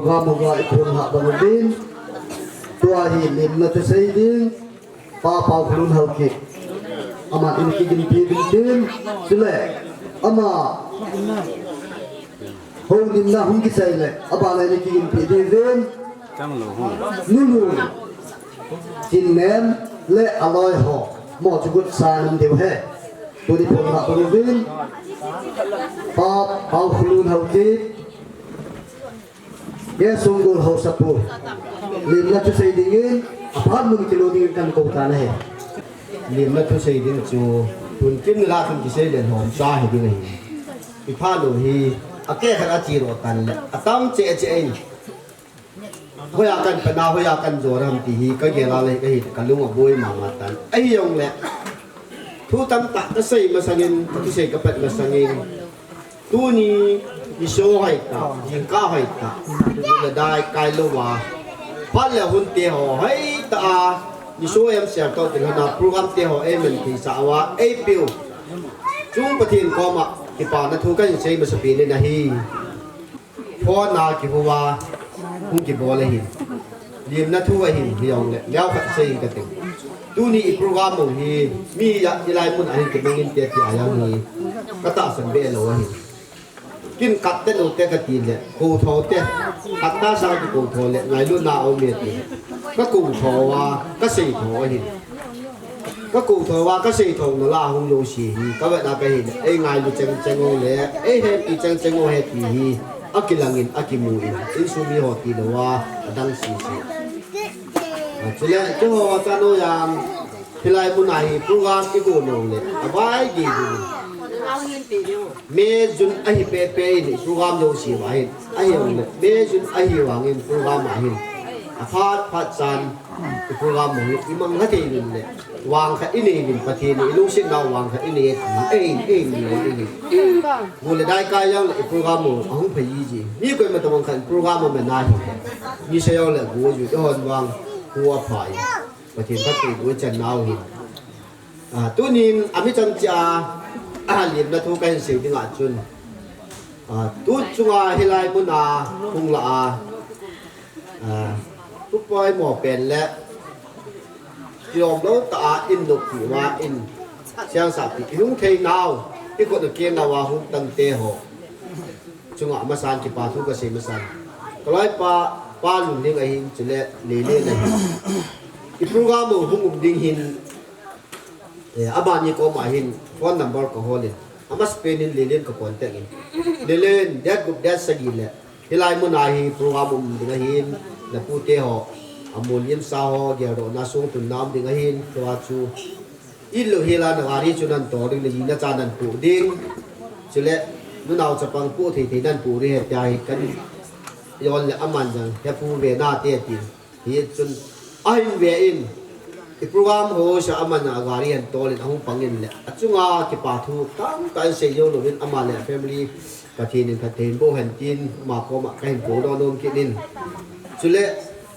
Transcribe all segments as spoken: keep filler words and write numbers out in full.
Vamuga iphon ha bang din. Tua hi limna thusei ding. Pa Paokholun Haokip. Aman in kiginpi ding tin. Chule. Ama. Houlimna hung kisei le. Abana in kiginpi ding din. Nunu. Chinnem le aloi ho. Mo chugut sa nam deu he. Tuni phon ha bang din. Pa Paokholun Haokip. Ke Sunggol Haosapu. Limna thusei dingin, aphat mun kilo dingin kan kou tan ahi. Limna thusei ding chu, tun kim nila tun kisei len hom cha hi ding ahi. Iphat lou hi, ake khat achi ro tan le, atam che che in. Hoiya kan pana, hoiya kan joram ti hi, ka gel a le, ka hi, ka lung aboi mama tan. Ahi jong le, thu tamtah ka sei masangin, ka thusei ka pet masangin. Tuni, niso hoitah, jingkah hoitah, le dai kai louva. Phat le hun te ho hoitah a, niso em ser to ti lhona program te ho ei men thei sa uva, ei piu. Chung Pathen koma, kipana thu kahin sei masapen in ahi. Phone a kihuva, hung kibol ahi. Limna thu ahin, hi jong le, leo khat sei in ka ting. Tuni i program u hi, mi ya, i lai mun ahin kimangin te ti a jong hi, ka tahsan be lou ahi. Kin kat te lou te ka ti le, kou tho te, kat ta sa ki kou tho le, ngailutna a um e ti. Ka kou tho a, ka sei tho ahi. Ka kou tho a, ka sei tho na la hung lou si hi, ka vet na ka hi le, ei ngailu cheng cheng o le, ei he ti cheng cheng o he ti hi. Akilangin, akimu in, insung mi ho ti lou a, adang sisi. Chule, keiho chanu jong, hilai mun a hi program i go nung le, avai gi gi. May, June ahi pepe in, program jouse va hin, ahi jong le, May, June ahi vangin program a hin. Aphat phat chan, i program u hi, i mang lha thei uvin le, vang khat i nei uvin, Pathen in i lungset nau vang khat i nei e ti, ei, ei, ei, ei. Gu le dai kai jong le, i program u ahung phai ji ji. Mi koima tobang khat program a man ahi. Mi sa jong le gu ju, i hon vang, gu apha i. Pathen phatthei boichan nau hin. Ah, tunin, ami chan chia, ah, limna thu kahin sei ding a chun. Ah, tu chunga hilai mun a, hung la a. Ah, tu poimo pen le, kilom lou tah a in nop pi uva in, siang sa pi, i hung thei nau, i khut na ke nau a hung tang te ho. Chunga amasan kipa thu ka sei masan. Ka loipa, Pa Lunlhing ahin, chule Lelen ahin. I program u hung um ding hin, eh, abani koma hin phone number ka hol in. Amasapen in Lelen ka contact in. Lelen, date gup date sagi le. Hilai mun a hi program um ding ahin. Na pu te ho. Amol lim sa ho, geldohna sung tunna um ding ahin. Tua chu. Ilou hela na gari chu nan tol ding, na ji na cha nan pu ding. Chule, nunao chapang pu thei thei nan pu ding he tia hi kan jon le aman jang, he pu ve na te ti. Hi chun, ahin ve in, i program ho sa aman a gari han tol in ahung pang in le. Achunga kipa thu, tam kan sei jou louvin ama le family, Pathen in phatthei boh hen tin, ama koma kahin kou doh nom kit in. Chule,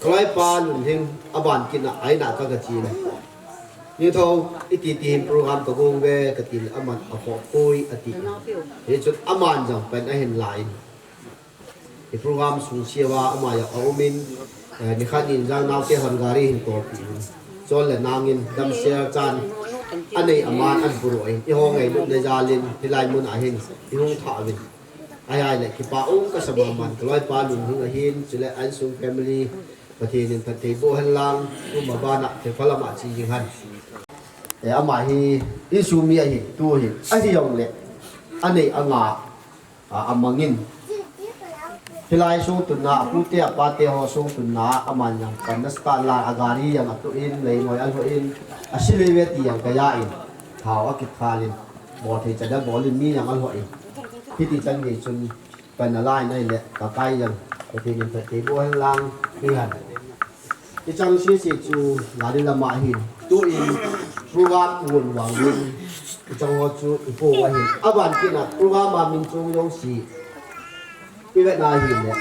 ka loipa Lunlhing, aban kit na, aina ka ka chin. Ni tho, iti ti hin program ka gong ve, ka ti le aman a kho poi, ati. Hi chun aman jong pen ahin la in. I program sung sia va ama ya a um in, eh, ni khat nin jang nau te hon gari hin tol pi in. Chol le nang in, dam sia chan, anei aman an buru in. I ho ngailut na jal in, hilai mun a hin, i hung tha vin. Ai ai le, kipa um ka sa ba man, ka loipa Lunlhing ahin, chule an sung family, Pathen in phatthei boh hen lang, tu ma bana, thei pha lama chi jing han. E, ama hi, insung mi ahi, tu hi, ahi jong le, anei anga, a, amang in. Hilai sung tunna, a pu te, a pa te ho sung tunna, aman jong, kan na start la, a gari jong a tu in, lei ngoi a lho in, a si le ve ti jong ka ja in, thao a kit khal in, bol thei chan a bol in, mi jong a lho in. Hiti chan gei chun, Pan a lai nai le, ka kai jang, Pathen in phatthei boh hen lang, hi han. I chang sisi chu, gari lama hin, tu in, program ngun vang in, i chang ho chu, i po va hin. Aban kit na, program a min chung jong si, i vet na hin le,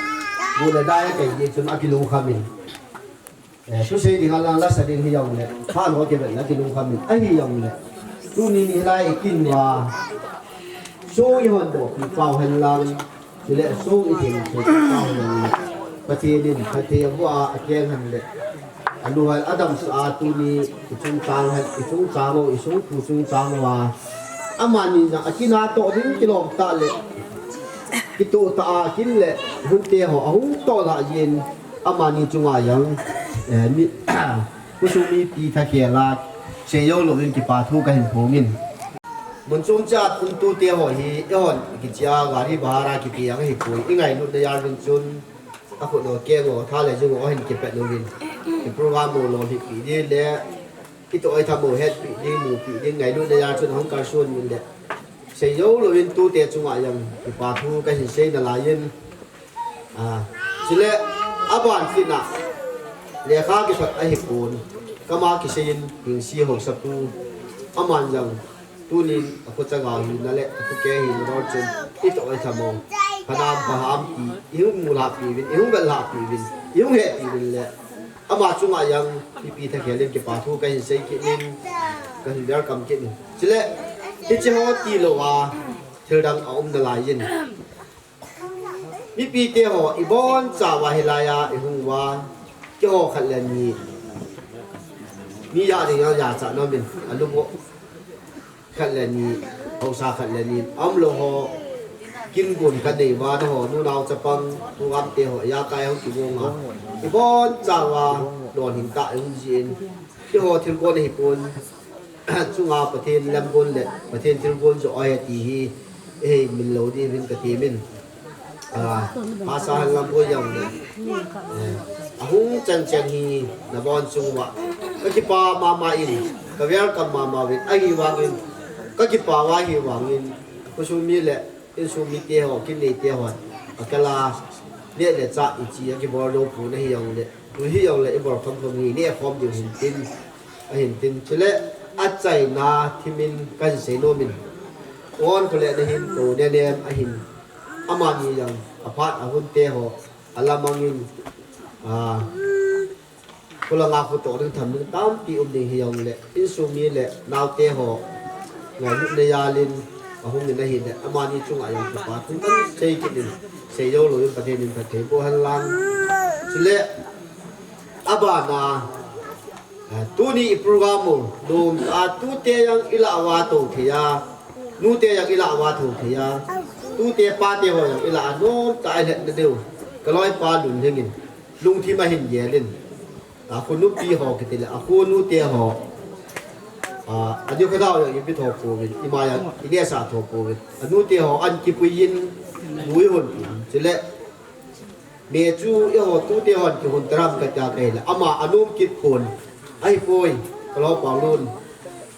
bu le dai a kai di chun a kilung kham in. Eh, thusei ding a lang lasa ding hi jong le, phat ho kivet na kilung kham in, ahi jong le. Tuni ni lai i kin uva, song i hon doh pi pau hen lang, chule song i theng thei pi pau hen lang. Pathen in phatthei aboh a, akeng hen le, alu hel adamsah a, tuni ichungchang hen, ichungchang u, isungpu chungchang uva, amani jong akina toh ding kilom tah le, kitoh tah a kin le hunte ho ahung toh lah jin, amani chunga jong, eh, mi, khosung mipi thakhel a, seijou louvin kipa thu kahin phongin. Mun chom chat um tute ho hi, eihon kichia gari bhara kipe jong ahipoi, ingailutna jal uvin chun, akhut ho, akeng ho, tha le jung ho ahin kipet uvin. I program ho lolhing peh ding le, itoh itham ho hetpeh ding, mupeh ding, ngailutna jal chun ahung kalson uvin le, seijou louvin tute chunga jong kipa thu kahin sei nalaiyin, ah, chule aban kit na, lekha kithot ahipon, kama kiseiyin, Hingsi haosapu, aman jong tunin akhochaga hina le akhokeng hina dol chun, itoh itham ho, phanam phaha ham ti ihung mu lhahpeh uvin, ihung vet lhahpeh uvin, ihung hetpeh uvin le, ama chunga jong mipi thakhel in kipa thu kahin sei kit in, kahin welcome kit in. Chule hiche ho tilouva thildang aum nalaiyin, mipite ho ibonchauva hilaiya ihung uva, keiho khat le ni, mi jat ding jong jachat nom in, alu boh khat le ni, haosa khat le ni, aumlou ho, kin gon kanei uva, nangho nunao chapang, pu gamte ho, ijakai hung kigong a, ibonchauva lolhing tah ihung jin, keiho thilgon ahipon, chunga Pathen lemgon le Pathen thilgon joh ahi ti hi, ihei min lou diuvin katemin. Ah, Pastor Henlam Boijang le, eh, ahung chan chan hi nabon chung uva kakipa mama in, ka welcome mama uvin, ahivangin kakipa uva ahivangin, khosung mi le insung mite ho, kin neite hon, akala, neh le chah ichi akibol jou pon ahijongle, tu hijongle ibol khom khom hi neh khom diu hintin, ahintin. Chule achaina thimin kahin sei nomin, onkho le nahin tou nenem ahin, amani jong aphat ahunte ho alamangin, ah, khulanga khutoh ding tham ding tampi um ding hijongle, insung mi le naote ho ngailutna jal in ahungin ahile, amani chunga jong kipa thu kasei kit in, seijou louvin Pathen in phatthei boh hen lang. Chule abana, ah, tuni i program u nomtah a tute jong ilah uva tou thei a, nute jong ilah uva tou thei a, tute pate ho jong ilah a nomtah a ilhetna diu kaloipa Lunlhing in lungthim ahin gel in, akho nupi ho kiti le, akho nute ho, ah, aniu khodau jong ipi tho pouvin, ima jong inehsah tho pouvin, anute ho ahin kipui in, bu ihon pouvin. Chule me chu eiho tute hon kihon taram katia kahile, ama anom kit pon, ahipoi, kaloi Paolun,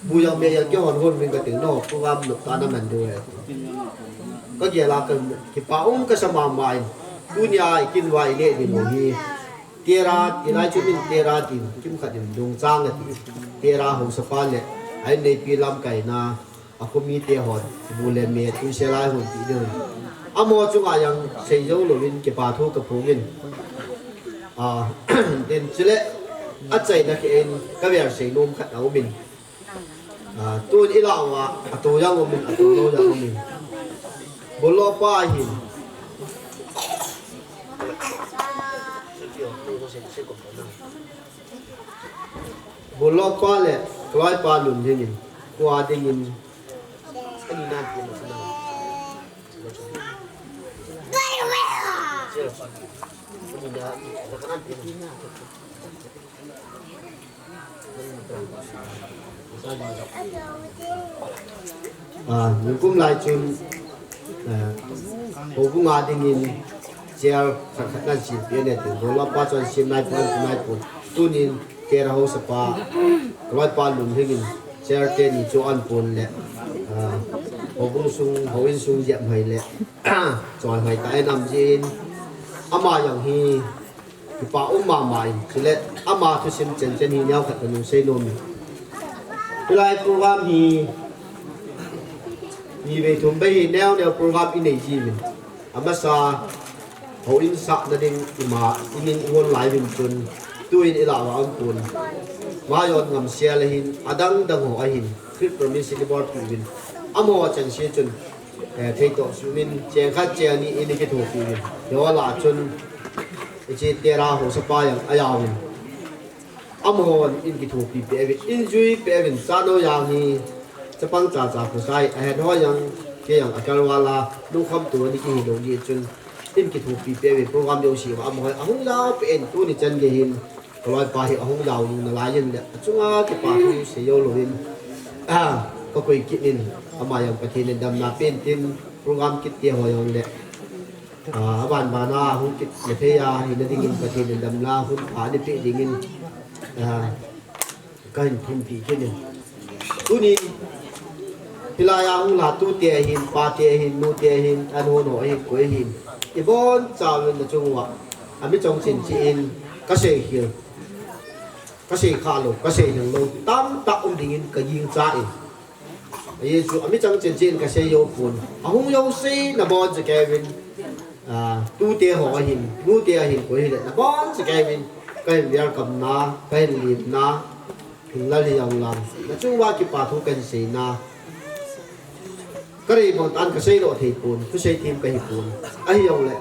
bu jong me jong kihon hon uvin kating, nangho program noptah a naman diu ahi. Kagel a kakipa um kasa mama in, tunia ikin uva ineh ding u hi, Tera, tilai chu min Tera tin, kimkhat in Dungchang ati, Tera haosapa le a inneipi lamkaina, akhomite hon bu le me tuisel a eihon peh diu ahi. Amaho chunga jong seijou louvin kipa thu kaphongin. Ah, tin chule achaina khen kavel sei nom khat aumin, ah, tun ilah uva atou jong umin, atoulou jong umin, bolpa ahin, bolpa le kaloipa Lunlhing in, kua dingin, ah, nikum lai chun, ah, houbung a dingin chair khat khat nahin sempeh e tin, bolpa chun sem naipon, sem naipon. Tunin Tera haosapa, kaloipa Lunlhing in chair teni chu ahin pon le, ah, houbung sung, houin sung jep hoi le, choi hoi tah in aum jin, ama jong hi kipa um mama in, chule ama thusim chenchen hi neokhat kanung sei nom in. Tulai program hi nivei thumvei hi neo neo program inei jiuvin. Amasa, houin sahna ding ima inin igon lai uvin chun, tuin ilah uva aumpon, Majon Ngamsel ahin, adang dang ho ahin, Khrip Promise in ibolpeh uvin, amaho chengse chun, eh, theitoh sumin cheng khat cheng ni in ikithopi uvin, hiho lah a chun Hiche tera ho sapa jong ajaovin. Amahon in kithopi peh uvin, in jui peh uvin, chanu jong hi chapang chacha khosai, ahen ho jong, kei jong akalval a, lungkham tou ni kihi lou jeh chun, in kithopi peh uvin, program jouse uva, amaho ahung jao peh in, tuni chan gei hin, kaloipa hi ahung jao lhung nalai in le, achunga kipa thu sei jou louvin, a, kakoi kit in, ama jong Pathen in damna pen tin, program kit te ho jong le, a, aban ban a hung kit le thei a, hina dingin Pathen in damna hun pha nei peh dingin, a, kahin thumpi kit in. Tuni, hilai a hung lha tute ahin, pate ahin, nute ahin, anuho ahin, koi ahin. Ibonchauvin nachung uva, ami chongchan cheh in, kasei khel, kasei kha lou, kasei lhing lou, tamtah um dingin kagingchan. Ajeh chu, ami chongchan cheh in kasei jou pon. Ahung jouse nabonchauvin, a, tute ho ahin, nute ahin, koi hile, nabonchauvin, kahin welcome na, kahin lemna, hinla lhing jong lang. Nachung uva kipa thu kahin seina. Kadei bang tah in kasei lou thei pon, thusei them kahi pon. Ahijongle,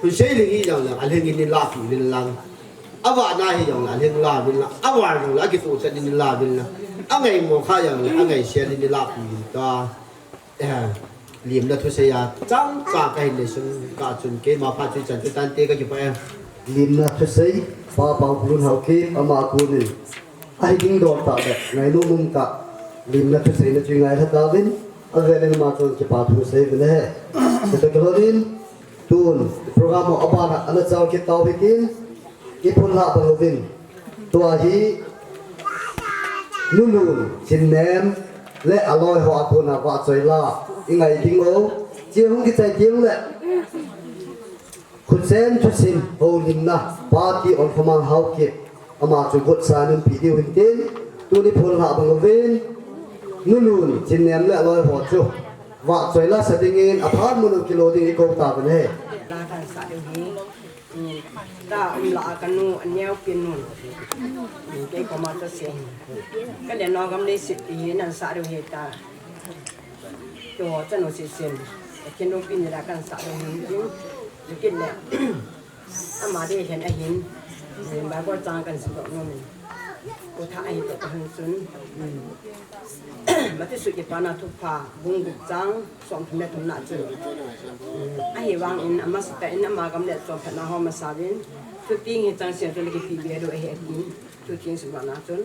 thusei lhing hijongle, alhing in neilahpeh uvin lang. Avahna hijongle, alhing la uvin lang. Aval jongle, akitoh chan in neila uvin lang. Angaimo kha jongle, angaisel in neilahpeh uvin ta. Eh, lemna thusei a, chomcha kahin nei sung kah chun, keima phat chu ichan chu tante kakipah e. Lemna thusei, Pa Paokholun Haokip, ama kon in. Ahi ding dol tah le, ngainom um tah, lemna thuseina chu ingailha tauvin, avel in ama chun kipa thu sei uvin ahi. Chutoh kilhon in, tun, program ho abana, ana chal kit tau hitin, iphun lhah bang uvin. Tua hi, Nulun, Chinnem, le aloi ho a kona vahchoi la, ingai ding u, hiche hung kichai ding le. Khochen thusim houlimna, Pa T. Onkhamang Haokip, ama chu gotsa in umpi diu hintin, tuni phun lhah bang uvin, Nulun, Chinnem le aloi ho chu, vahchoi la sa dingin, aphat mun u kilo ding ikou tauvin ahi. La kahin sah diu hi, um, ta um la a kanu, aneo pin nun, um, kei koma kasei. Kale no gam le sit hi nan sah diu hi ta. Keiho chanu sesen, Pathen loupina la kahin sah lou hin tin, chukit le, ama dei hin ahin, Bible chang kahin simdoh nom in. Kotha ahi toh kahung chun, Matthew sut Kipana Thupha, bung gup chang, somthum le thumna chun. Ahivangin, amasatah in ama gam le chonphatna ho masa uvin, thuteng hi chang sen chun le kipe be diu ahi atin, thuteng simdohna chun.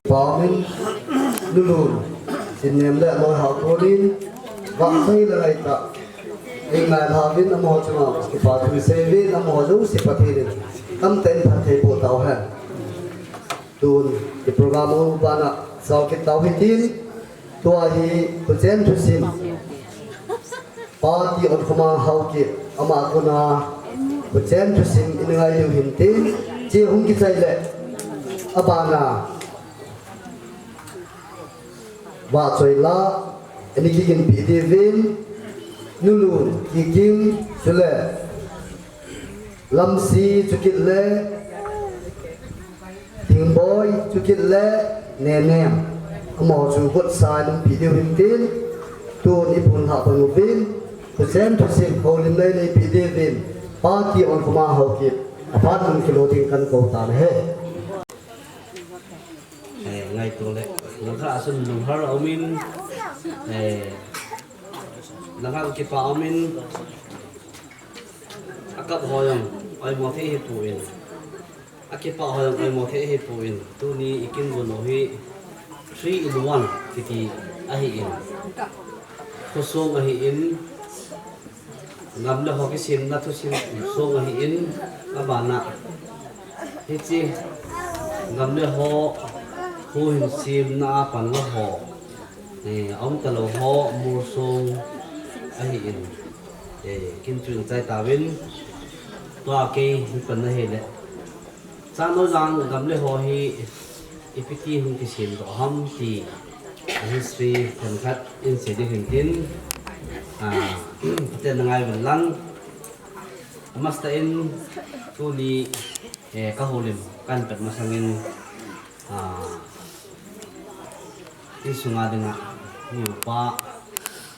Pamin, Nulun, Sinnem le Loihao Tolin, Vahsai le Laita, Ingai Lavin, amaho chunga, Kipa Thu Sevin, amaho jouse Pathen in, tamtah in phatthei boh tauhen. Tun, i program u bana, sao kit tau hitin, tua hi, Thuchen Thusim. Pati Onkhomang Haokip, ama kona, Thuchen Thusim in ngai diu hintin, chi hung kichai le, abana, Vahchoi la, ani kiginpi diuvin, Nulun, Kikim, chule, Lamsi, chukit le, Thingboi, chukit le, Nenem. Amaho chu gotsa in umpi diu hintin, tun i pun ha pang uvin, Thuchen Thusim, houlim lei lei pi diuvin, Pati Onkhomang Haokip, aphat mun kilo ding kan kou tan ahi. Eh, ngaito le, langkhat a chun lunghar a um in, eh, langkhat a kipa um in, akap ho jong oimo thei ahipon, akipa ho jong oimo thei ahipon, tuni i kin gon u hi three in one kiti ahin, khosung ahin, gam le ho kisemna thusim sung ahin, abana hiche gam le ho huhhing semna a panla ho, eh, aum talou ho molsong ahin, eh, kin chu in chai tauvin, tua kei hin pan na hile. Chahnaojang gam le ho hi ipi ti hung kisem doh ham ti a history themkhat in sei ding hintin, ah, Pathen na ngai uvin lang. Amasa in tuni, eh, ka houlim kan pat masangin, ah, Insunga dinga, mi upa,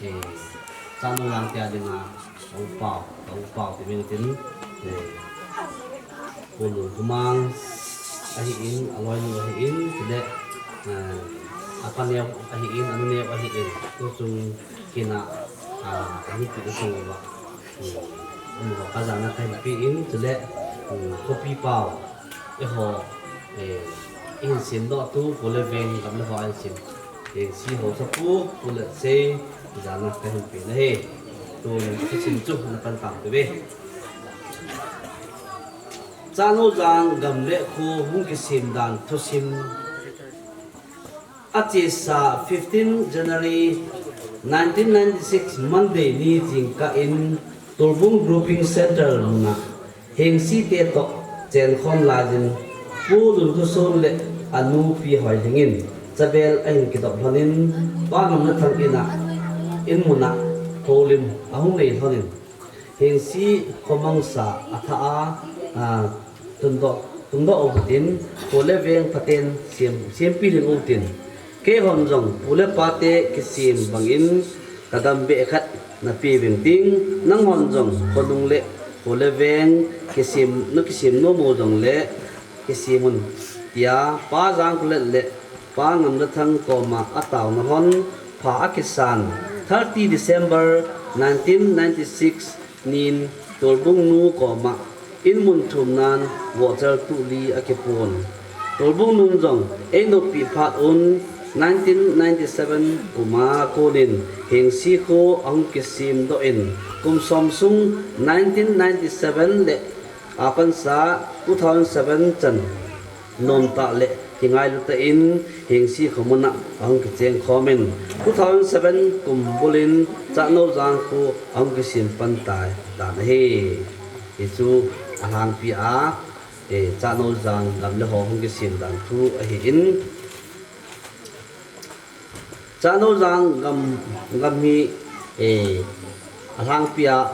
eh, Chahnaojang tia dinga, a upa, a upa ti meng tin, eh, Pu Lungkhomang ahin, aloinu ahin, chule, eh, apaneo ahin, anuneo ahin, tuchung kina, ah, ahipi uva. Hmm, um, kajana kahin pe in, chule, hmm, khopi pao, eiho, eh, ihin semdoh tu, Pu le Veng gam le ho ihin sem. Hengsi haosapu, Pu Letsei, jana kahin pe nahi. Tun thusim chu na pan tang tauve. Chahnaojang gam le kho hung kisem dan thusim. Achesa fifteen January nineteen ninety-six Monday ni jingkah in Torbung Grouping Centre muna Hengsi te toh chenkhom laiyin Pu Lunkhoson le anu Pi Hoilhing in chabel ahin kidop lhonin Pa Ngamlathang in a in muna houlim ahung nei lhonin Hengsi khomangsa athah a, a, tungdoh, tungdoh utin, Pu le Veng phaten sem, sempi lhing utin. Keihon jong Pu le Pa te kisem bangin ka gam beh khat na pe veng ting, nanghon jong khonung le Pu le Veng kisem, na kisem nom u jong le kisem un, tia Pa Jangkholet le Pa Ngamlathang koma ataona lhon pha akisan, thirty December nineteen ninety-six nin Torbung nu koma in mun thum nan vohchal tuh li akipon. Torbung nun jong ei noppi phat un nineteen ninety-seven kum a konin Hengsi kho ahung kisem doh in, kum som sung nineteen ninety-seven le apansa two thousand seven chan nomtah le kingailu tah in Hengsi kho muna ahung kicheng khomin, two thousand seven kum bulin Chahnaojang kho ahung kisem pan tai dan ahi. Hichu alhangpi a, eh, Chahnaojang gam le ho hung kisem dan thu ahin. Chahnaojang gam, gam hi, eh, alhangpi a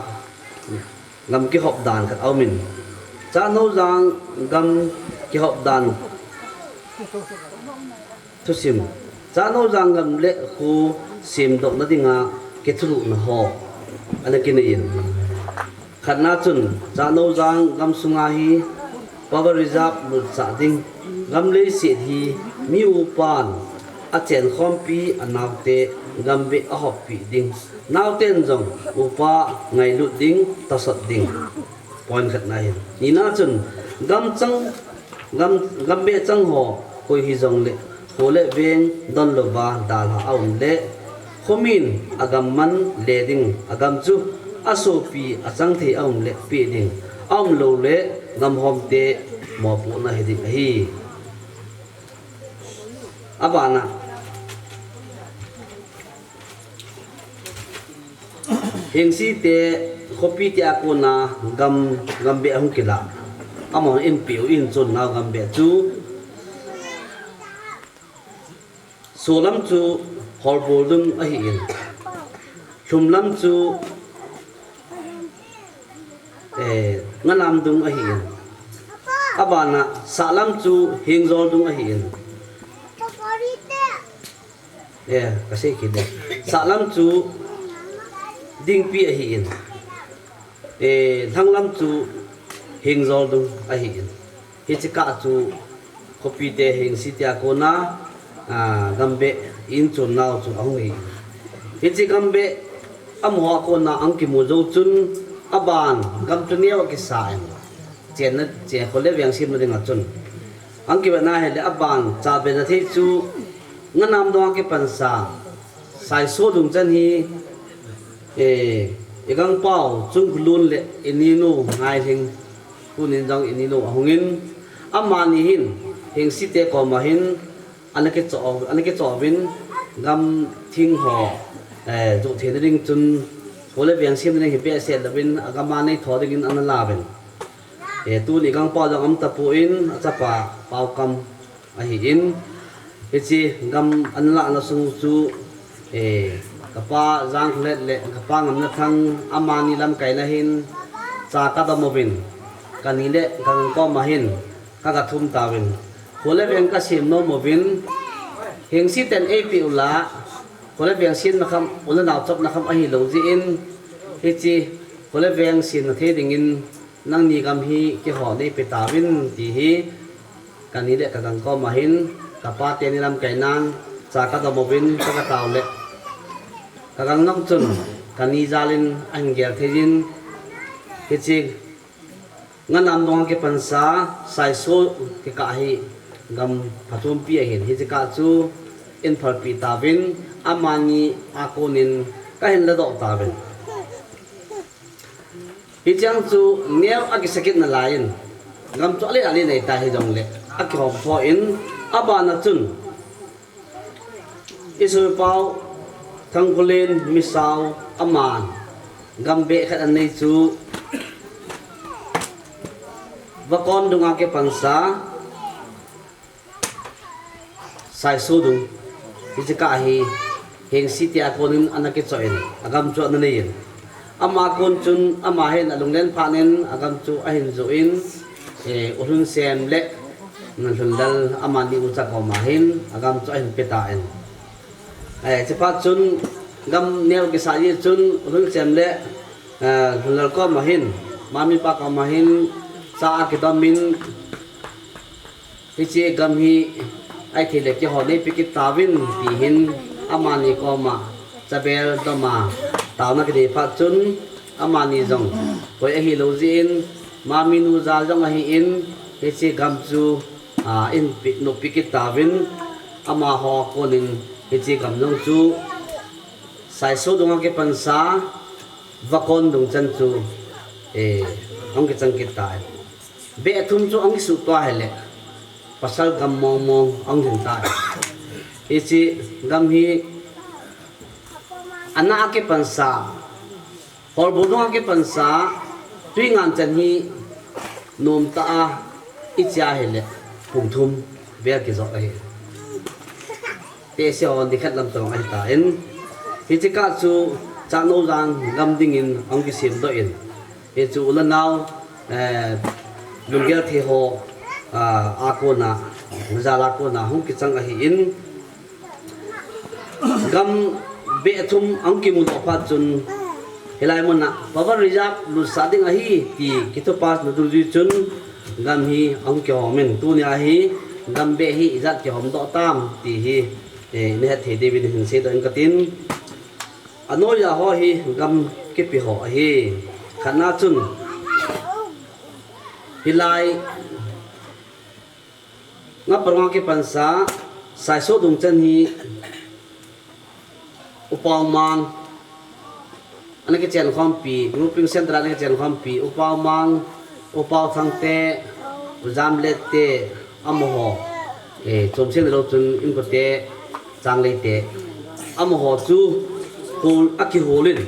gam kihop dan khat aumin. Chahnaojang gam kihop dan thusim. Chahnaojang gam le kho semdoh na dinga kithulhuhna ho ana kinei in. Khatna chun, Chahnaojang gam sunga hi power reserve lutsah ding, gam leiset hi mi upan achenkhompi anaote gam beh ahoppi ding. Naoten jong upa ngailut ding, tasot ding. Point khatna hin. Nina chun, gam chang Gam, gambeh chang ho koi hijongle, kho le veng donlouva dalha aum le, khomin agam man le ding, agam chu asopi achang thei aum le peh ding, aum lou le gamhomte mopohna hiding ahi. Abana, Hengsite khopite a kona gam, gambeh ahung kilah. Amahon eipeh u, eichon nau gambeh chu, solam chu holbol dung ahin, lhumlam chu, eh, nganam dung ahin, abana sahlam chu hengjol dung ahin. Eh, kasei kit e. Sahlam chu dingpi ahin. Eh, lhanglam chu hengjol dung ahin. Hiche kah chu khopite hengsite a kona, ah, gambeh eichon nau chu ahung hi. Hiche gambeh amaho a kona ahung kimu jou chun aban gam chu neo akisa in. Chenna, chen kho le veng semna dinga chun. Ahung kivetna hile aban chabe na thei chu nganam dong a kipansa Saiso Dungchan hi, eh, igangpau Chungkhulun le ininu Ngailhing, tunin jong ininu ahungin, amani hin hengsite koma hin ana kichoh, ana kichoh uvin gam thing ho, eh, joh theina ding chun, kho le veng semna ding hi behseh louvin, agam a neitho dingin ana lauvin. Eh, tuni igangpau jong aum tapon, achapa Paokam ahin, hiche gam ana lahna sung chu, eh, kapa Jangkholet le kapa Ngamnathang amani lamkaina hin cha kadom uvin, kani le kagang koma hin kaga thum tauvin, kho le veng kasem nom uvin, hengsiten eipeh u la, kho le veng semna kham, u le nao chopna kham ahilou jeh in, hiche kho le veng semna thei dingin nangni gam hi keiho neipe tauvin ti hi, kani le kagang koma hin, kapa teni lamkainan cha kadom uvin, kaga tao le kagang jong chun kani jalin ahin gel thei in, hiche nganam dong a kipansa Saiso kikah hi gam phatchompi ahin, hiche kah chu eiphalpeh tauvin, amani a konin kahin ladoh tauvin. Hicheng chu neo akisa kit nalai in, gam chu alen alen ahitai hijongle akihom thou in, abana chun isopiu Thangkholen Misao aman gambeh khat anei chu Vakon Dunga kipansa Saiso Dung, hiche kah hi hengsite a konin ana kichoh in, agam chu ana nei in, ama kon chun ama hin alunglen phatnin agam chu ahin joh in, eh, U Lhunsem le Nalhunlal amani ucha koma hin agam chu ahin petan, eh, hiche phat chun gam neo kisa jeh chun U Lhunsem le, eh, Lhunlal koma hin, mamipa koma hin cha akidomin, hiche gam hi ahithei le keiho neipe kit tauvin ti hin amani koma chabel doma taona kinei phat chun, amani jong koi ahilou jeh in, maminu jal jong ahin, hiche gam chu, ah, eipeh, nopeh kit tauvin, amaho konin hiche gam jong chu Saiso Dunga kipansa Vakon Dungchan chu, eh, ahung kichang kit tai. Beh thum chu ahung kisuhtoh ahile, pasal gam mong mong ahung lhin tai. Hiche gam hi ana a kipansa, Holbol Dunga kipansa Twinganchan hi nomtah a iche ahile pung thum vel kijot ahi. Tehse ho nikhat lam tong ahitan, hiche kah chu Chaknoujang gam dingin ahung kisemdoh in, hichu u le nao, eh, lunggel thei ho, ah, a kona, jal a kona hung kichang ahin, gam beh thum ahung kimudoh phat chun, hilai muna power reserve lutsah ding ahi ti kithopasna dungjui chun, gam hi ahung kihom in, tunia hi gam beh hi ijat kihomdoh tam ti hi, eh, nahet thei diuvin hin seidoh ing katin. Anoiya ho hi gam kipe ho ahi. Khatna chun, hilai Ngaprong a kipansa, Saiso Dungchan hi, Upau Mang, ana kichen khompi, grouping center ana kichen khompi, Upau Mang, Upau Thangte, Ujam Lette, amaho, eh, Chomsen lo chun inkote, Changlei te, amaho chu, hol, akihol in,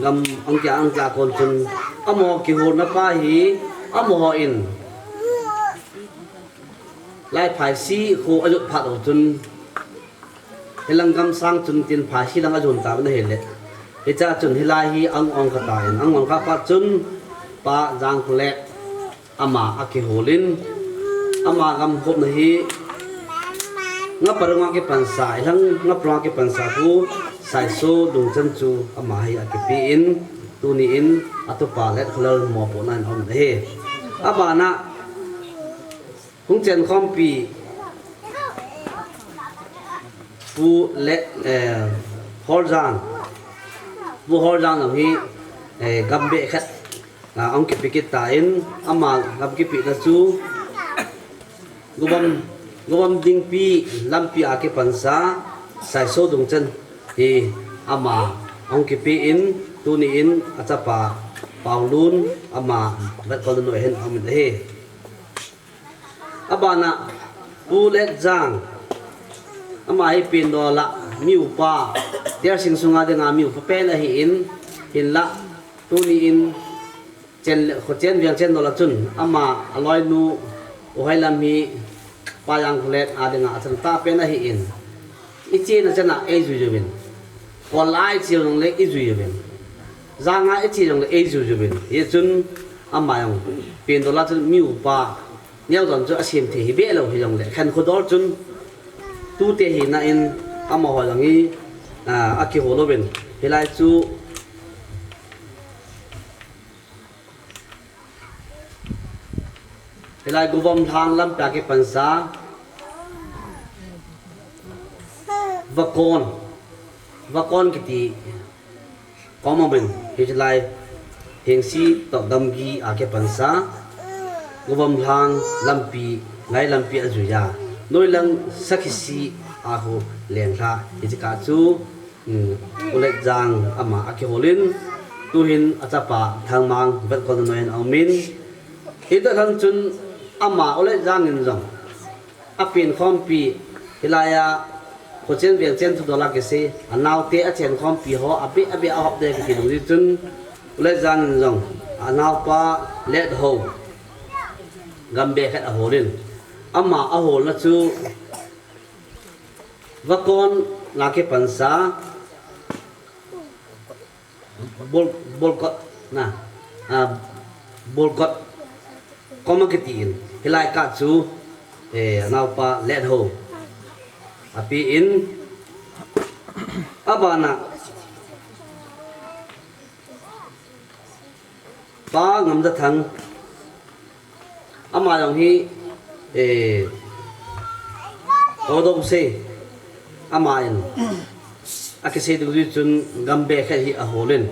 gam ang kia ang kia kon chun, amaho kiholna pa hi, amaho in, Lai Phaisi kho ajot phat u chun, hilang gam sang chun tin Phaisi lang ajon ta na hile. Hicha chun hilai hi ang ong kha ta in, ang ong kha pa chun Pa Jangkholet ama akihol in, ama gam khopna hi Ngaprong a kipansa, hilang Ngaprong a kipansa khu Saiso Dungchan chu ama hi akipe in, tuni in atupa Letkholal mopohna in aum ahi. Abana Hung chen khompi Pu Le, eh, Horjang. Pu Horjang jong hi, eh, gam beh khat, ah, ahung kipe kit tan, ama gam kipehna chu Gobam, Gobam Dingpi lampi a kipansa Saiso Dungchan hi ama ahung kipe in, tuni in achapa Paolun ama vetkolna noi hin aum in ahi. Abana Pu Letjang, ama hi Pindol a mi upa, Tiarsing sunga dinga mi upa pen ahin, hinlah tuni in chen, khochen veng chen dol a chun ama aloinu U Hailam hi Pa Jangkholet a dinga achan tah pen ahin, ichena chana eijui jui uvin. Kol a iche jongle eijui uvin. Jang a iche jongle eijui uvin. Hichun ama jong Pindol a chun mi upa neo don chu asem thei hi beh lou hijongle khen khodol chun tute hina in amaho jong hi, ah, akihol uvin. Hilai chu Hilai Gobam Lhang lampi a kipansa Vakon, Vakon kiti kom aum in, hilai Hengsi toh Gamgi a kipansa Gobam Lhang lampi, ngai lampi ajui a, noilang Sakhisi a khu lenglha, hiche kah chu Um, U Letjang ama akihol in, tuhin achapa Thangmang vetkolna noi in aum in. Hita lhon chun ama U Letjang in jong apen khompi hilai a khochen vengchen thudol a kisei, anaote achen khompi ho abeh abeh ahop de kiti lungji chun U Letjang in jong anaopa Letho gam beh khat ahol in, ama aholna chu Vakon a kipansa Bol, Bolkot na, ah, Bolkot kom akiti in, hilai kah chu, eh, anaopa Letho ape in, abana Pa Ngamjathang, ama jong hi, eh, Kaodou sei, ama in akisei dungjuiya chun gam beh khat hi ahol in,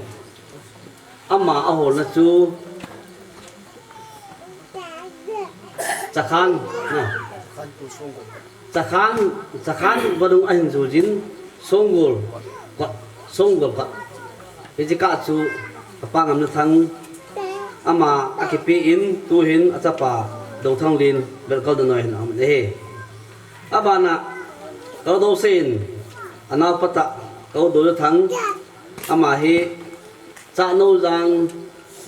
ama aholna chu Chakhan, na. Chakhan, Chakhan vadung ahin jui jin, Songgol kot, Songgol kot. Hiche kah chu, apa Ngamjathang, ama akipe in, tuhin achapa Dothanglen vetkolna noi hin aum in ahi. Abana, Kaodou sei in, anaopa tah, Kaodou Jathang, ama hi, Chahnoujang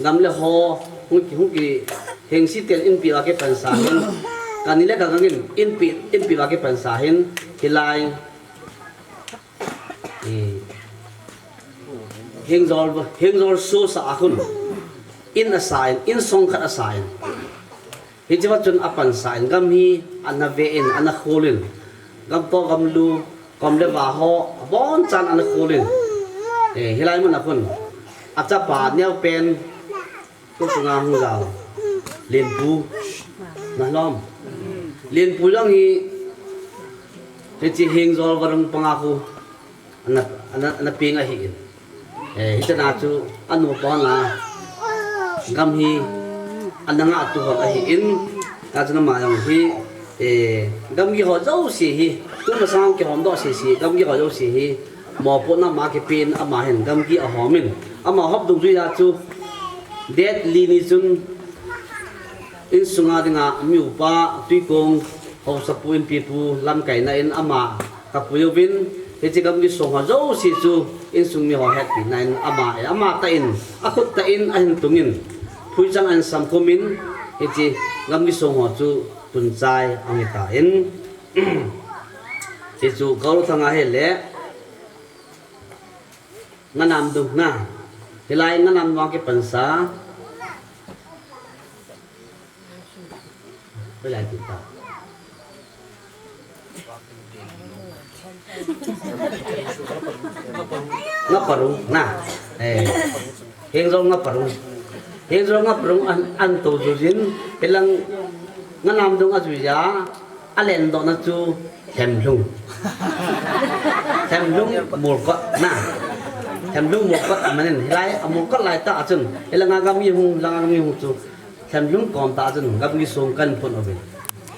gam le ho, hung ki, hung ki, Hengsi ten inpi a kipansa hin, kani le kagang in, inpi, inpi a kipansa hin, hilai, eh, Hengjol, Hengjol sosa a khun, in asa in, in song khat asa in. Hichea chun apansa in gam hi ana ve in, ana khol in, gam to gam lu, kom le va ho, abonchan ana khol in. Eh, hilai mun a khun, achapa neo pen, tu chunga hung jao, Lenpu, na lom. Lenpu jong hi, hiche Hengjol vadung panga khu, ana, ana, ana peng ahi in. Eh, hichea chu anu pa na gam hi ana ngah tu hon ahi in, ta chu ama jong hi Eh, gamgi ho jouse hi, tuma sang kihom doh sese, gamgi ho jouse hi, mopohna ama kipen, ama hin gamgi ahom in, ama hop dungjuiya chu, date li ni chun, insunga dinga mi upa, Tuikong, haosapu, inpipu, lamkaina in ama kapui uvin, hiche gamgi song ho jouse chu, insung mi ho hetpina in ama, eh, amatah in, akhut tah in ahin tungin, phuichang ahin samkhum in, hiche gamgi song ho chu, tunchai ahitan, hichu Kaolthang a hile, Nganamdung na, hilai Nganamdung a kipansa, hilai kita. Ngaparung na, eh, Hengjol Ngaparung, Hengjol Ngaparung an, an toujujin, hilang Nganamdung ajuiya, alendohna chu Lhemlhung, Lhemlhung Molkot na, Lhemlhung Molkot amanin, hilai a Molkot laitah a chun, hilanga gamgi hung, langa gamgi hung chu, Lhemlhung kom tah a chun, gamgi song kahin phun uvin.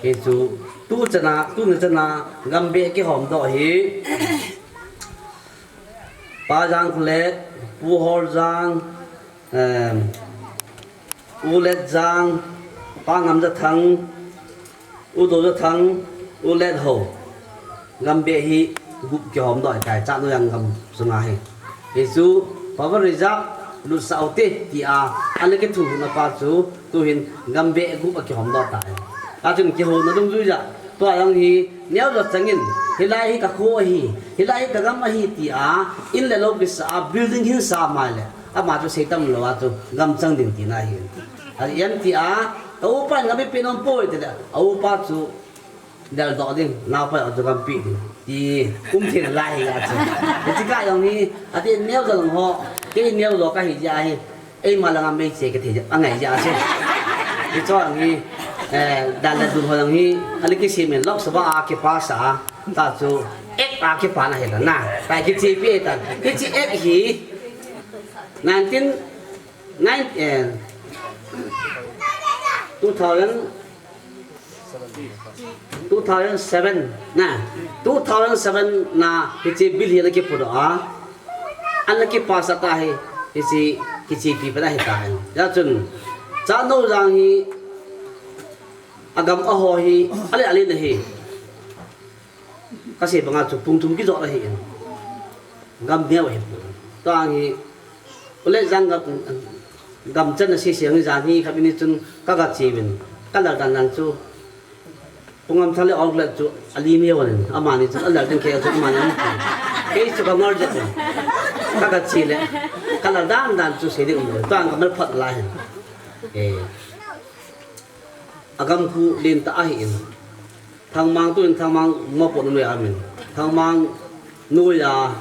Hichu, tuchana, tuni chana, gambeh kihomdoh hi, Pa Jangkholet, Pu Holjang, em, U Letjang, Pa Ngamjathang, U Dojathang, U Lethou. Gambeh hi gup kihomdoh tai, Chatnojang gam sunga hi. Hichu, power reserve lutsah ute tia, ana kithuhna pa chu, tuhin gambeh gup akihomdoh tai. Achun kihouna dungjuiya, tua jong hi, neojo changin, hilai hi kakho ahi, hilai hi kagam ahi tia, in le lou kisah a, building hin sa maile, ama chu seitam louva chu, gamchang ding tina ahi. Ahi em tia, ka upa in gam eipeh nompoi tile, a upa chu, deldoh ding, naopa jong chu gam peh ding, ti, umthei lai hi achu. Hiche kah jong hi, ati neojo lang ho, kei neojo kahi jeh ahi. Eima langa meiche kathei jeh, angai jeh achu. Hichu jong hi, eh, dan le dun ho jong hi, ana kisem in Lok Sabha a kipass a, ta chu, act a kipana hila na. Ta kichepi tan. Hiche act hi, nineteen, nine, eh, two thousand, two thousand seven na, two thousand seven na hiche bill hi ana kipuidoh a, ana kipass a ta hi, hiche kichepi pen ahitan. Hijeh chun, Chatnojang hi, agam aho hi, ale ale na hi. Kasei banga chu pung thum kijot ahin. Gam neo ahipoi. Tua hi, U Letjang gam, gam channa sese hi jani khat ni chun kaga cheuvin. Kalal dan dan chu. Pu Ngamthang le Olkholet chu ali neo ahin. Amani chun alal ding kei chu amani. Kei chu kangol jep in. Kaga che le. Kalal dan dan chu sei ding um. Tua kamal phat lai hin. Eh. Agam khu lentah ahin. Thangmang tuin Thangmang mopohna noiya amin. Thangmang noiya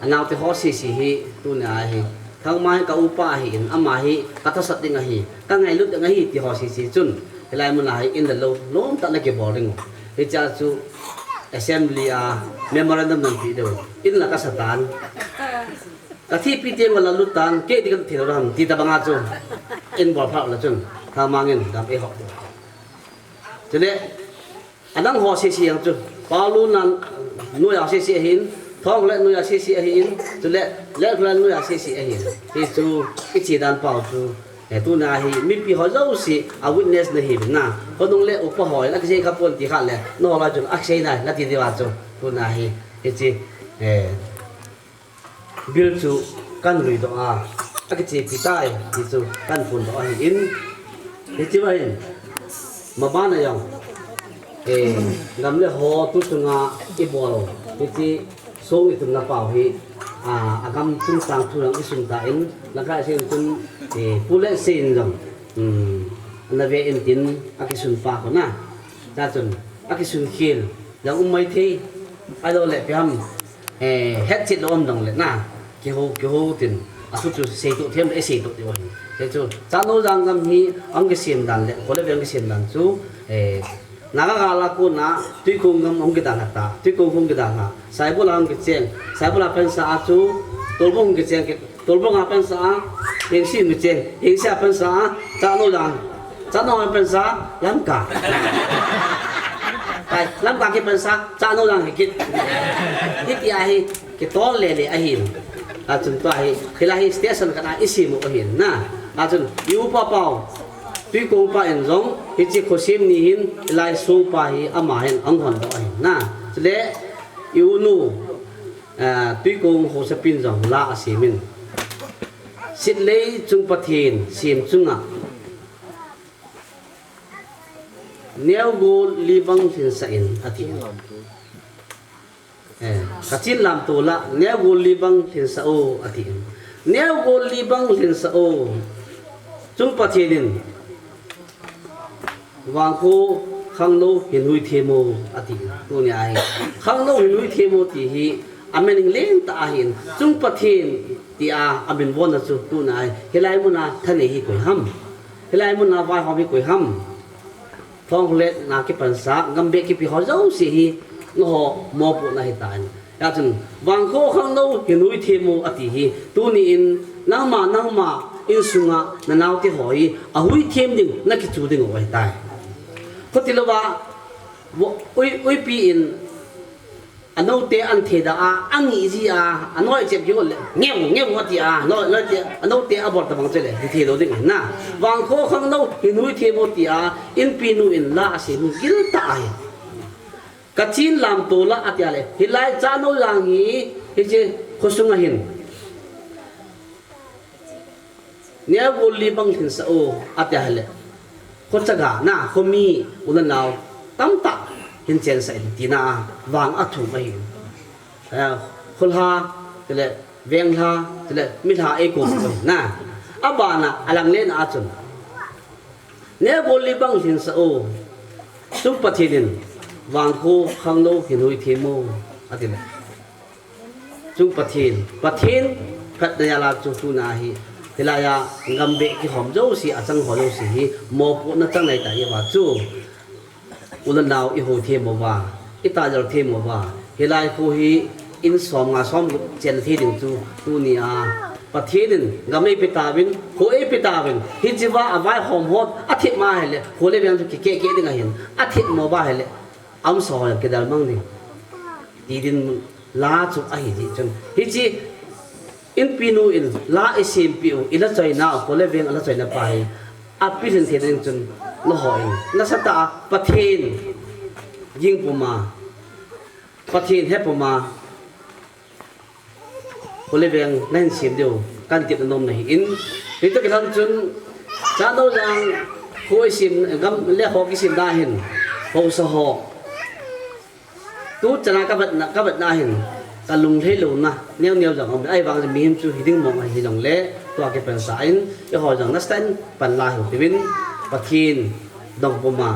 anaote ho sese hi tunia hi. Thangmang hi ka upa ahin, ama hi kathasat ding ahi, kangailut ding ahi ti ho sese chun. Hilai muna hi in le lou, lomtah le kibol ding u. Hichea chu assembly a memorandum nanpeh diu. In la kasatan. Kathihpi teng la lut tan, kei ti kathei lou ham, ti tabanga chu. In bol phat la chun, Thangmang in gam eihop diu. Chule, adang ho sese jong chu, Paolun noiya sese ahin, Thongkholet noiya sese ahin, chule, Letkholet noiya sese ahin. Hichu, iche dan pau chu, eh, tunia hi, mipi ho jouse, a witness nahiuvin na. Khonung le upa ho, la kisei khapon ti khat le, nangho lai chun, akisei nai, nati diuva chu, tunia hi, hiche, eh, bill chu kahin luidoh a, akichepi tai, ti chu kahin phondoh ahin. Hiche ahin, mabana jong, eh, gam le ho tu chunga ibol, hiche song itunna pau hi, a, agam chungchang thu jong isun tan, langa sei chun, eh, Pu Letsen jong, um, ana ve intin akisun pa khu na. Chua chun, akisun khel jong um maithei, ahilou le ipi ham, eh, hetchet lou um jongle na, kihou, kihou tin, athu chu seitoh them le, seitoh diu ahi. Hichu, Chatnojang gam hi, ahung kisem dan le, kho le veng kisem dan chu, eh, Naga gal a kona, Tuikhong gam ahung kidalha ta, Tuikhong hung kidalha, Saibol a hung kicheng, Saibol a pansa a chu, Tolbung hung kicheng, Tolbung a pansa a, Hengsi hung kicheng, Hengsi a pansa a, Chatnojang, Chatnojang a pansa a, Lamka. Lamka kipansa, Chahnou lang hi kit. Hiti ahi, kitol lele ahin. Achun tua hi, hilai hi station khat a isem u ahin na. Achun, i upa pau, Tuikong pa in jong, hiche khosem ni hin, hilai songpa hi, ama hin, ahung hon doh ahin na. Chule, i unu, ah, Tuikong haosapin jong, la asem in. Sitlei chung Pathen, sem chunga. Neogol li bang lhinsah in ati. Eh, ka chin lamtol a, neogol li bang lhinsah o ati. Neogol li bang lhinsah o. Chung Pathen in, Vangkho khangnou hin hui them o ati. Tunia hi. Khangnou hin hui them o ti hi, a meaning lentah ahin. Chung Pathen tia, a min vonna chu tunia hi. Hilai muna thanei hi koi ham. Hilai muna vaihom hi koi ham. Thongkholet na kipansa, gambeh kipe ho jouse hi, nangho mopohna hitan. Hijeh chun, Vangkho khangnou hin hui them o ati hi, tuni in, nangma, nangma, insunga, na naote ho hi, ahui them ding, na kichu ding u ahitai. Khuti louva, vo-, ui, uipi in, Anoute an theda a, angih ji a, anoi chep ji le, ngeu, ngeu ati a, noi, noi te, anoute abol tabang chule, hi thei lou ding na. Vangkho khangnou, hin hui them o ti a, inpi nu in la asem u giltah ahi. Ka chin lamtol a ati a le, hilai Chahnou lang hi, hiche khosung a hin. Neogol li bang lhinsah o, ati a hile. Khochaga na, khomi, u le nao, tamtah, hin chensah in, tina, vang athum ahi. Eh, kholha, tile, venglha, tile, milha, eikong, na. Abana, alang le na achun. Neogol li bang lhinsah o, chung Pathen in, vangkho khangnou hin hui them o, ati le. Chung Pathen, Pathen phatna jal a chu tuna hi, hilai a gambeh kihom jouse, achang ho jouse hi, mopohna chang nai ta hi va chu. U le nao i hui them uva, i tajal them uva, hilai kho hi in som nga som chen thei ding chu tuni a Pathen in gam eipe tauvin, kho eipe tauvin, hiche va a vaihom ho athem a hile, kho le veng chu kikeh keh ding ahin, athem mo va hile, amsa ho kidel mang ding. Ti din la chu ahi jeh chun. Hiche inpi nu in la isempeh u, i la choina, kho le veng a la choina pa hi. Apilhin thei ding chun, nangho in. Nasatah a, Pathen ging puma, Pathen he puma, kho le veng nahin sem diu, kan tepna nom na hi in. Hitia kilhon chun, Chahnou lang, kho isem, gam le kho kisem na hin, haosa ho. Tu chana ka vetna, ka vetna hin, ka lunglhai louna, neo neo jong um, ahivang mihem chu hiding mong ahi jongle, tua kipansa in, eiho jong nasatah in pan la hih uvin, Pathen dong puma,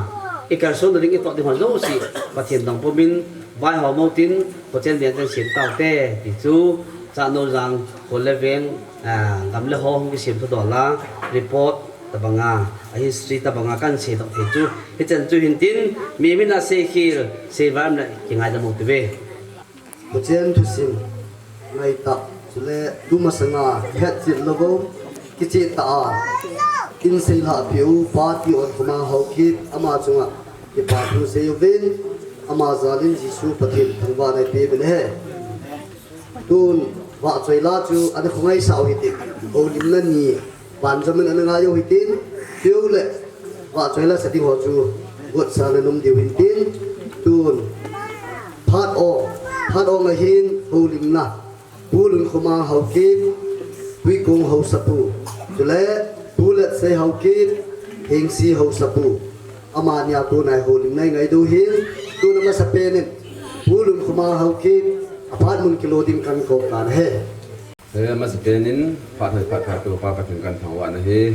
i kalson ding i toh ding ho jouse, Pathen dong pumin, vaihom u tin, kho chen veng chen sem tau te, ti chu, Chahnou lang, kho le veng, ah, gam le kho hung kisem thudol a, report, tabanga, a history tabanga kan seidoh thei chu. Hichan chu hintin, mi min a seikhel, seivam le kingaidam u tive. Kho chen thusim, ngaitah, chule tumasanga, hetchet lou, kicheh tah a, in seilhah peh u, Pa Tiotkhoma Haokip, ama chunga, kipa thu sei uvin, ama jal in Jesu Pathen thangvahna ipe uvin ahi. Tun, vahchoi la chu, ana khongaisah u hitin, houlimna ni, Banjamin ana ngai u hitin, tiu le, vahchoi la sa ding ho chu, gotsa na nom diu hintin, tun, phat o, phat o nga hin, houlimna, Pu Lunkhoma Haokip, Tuikong Haosapu, chule, Pu Letsei Haokip, Hengsi Haosapu, amani a tuna houlimna i ngai diu hin, tun amasapen in, Pu Lunkhoma Haokip, aphat mun kilo ding kan kou tan ahi. He, amasapen in, phat hoi phat phat tou Pa Pathen kan thangvahna ahi.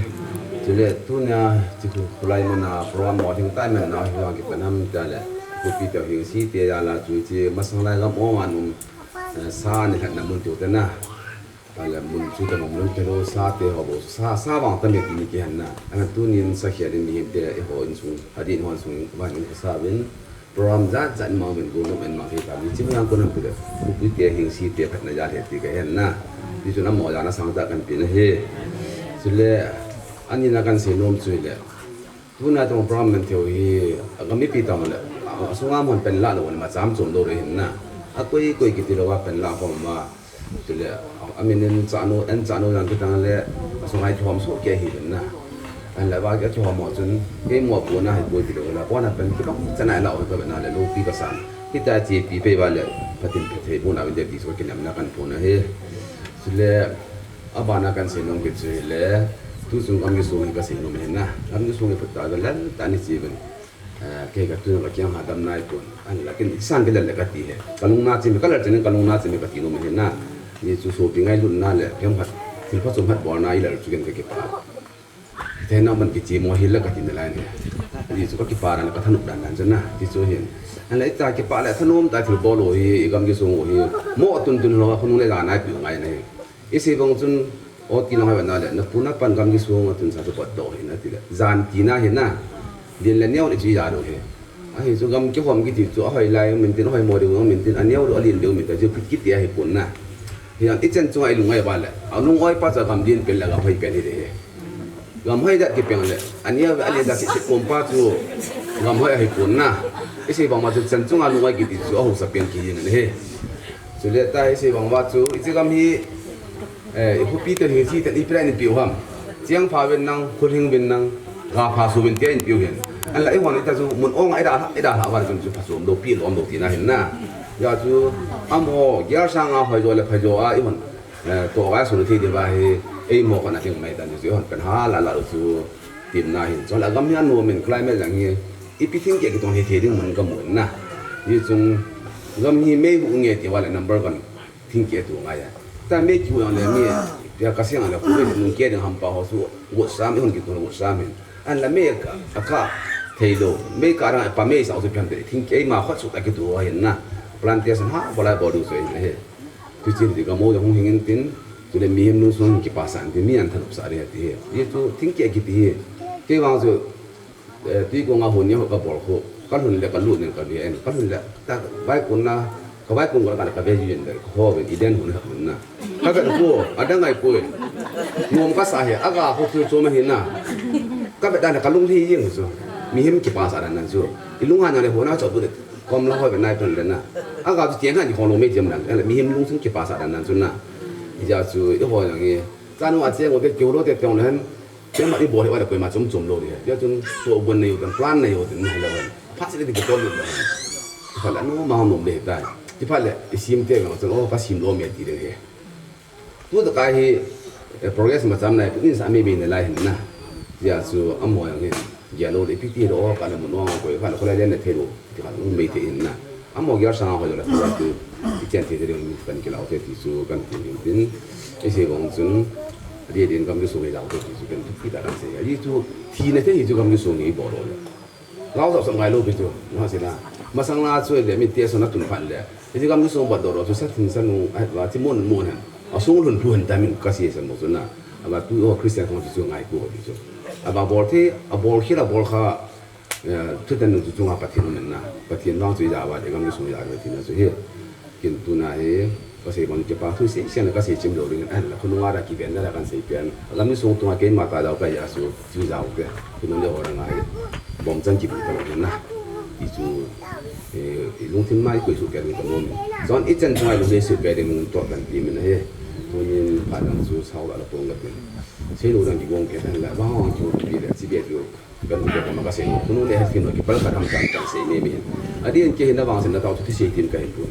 Chule, tunia, chikhu khulai mana, program mo thing tai mana, hi vang kipan ham tia le, khupi te hing si te ya la chu chi, masang lai lam ong an um, eh, sa ni khat na mun tu te na. Ala mun chu ta mun te lo sa te ho bo, sa, sa vang ta me ti ni ki han na. Ana tunin sa khia din ni hem te, eiho insung, adin hon sung, van in sa vin. Program jat jat mang vin go no men mang thei ta. Ni chim yang ko nam pule. Khupi te hing si te phat na ja the ti ka hen na. Ti chu na mo ja na sang ta kan pi na he. Chule, ani na kan sei nom chu le. Tuna tong program man thei u hi, a gam mipi tong le. Asunga mun pen la lou, ma cham chom lou re hin na. Akoi koi kiti lou a pen la khom ma. Chule, amin in chanu, en chanu jang kitang le, asunga i khom so ke hi hin na. An la ba ke khom mo chun, ke mo bu na hi bu ti lou la, bu na pen ki bang chana la o ka na le lou pi ka san. Hita chi pi pe ba le, Pathen phe thei bu na vin de ti so ki nam na kan pu na he. Chule, abana kan sei nom kit chu hile, tu chung gam kisung hi ka sei nom hin na. Gam kisung hi phat ta ga lan ta ni chi vin. Eh, kei ka tun ka kiang ha dam nai pon. An la kin sang ke lal le ka ti he. Ka lung na chim, ka lal chen ka lung na chim ka ti nom hin na. Ni chu sopi ngailutna le, phem khat, thil phachom khat bolna i lal chu ken ka kipah. Te na man kichi mo hi la ka ti na lai ni. Ni chu ka kipah dan, ka thanop dan dan chu na. Ti chu hin. An la i ta kipah le thanom ta thil bol u hi, i gam kisung u hi. Mo tun tun lo, khonung le la nai pi ngai na hi. I sei bang chun, o ti lang hai na le, na pu na pan gam kisung a tun sa chu pot do hi na ti le. Jan ti na hi na. Din le neo le chi ja do hi. Ahi chu gam kihom kiti chu ahoi lai min tin, ahoi mo ding min tin, aneo do, alin ding min tin, chu kiti ahi pon na. Hi an i chen chunga i lungai ba le. A nung oi pa cha gam din pen la gam hoi pen hi de hi. Gam hoi da ki pen le. Aneo alin da ki si pom pa chu gam hoi ahi pon na. I sei bang ma chu chen chunga lungai kiti chu ahu sa pen ki yin ne hi. Chule ta i sei bang ba chu, i chi gam hi, eh, i khopi te hi chi te i plan in piu ham. Chiang pha ven nang, khul hing ven nang, ga pha su ven te in piu hin. An la i hon i ta chu mun ong a i da, i da ha van chun chu pha sum do pi lom do ti na hin na. Ya chu, amo, gyar sang a hoi jo le phai jo a i hon, eh, to ga su thi de ba hi, ei mo ko na ting mai tan chu i hon pen ha la la chu tim na hin. Chu la gam hi an no min climate jang hi, i pi thing ke ki tong hi the ding mun ka mun na. Ni chung gam hi mei hu nge ti wa le number one. Thing ke tu ngai a. Ta mei kiu ang le mei, pia ka siang le, khu mei nung ke ding ham pa ho su, ngut sam, i hon ki tu ngut sam hin. An la mei ka, a ka, thei lo, mei ka rang pa mei sa su pian te, thing ke ma khot su ta ki tu ho hin na. Plantation ha, bo lai bo du so hin he. Tu chin ti ka mo hung hing in tin, tu le mi hem nung sung ki pa san tin, mi an than up sa re ti he. Ye tu, thing ke ki ti he. Ke wang su, Eh, tui kong a hun ni ho ka bol khu. Ka lhun le ka lut nen ka ve en. Ka lhun le ta vai kun na, ka vai kun ka, ka ve yin de. Ho ve i den hun ha hun na. Ka ve khu, a dang ai khu. Nom ka sa he, a ga khu khu chu ma hi na. Ka ve dan ka lung hi yin chu. Mi him ki pa sa dan nan chu. I lung ha na le ho na cho bu de. Kom la ho ve nai ton le na. A ga chu tiang ha ni ho lo me tiam dan. Mi him lung sung ki pa sa dan nan chu na. I ja chu i ho yang i. Cha nu a che ngo te kyo lo te tong le hen. Keima i bol hi, oi le koima chom chom lou ding ahi. Tia chun, to bon nei u tan, plan nei u tan, nei lou hen. Phat seh le ding ki tol lou hen. Phat le, anu ma hong nom le tai. Ti phat le, i sim te ma chun, oh, ka sim lou me ti ding ahi. Tu ta kai hi, eh, progress ma cham nai, pu in sa me be ne lai hin na. Tia chu, amo yang hin. Gia lou le, pi ti lou, oh, ka le mun ong koi, ka le kholai le ne thei lou. Ti khat um mei thei hin na. Amo gear sanga hoi le tu tu. I chen thei thei ding kan kilau thei ti chu kan ti ding tin. I sei bang chun. Adi din gam kisung hi lau thei ti chu kan ti ta kan sei. Adi chu thina thei hi chu gam kisung hi bol lou le. Lau sap sap ngai lou pi chu. Na sei na. Masang na chu le mi te so na tun phat le. Adi gam kisung bol lou chu sa thin sa nung ai va ti mon mon han. A sung lhun lhun ta min ka sei sa mo chu na. A va tu o Christian kong chu ngai ko ti chu. A va bol thei, a bol khel a bol kha. Eh, thutan nung chu chunga Pathen um in na. Pathen vang chu i ja uva, i gam ni sung i ja uva tina chu hi. Kin tuna hi, ka sei bang kipa thu sei, sei na ka sei chim lou ding, an la khununga ra kiven la kan sei pian. Gam ni sung tunga keima ka dau ka ja su, chu ja u ke. Khunung le ho ra ngai. Bom chan ki bu ta lou na. Ti chu, eh, i lungthim mai koi su ke ni ka nom. Chun i chan chunga i lung le su pe ding to kan ti min he. Tunin pa dang chu sau la la pong la pin. Sei lou dang ki gong ke dan la, bang hong chu pi le, chi be chu. Kan u ka ma ka sei, khunung le ha thin ki pal ka dam dam kan sei me me. Adi an ke hin na vang sen na tau thu sei tin ka hin pun.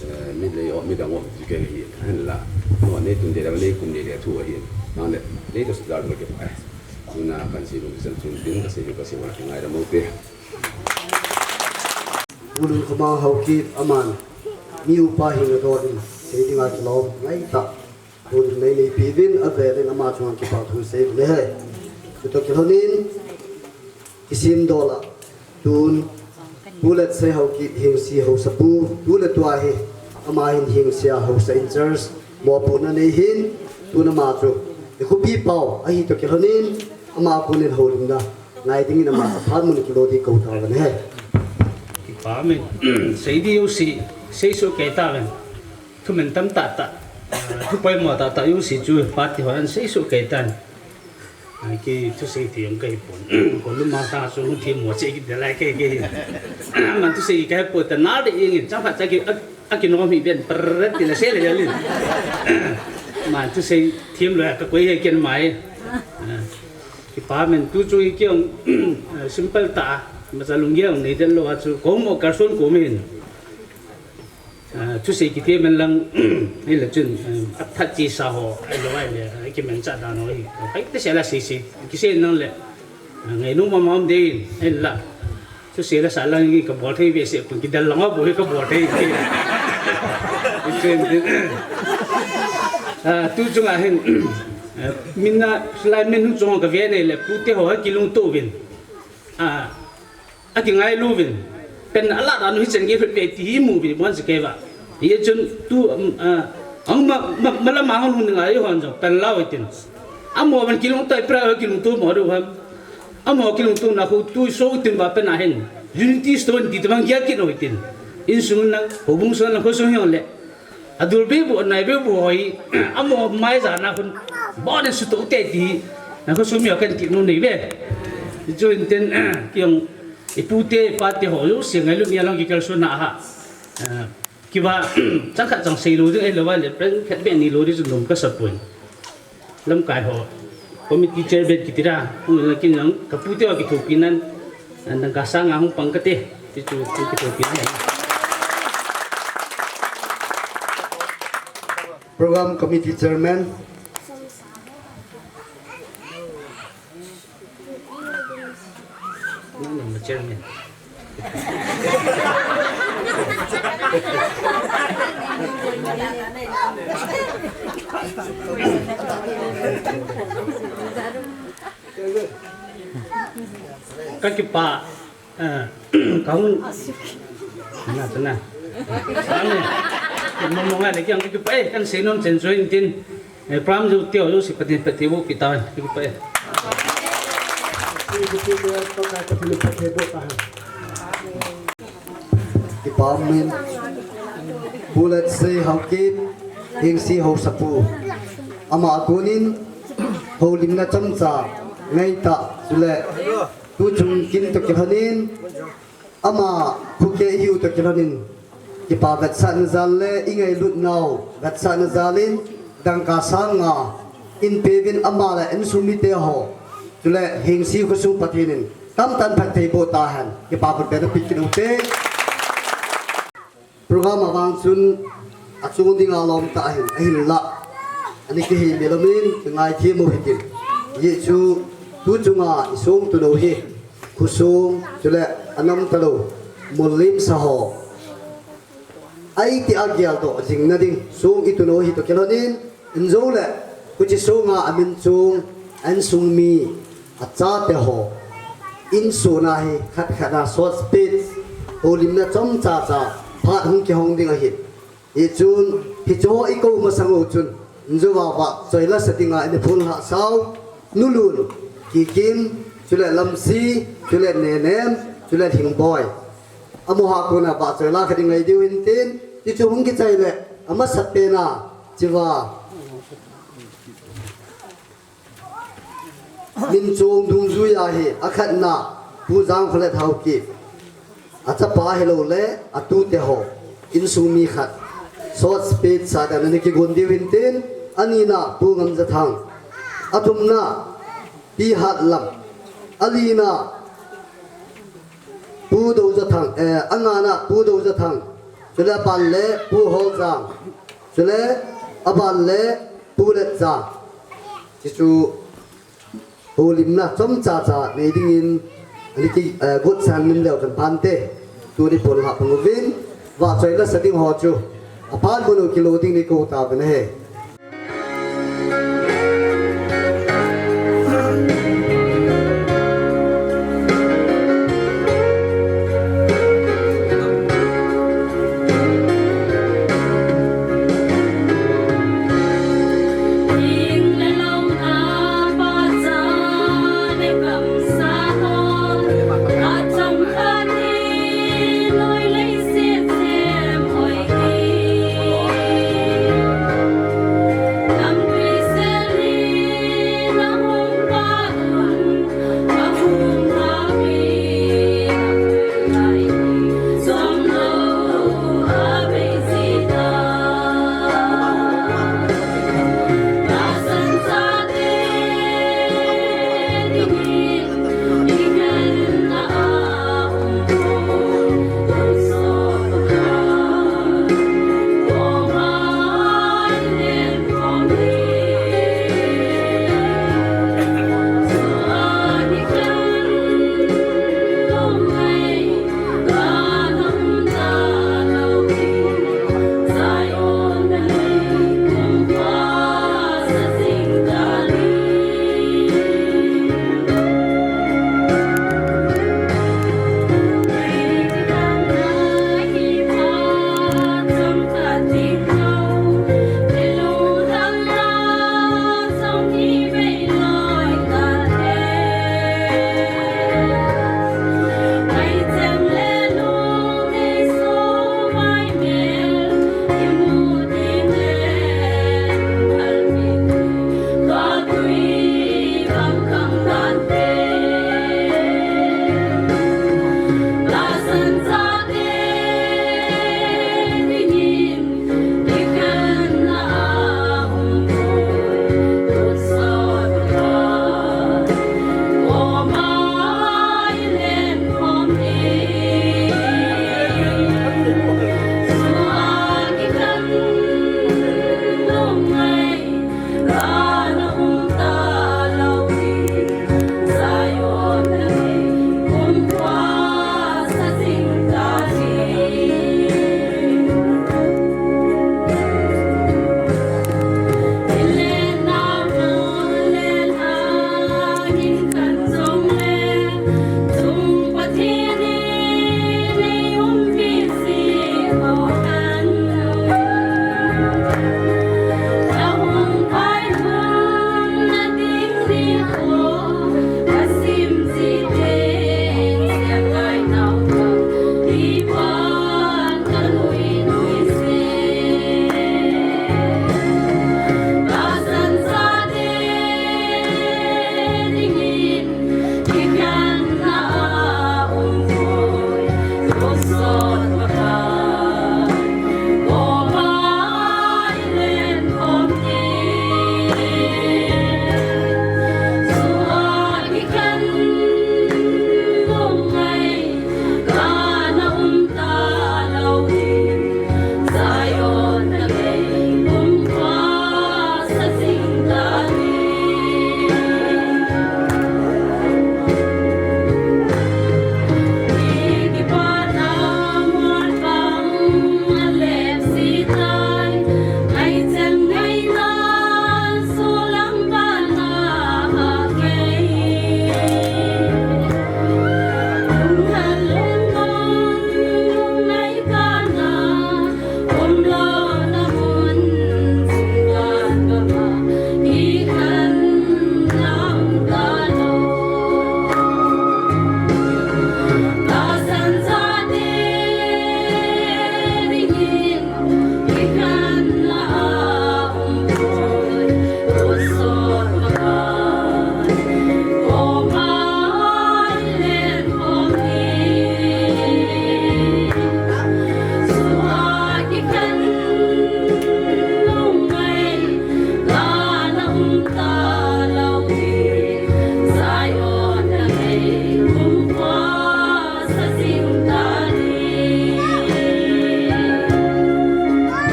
Eh, mi le o, mi dang o, ti ke hi. Hen la. No, nei tun de la, nei kum de le thu hi. Na le, nei to sa dal ke pa. Tuna kan sei lung san chun tin ka sei ka sei wa ngai da mo te. Ulun khama hau ki aman. Mi upa hin na do din. Sei ding a lo ngai ta. Tun nei nei pi vin a velin ama chunga kipa thu sei le he. Chuto kilhonin kisim dola tun Pu Letsei Haokip Hingsi Haosapu, tu le tua hi ama hin Hingsia Haosa in charge, mopohna nei hin, tun ama chu i khopi pau ahi to kilhonin ama konin houlimna ngai dingin ama phat mun kilo di ko ta le he. Kipa min. Sei di u si, sei su ke ta ven. Thumin tam tah tah, ah, thu poimo tah tah U C chu party hon an sei suh kei tan. Ai, kei thusei thiem kahi pon. Kolum a sa su thiem mo che kit de lai kei kei. Man thusei kahi pon ta na de ing in chang phat cha ki a, a ki nom hi ben prrr ti la se le le. Man thusei thiem lo ka koi he ken mai. Kipa men tu chu i kiong, simple ta, ma cha lunggel nei den lo a chu ko mo ka sun ko min. Ah, thusei kiti men lang, ni le chun, ah, a that chi sa ho, ai lo ai le, ai ki men cha dan ho hi. Pai te se la sei sei, ki sei nang le. Ah, ngai nu ma ma um de, ai la. Thusei la sa lang ki ka bol thei ve se, kun ki dal lang a bo hi ka bol thei. Chen din. Ah, tu chung a hin, ah, min na, lai min hung chung ka ve nei le, pu te ho ha ki lung to vin. Ah, a ki ngai lu vin. Pen a la dan hi chen ge phit pe ti hi mu vin bon se ke va. Ye chun tu, um, ah, ang ma, ma, ma la ma hung ngai hon jong pen la wai tin. A mo ban ki lung tai pra ki lung tu mo ru ham. A mo ki lung tu na khu tu so tin va pen a hin. Unity stone ti te bang ya ki no tin. In sung na, ho bung sung na, ho sung yong le. A dul be bu, nai be bu hoi, a mo mai za na khun, bo ne su to te ti, na khu sum yo kan ti nu nei ve. Chu in ten, kiong, i pu te, pa te ho, yo, si ngai lu mi a long ki kal su na ha. Eh, ki ba, chang khat chang sei lu ding, eh, lo ba le, pen khat be ni lu ding chu nom ka sa pun. Lamkai ho, committee chair bet kiti ra, hung la kin jong, ka pu te wa kithopi nan, an dang ka sang a hung pang ka te, ti chu, hung kithopi nan. Program committee chairman. Nang nang chairman. Ka kipa, eh, ka hung, na, na. Amen. Mo mo ngai le kiang ka kipa, eh, kan sei nom chen join tin. Eh, pram jo teo jo si Pathen phatthei boh peh ta, ki pa e. Kipa um in. Pu Letsei Haokip, Hengsi Haosapu. Ama a konin, houlimna chomcha, ngai ta, chule, tu chung kin toh kilhonin, Ama, khu kei hiu toh kilhonin, kipa vetsahna jal le, i ngailut nau, vetsahna jal in, dangka sang nga, in peuvin ama le, insung mite ho, chule, Hengsi khosung Pathen in, tamtah in phatthei boh tahen, kipa khut be na peh kit u te. Program a vang chun, achung dinga lom tah ahin, ahinlah. Ani kihei mi lomin, kingai thim u hitin. Hichu, tu chunga, i sung tu lou hi. Khosung, chule, anam talou, mulim sa ho. Aiti a geldoh, jing na ding, sung i tu lou hi toh kilhonin, in jou le, huchi sunga amin chung, insung mi, achate ho. Insung a hi, khat khat a short speech, houlimna chomcha cha, phat hung kihong ding ahi. Hichun, hiche ho i kou masang u chun, in jou a vahchoi la sa dinga, in i phun lhah sau, Nulun, Kikim, chule Lamsi, chule Nenem, chule Lhingboi. Amaho a kona vahchoi la kha ding ngai diu hin tin, hichu hung kichai le, amasapen a, chiva. Min chung dungjui a hi, akhatna, Pu Jangkholet Haokip. Achapa hilou le, atute ho, insung mi khat. Short speech sa dan ana kigon diu hin tin, anina, Pu Ngamjathang. Athumna, Pi Hatlam. Alina, Pu Dojathang, eh, angana, Pu Dojathang. Chule aban le, Pu Holjang. Chule aban le, Pu Letjang. Hichu, houlimna chomcha cha nei dingin, ani ki, eh, got san lim leu chun phante, tuni pon lhah pang uvin, vahchoi la sa ding ho chu, aphat mun u kilo ding ni kou tauvin ahi.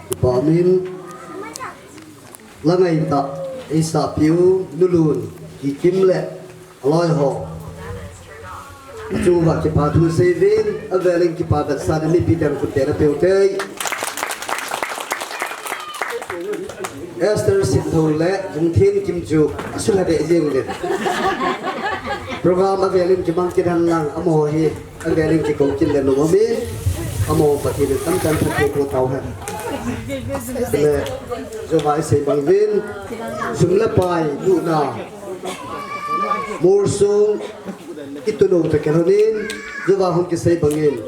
Kipa min, la ngaitah, eisa piu, nulun, Kikim le aloi ho. Achunguva kipa thu seivin, avelin kipa vetsahna mipi teng khut tena peuhite. Esther Sintho le Vungthin Kim chu asulha deh jeng le. Program avelin kimang kit hen lang, amaho hi avelin kikou kit le nom amin, amaho Pathen in tamtah in phatthei boh tauhen. Le, jouva isei bang uvin, sum le pai luna, Morsung, i tunou ta kei lhonin, jouva hung kisei bangin.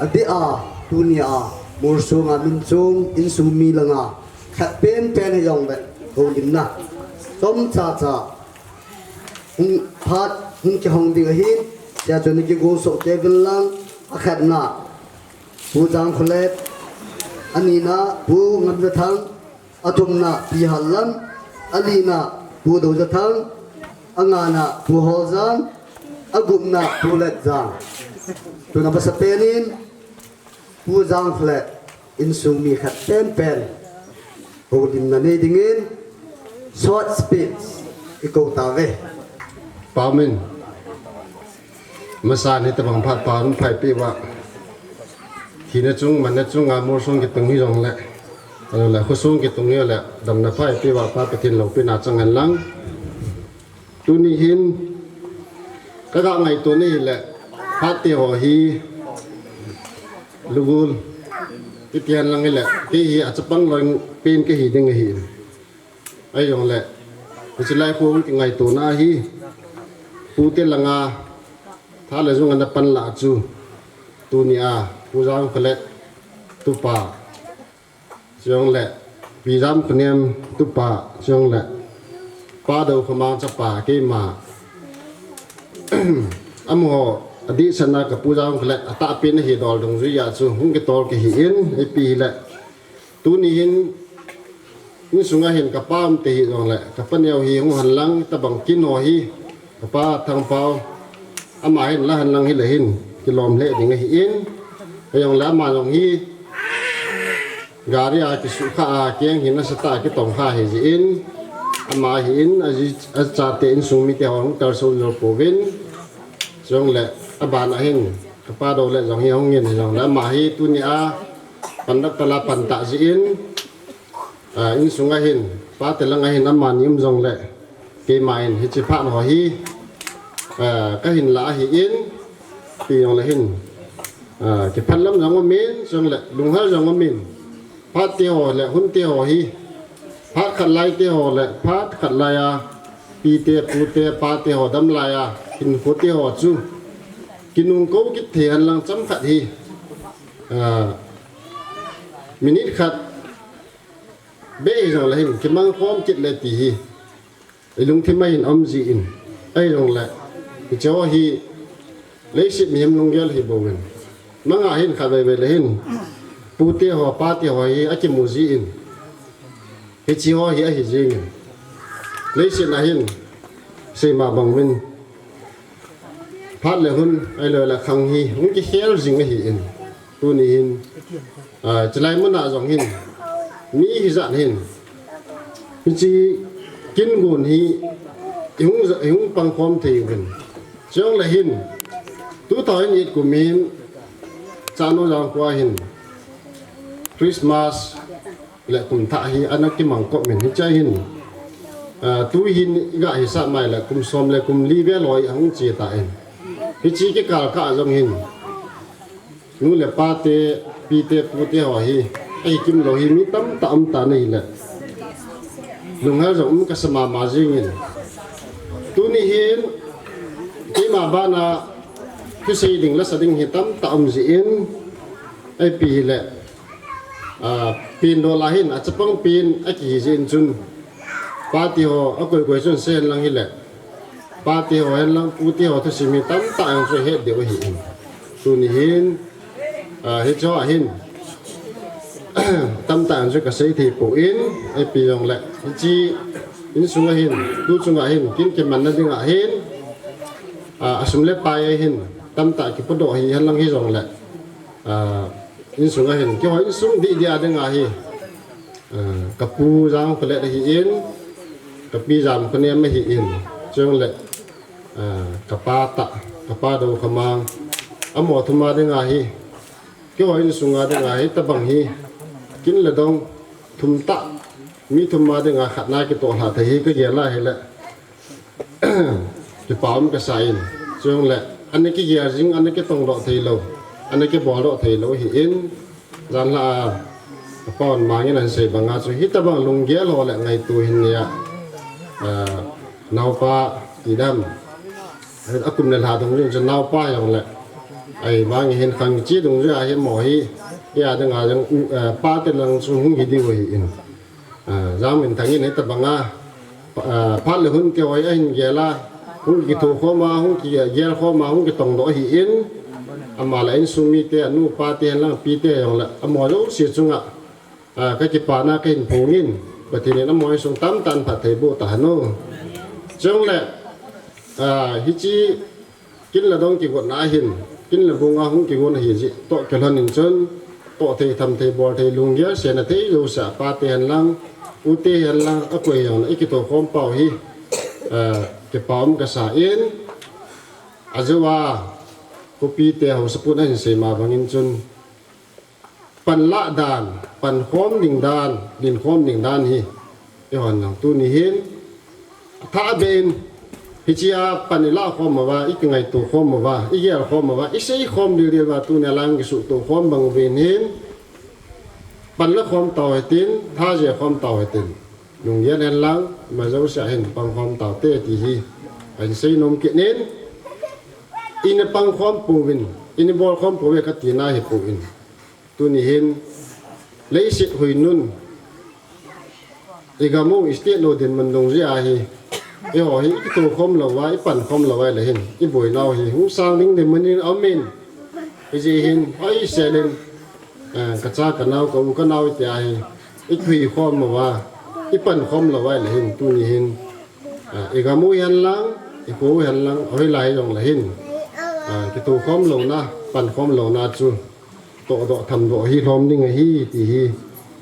Adeh a, tunia, Morsunga min chung, insung mi langa, khat penpen hijongle, houlimna chomcha cha hung phat, hung kihong ding ahin, tia chun i kigong soh kei uvin lang, akhatna, Pu Jangkholet, anina, Pu Ngamjathang, athumna, Pi Hallam, alina, Pu Dojathang, angana, Pu Holjang, agupna, Pu Letjang. Tuna masapen in, Pu Jangkholet, insung mi khat penpen, houlimna nei dingin, short speech, ikou tauve. Pamin. Masan hitabang phat pa hung phaipeh uva. Thina chung, manna chunga Morsung kitung hijongle, ahilou le, khosung kitung hile, damna phaipeh uva, Pa Pathen loupina chang hen lang. Tuni hin, kaga ngaito na hile, phat teho hi, lugul, kiti hen lang hile, kei hi achapang loi pen kahi ding ahi. Ahijongle, hiche lai khu kingaitona hi, pute langa, tha le jung ana pan lah chu, tunia, Pu Jangkholet, tupa, chujongle, Pi Jamkhonem, tupa, chujongle, Pa Dokhomang chapa, keima, amaho, adehsetna ka Pu Jangkholet, atahpen ahi dol dungjuiya chu, hung kitol kahin, ipi hile, tuni hin, insunga hin kapa umte hijongle, kapa neo hi hung hen lang, tabang kin ho hi, kapa Thangpao, ama hin la hen lang hile hin, kilom lheh ding ahin, ahijongle ama jong hi, gari a kisukha a, keng hin asatah a kitongkha ahijeh in, ama ahin, aji, achate insung mite ho hung kalson jou pouvin, chujongle, abana hin, kapa Dou le jong hi hung in hijongle, ama hi tunia, pan dap tala pan tah jeh in, a, insunga hin, pate langa hin amani um jongle, keiman hiche phat ho hi, a, kahin lah ahin, ipi jongle hin, a, kiphalam jong umin, chujongle, lunghel jong umin, phat teho le, hun teho hi, phat khat lai teho le, phat khat laiya, pite, pute, pate ho dam laiya, hinkho teho chu, kinungkou kit thei hen lang chomkhat hi, a, minute khat, beh hijongle hin, kimang khom kit le ti hi, ilungthim a hin um jin, ahijongle, hicheho hi, leiset mihem lunggel hibouvin. Manga hin khatvei vei le hin, pute ho, pate ho hi akimu jin, hicheho hi ahi jengin. Leiset a hin, seima banguvin, phat le hun, ahilou le khang hi, hung kikhel jing ahin. Tuni hin, a, chulai muna jong hin, mi hijat hin, hiche kin gon hi, ihung, ihung pangkhom thei uvin. Chujongle hin, two thousand eight kum hin, Chanu Jangkhoa hin, Christmas le kum thah hi ana kimang kop min hiche hin, a, tu hin iga hisah mai le kum som le kum li vel ho hi ahung che tan. Hiche kikal kah a jong hin, nu le pate, pite, pute ho hi, ahi kimlou hi mi tamtah um tan ahile, lunghel jong um kasa mama jengin. Tuni hin, keima bana, thusei ding, lasa ding hi tamtah um jin, ipi hile, a, pen dol a hin, achapang pen akihi jeh in chun, pate ho, akoi koi chun sei hen lang hile, pate ho hen lang, pute ho thusim hi tamtah jong chu het diu ahin. Tuni hin, a, hicheho a hin, tamtah jong chu kasei thei poi, ipi jongle, hiche insunga hin, tu chunga hin, kin kimanna dinga hin, a, asum le pai a hin, tamtah kipodoh hi henlang hijongle, ah, insung a hin, keiho insung didi a dinga hi, ah, kapu Jangkholet ahin, kapi Jamkhonem ahin, chule, ah, kapa tah, kapa Doukhamang, amaho thum a dinga hi, keiho insung a dinga hi, tabang hi, kin le dong, thum tah, mi thum a dinga khatna kitoh lhah thei hi kagel a hile, kipa um kasa in. Chule, ana kigel jing, ana kitongdoh theilou, ana kiboldoh theilou ahin, janhi a, apan mangin ahin sei banga chu, hitabang lunggel ho le ngaito hin nia, ah, naopa tidam, akum le lha dungjui chu naopa jongle, ahivangin hin khangche dungjui ahi mo hi, hia dinga jong, ah, pate lang chu hung hi diu ahin. Ah, Jangminthang in hitabanga, ah, phat le hun keiho ahin gel a, hung kithokhom a, hung kigel khom a, hung kitongdoh ahin, ama le insung mite, anu, pate henlang, pite jongle, amaho jouse chunga, ah, kakipana kahin phongin, Pathen in amaho insung tamtah in phatthei boh tahen o. Chule, ah, hiche kin le dong kigotna ahin, kin le bung a hung kigon ahi jeh toh kilhonin chun, toh thei, tham thei, bol thei, lunggel sena thei jouse a, pate henlang, ute henlang, akoi jongle ikithokhom pau hi, ah, kipa um kasa in, ajeh a, khopite haosapu in ahin sei ma bangin chun, panlah dan, pankhom ding dan, dinkhom ding dan hi, eihon jong tuni hin, athah beh in, hichea pan ilah khom uva, ikingaito khom uva, igel khom uva, isei khom dildil uva, tunia lang kisuhto khom bang uvin hin, pan la khom tau hitin, tha je khom tau hitin, lunggel henlang, ima jouse a hin pang khom taute ti hi, ahin sei nom kit in, ina pang khom pouvin, ina bol khom pouve katina ahipoi. Tuni hin, leiset huinun, igam u, istate lou dinmun dungjui ahi, eiho hi ikithokhom louva, ipankhom louva ahile hin, iboinau hi hung sang ding dinmun in aumin, hijeh hin hoisel in, eh, kacha kanao, ka-u kanao iti ahi, ikhui khom uva, ipankhom louva ahile hin, tuni hin, ah, igam u henlang, ikho u henlang, hoilai jongle hin, ah, kithokhom louna, pankhom louna chu tohdoh thamdoh hi lhom ding ahi ti hi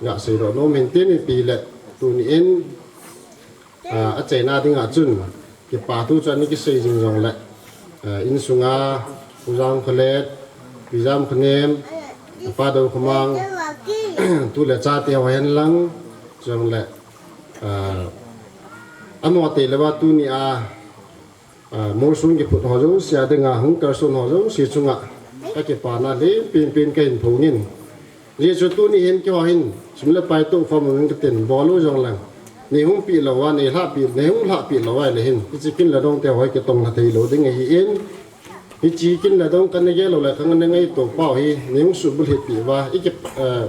gaseidoh nom hin tin, ipi le tuni in, ah, achaina dinga chun kipa thu chu ana kisei jing jongle, ah, insunga Pu Jangkholet, Pi Jamkhonem, Pa Doukhamang, tu le chate ho henlang jongle, ah, amaho teilouva tunia, ah, molsung kiphut ho jouse a dinga hung kalson ho jouse chunga kakipana lheh penpen kahin phongin. Hijeh chun tuni hin keiho hin sum le pai tohkhom uvin katin, bol u jongleng, nei hung peh louva, nei lhahpeh, nei hung lhahpeh louva ahile hin, hiche kin le dongte ho hi kitong lha theilou ding ahin, hiche kin le dong kana gel lou le kana ngaito pau hi nei hung subulhit peh uva, iki, eh,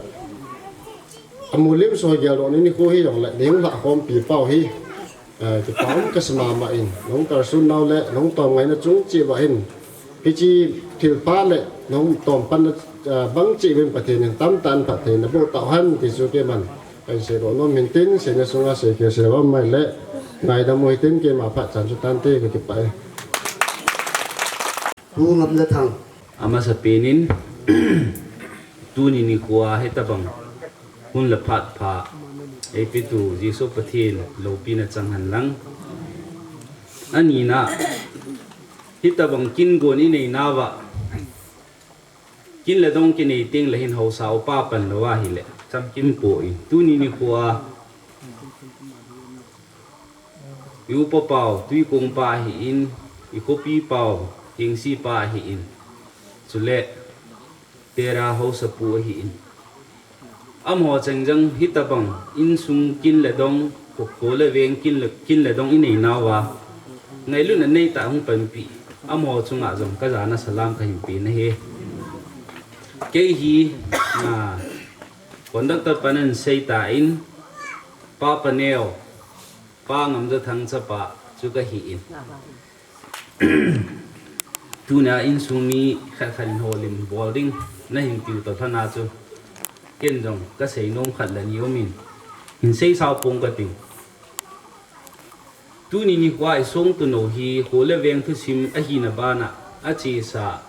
amolem so geldoh ni nikho hijongle nei hung lhahkhompi pau hi, eh, kipa um kasa mama in, nahung kalson nau le nahung tom ngaina chung cheh uva hin, hiche thilpha le nahung tom panna, eh, bang cheh uvin Pathen in tamtah in phatthei naboh tauhen ti chu keiman kahin seidoh nom hin tin, seina sunga seikhel sei uva um ahile, ngaidam u hitin, keima phat chan chu tante, kakipah e. Pu Ngamjathang. Amasapen in, tuni nikhoa hitabang hun le phat pha eipetu Jesu Pathen loupina chang henlang. Anina, hitabang kin gon ineinauva, kin le dong kinei tengle hin haosa upa pan louva ahile chamkim poi. Tuni nikhoa i-upa pau Twikong pa ahin, ikhopi pau Kengsi pa ahin, chule Tera haosapu ahin, amaho cheng jong hitabang insung kin le dong, kho, kho le veng kin le, kin le dong ineinauva, ngailutna neitah a hung panpi, amaho chunga jong kajana salam kahin pe nahi. Kei hi, ah, conductor pan ahin seitan, Pa Paneo, Pa Ngamjathang chapa chu kahin, tunia insung mi khat khat in holim bol ding nahin tiu toh lhona chu, ken jong kasei nom khat le ni umin, hin seisao pong kating. Tuni nikhoa isongtunou hi kho le veng thusim ahina bana achesa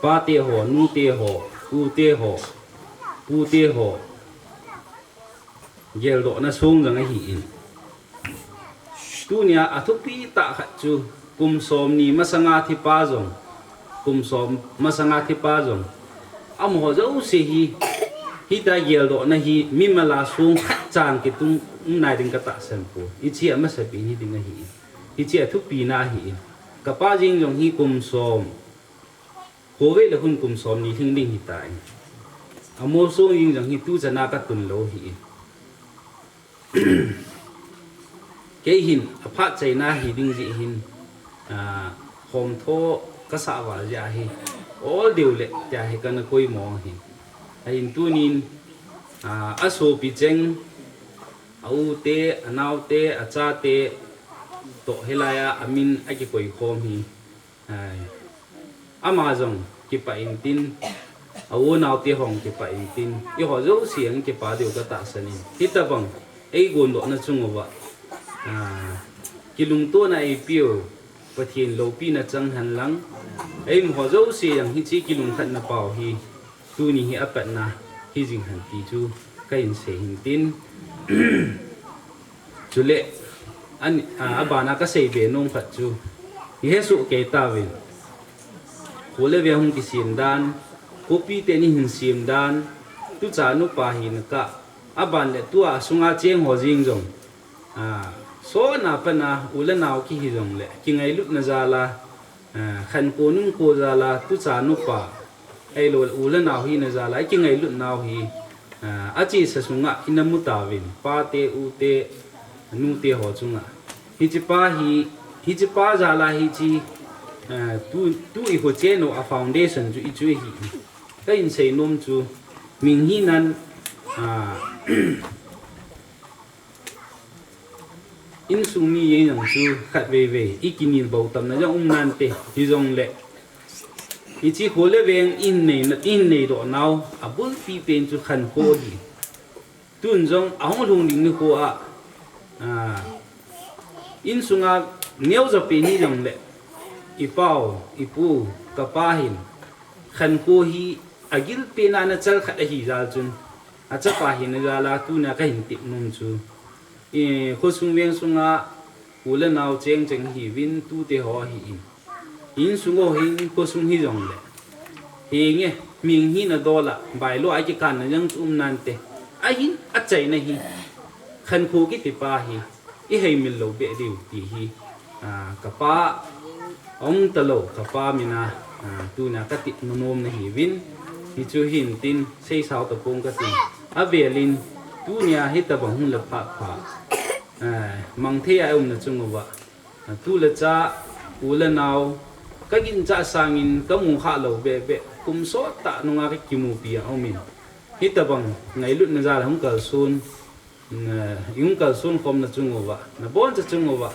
Pate ho, nute ho, ute ho, pute ho geldohna song jong ahin. Tunia athupi tah khat chu kum somni masanga thipa jong, kum som masanga thipa jong, amaho jouse hi, hitia geldohna hi mimal a song khat chan kitung nai ding katahsan poi. Hiche amasapen hi ding ahi. Hiche athupina ahi. Kapa jeng jong hi kum som, khovei le khun kum somni lhing ding hitai. Amosong jeng jong hi tuchan a katun lou hi. Kei hin aphat chaina hi ding jeh hin, ah, khomtho kasah val jeh ahi. Ol deu le tia hi kana koi mong hi. Ahin tunin, ah, asopi cheng, aute, anaote, achate toh hilai a amin akikoi khom hi. Ai. Ama jong kipah intin, a-u anaote hon kipah intin, eiho jouse jong kipah diu katahsan in. Hitobang eigondohna chung uva, ah, kilungtona eipeu Pathen loupina chang hen lang, eimaho jouse jong hiche kilungkhatna pao hi tuni hi apatna hijing hen ti chu kahin sei hintin. Chule, an, a, abana kasei be nom khat chu, ihesoh kei tauvin. Kho le veng hung kisem dan, khopi teni hin sem dan, tuchan upa hina kah, aban le tua sunga cheng ho jeng jong, a, sotna pana u le nao kihi jongle kingailutna jal a, ah, khankho nungkho jal a, tuchan upa, ahilou u le nao hina jal a, ikingailutnau hi, ah, achesa sunga ina mu tauvin, pate, ute, nute ho chunga. Hiche pa hi, hiche pa jal a hiche, ah, tu, tu ikho chen u a foundation chu hichu ahi. Kahin sei nom chu, ming hinan, ah, insung mi jeng jong chu khatvei vei ikinel bou tamna jong um nante, hijongle hiche kho le veng ihin nei, ihin neidoh nau abulpi pen chu khankho ahi. Tun jong ahung lhung ding nikho a, ah, insunga neocha pen hijongle, ipau, ipu, kapa hin khankho hi agil pen a nachal khat ahi jal chun, achapa hina jal a tunia kahin tep nom chu, i, khosung veng sunga u le nao cheng cheng hiuvin, tute ho ahin. Insung ho hin khosung hijongle, henge, ming hina dol a, bailo a ikikanna jong chu um nante. Ahin, achaina hi khankho kiti pa hi iheimil lou beh diu ti hi, ah, kapa, aum talou, kapa mina, ah, tunia katep nomna hiuvin, hichu hintin, seisao tapong katin. Avelin, tunia hitobang hung le phat pha, ah, mangthei a iumna chung uva, ah, tu le cha, u le nao, kaginchat sangin kamu khalou beh beh, kum sottah nunga kakimupi a aumin. Hitobang ngailutna jal a hung kalson, na, ihung kalson khomna chung uva, naboncha chung uva,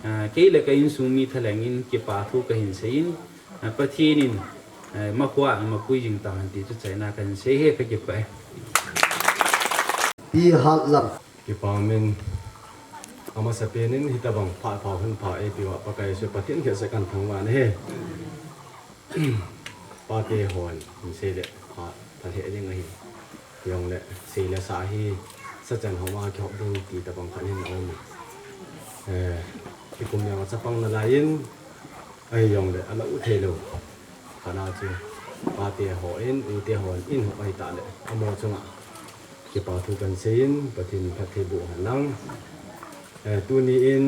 ah, kei le ka insung mi thalheng in kipa thu kahin seiyin, ah, Pathen in, ah, makhoa mapui jing tahen ti chu achaina kahin sei e, kakipah e. Pi Hatlam. Kipa umin, amasapen in hitobang phat pha hun pha eipeuva Pakai Jesu Pathen khut a kahin thangvah e. Pate hon, hin seile, pha, pha lheh ding ahi. Jongle, seile sa hi, sachan homa kihop ding ti tobang khat hin aum e. Eh, ikum jong a chapang nalaiyin, ahijongle, alou thei lou. Khat a chu, pate hon, ute hon, ahin hop ahitah le, amaho chunga kipa thu kahin seiyin, Pathen in phatthei boh hen lang. Eh, tuni in,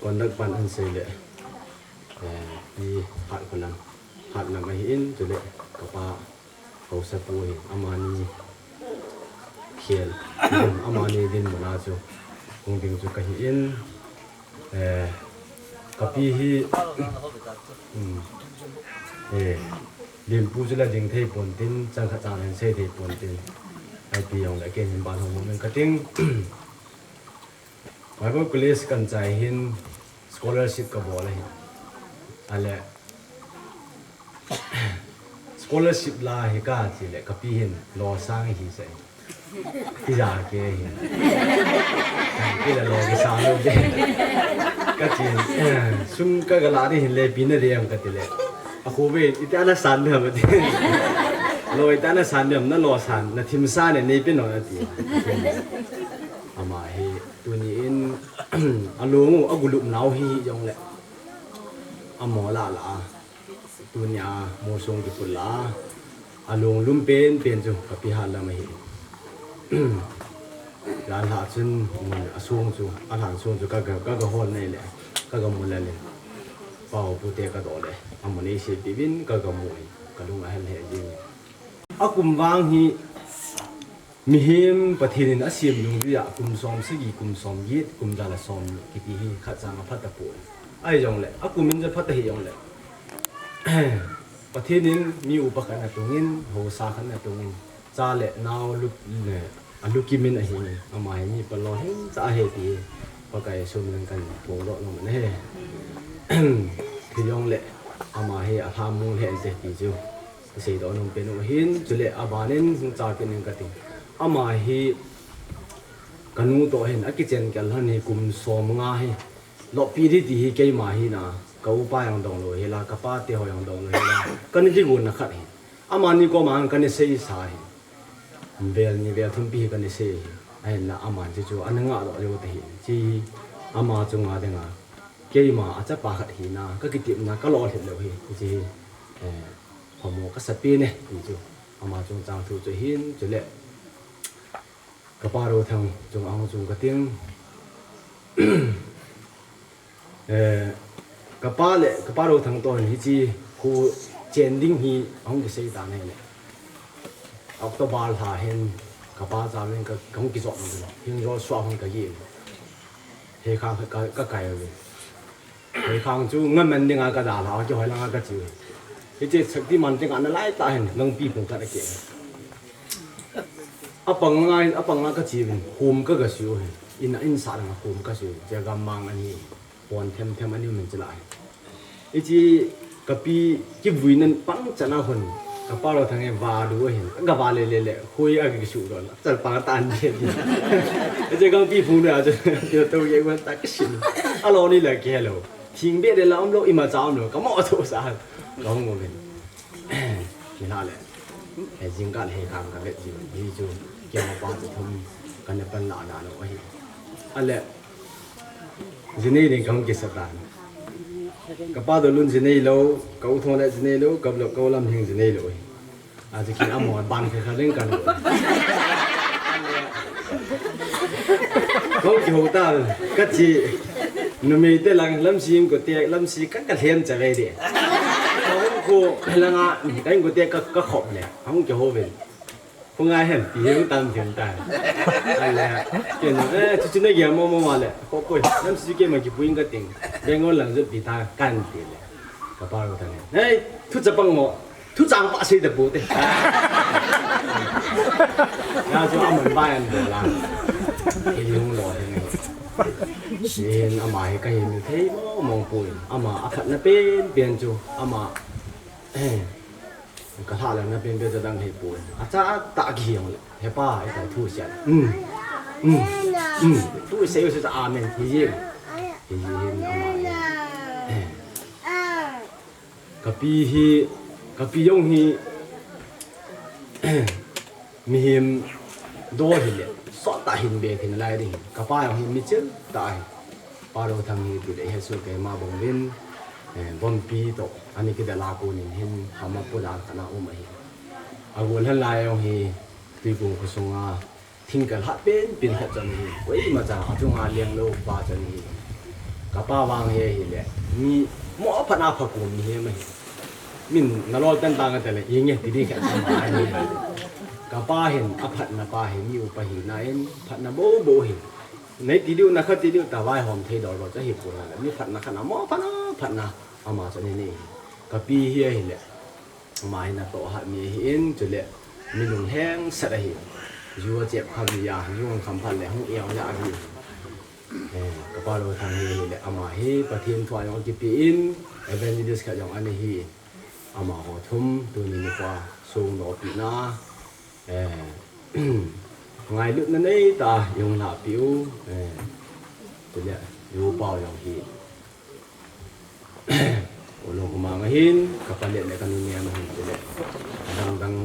conduct pan ahin seile, eh, Pi Hatkholam, Hatlam ahin, chule kapa haosapu ahin, amani khel, amani dinmun a chu hung ding chu kahin, eh, kapi hi, um, eh, dinpu chu la ding thei pontin, chang khat chang hin sei thei pontin, ipi jongle ken hin ban hung hung kating. Bible College kahin chai hin scholarship kabol ahi. Ale, scholarship la hi kache le kapi hin losang hi sah e. Ija kei hin. Kei le lo kisang lou ve. Kache, sum kagala ding hin le pi nadei em kati le. Akhu ve, iti ana san dem ati. Lo iti ana san dem, nalo san, nathim san e, neipe nom ati. Ama hi, tuni in, alung u, agulup nau hi, jongle. Amo la la. Tunia, mo sung kipul la. Alung lum pen pen chu, kapi hat lam ahi. Jan lha chun, asung chu, alhan sung chu, kaga, kaga hol nei le, kaga mu le le. Pau pute kadoh le, amu nei seipeh uvin, kaga mu in, kalung ahel he jing. Akum vang hi, mihem Pathen in asem dungjuia, kum som sagi, kum som get, kum ja le som kiti hi, khat chang aphat tapoi. Ahi jongle, akum in ja phat ahi jongle. Pathen in mi upa khat natong in, haosa khat natong in, cha le nao lut, ne, alukim in ahi, ama hi mi palolhing cha ahi ti, Pakai sum leng kan phongdoh nom ahi. Hijongle, ama hi alhamon lheh inte ti chu, aseidoh nom pen u ahin, chule aban in hung cha kit ning kati. Ama hi, kanu toh hin, akichen kel lhon hi kum som nga hi, loppi di ti hi keima hi na, ka upa jong dong lou hi la, kapa te ho jong dong lou hi la, kana kigonna khat hi. Amani koma kana seisa hi. Vel ni vel thum pi hi kana sei hi. Ahinla aman chu chu ana ngah doh lou ta hi. Chi ama chunga dinga. Keima achapa khat hina, kakitepna, kalolhit lou hi. Chi hi, eh, phamo kasa pen e, ti chu. Ama chungchang thu chu hin, chule. Kapa Rothang chung ahung chung kating. Eh, kapa le, kapa Rothang toh hiche khu chen ding hi ahung kisei tan ahile. October lha hin kapa cha min ka, kahung kijot nau. Hing Joshua hung kagin. He kha ka, ka kai ve. He khang chu ngaman dinga kadalha, kihoi langa kache. Hiche Shaktiman te kana lai ta hin, Gangpiphung khat ake. Apang langa hin, apang langa kache vin, hom ka gasui u hin. In, in sa langa hom kasui, che gammang ani, pon them them ani min chila hin. Hiche kapi kivuina pang chana hon, kapa Rothang e va du hin, aga va le le le, hoi aga kisu don, chal pa tan je. Hiche Gangpiphung na, che to ye wan ta kisin. Alo ni la ke lo. Thing be le la um lou, imacha um lou, kamo tho sa. Kahung um in. Kila le. He jingkah he khang kavet ji. Hi chu, keima pa chu thum, kana pan la na lou ahi. Ale, jinei ding kahung kisa tan. Kapa Dolun jinei lou, ka u Thonglai jinei lou, ka block ka u Lamhing jinei lou ahi. Achu khin amo ban kha kha leng kan. Kong kihou ta, kache. Numei te lang Lamsi ko te, Lamsi ka, kalhen cha ve de. Kong ko langa, kong ko te ka, kakhop le. Kong kihou ve. Ko ngai hen, ti hung tam hung ta. Ale, kenu, eh, chu chu na ya mo mo ma le. Ko ko, Lamsi keima kipuin kating. Bengal lang jot pi ta kan ti le. Kapa Rothang e. Hei, thu chapang mo. Thuchang pa sei da bu te. Ya chu aman ba yan do la. Ke hung lo he ngai. Sin ama hi kahin thei mo mo pui. Ama aphatna pen pen chu ama. Eh. Ka lha lana pen pen chu dang hei pui. Acha ta kihong le. He pa, ikai thu sia. Um. Um. Um. Thu sei u se cha amen. Hi ji. Hi ji hin ama. Eh. Kapi hi, kapi jong hi, mihem do hile, sot tah hin be thin lai ding. Kapa jong hi michil tah hi. Pa Rothang hi tile, he su keima bong vin, eh, bompi to, ani kida la ko nin hin, hama pu dan kana um ahi. Agol hen lai jong hi, tuikung khosunga, Thingkal hat pen, pen hat chan hi. Koima cha, achunga leng lou pa chan hi. Kapa vang hi ahile. Mi, mo aphatna phakum mihem ahi. Min, nalol tan tang ate le, inge, ti ding khat chan ahi. Kapa hin, aphatna pa hi, mi upa hina in, phatna bou bou hi. Nei ti diu, na kha ti diu, ta vaihom thei dol dol cha hi pu na le. Mi phatna khat na, mo aphatna, phatna, ama chan hi nei. Kapi hi ahile. Ama hi natoh hat mi ahin, chule mi lunglheng set ahi. Ju achep kha mi a, ju akham phat le hung eo ja ahi. Eh, kapa Rothang hi ahile, ama hi Pathen thu a jong akipe in, evangelist khat jong ana hi. Amaho thum, tuni nikho song nopina, eh, ngailutna neitah a, jong lhahpi u, eh, chule, ju pau jong hi. Olo kuma ngahin, kapa le le kanu niam hin tile. Adang dang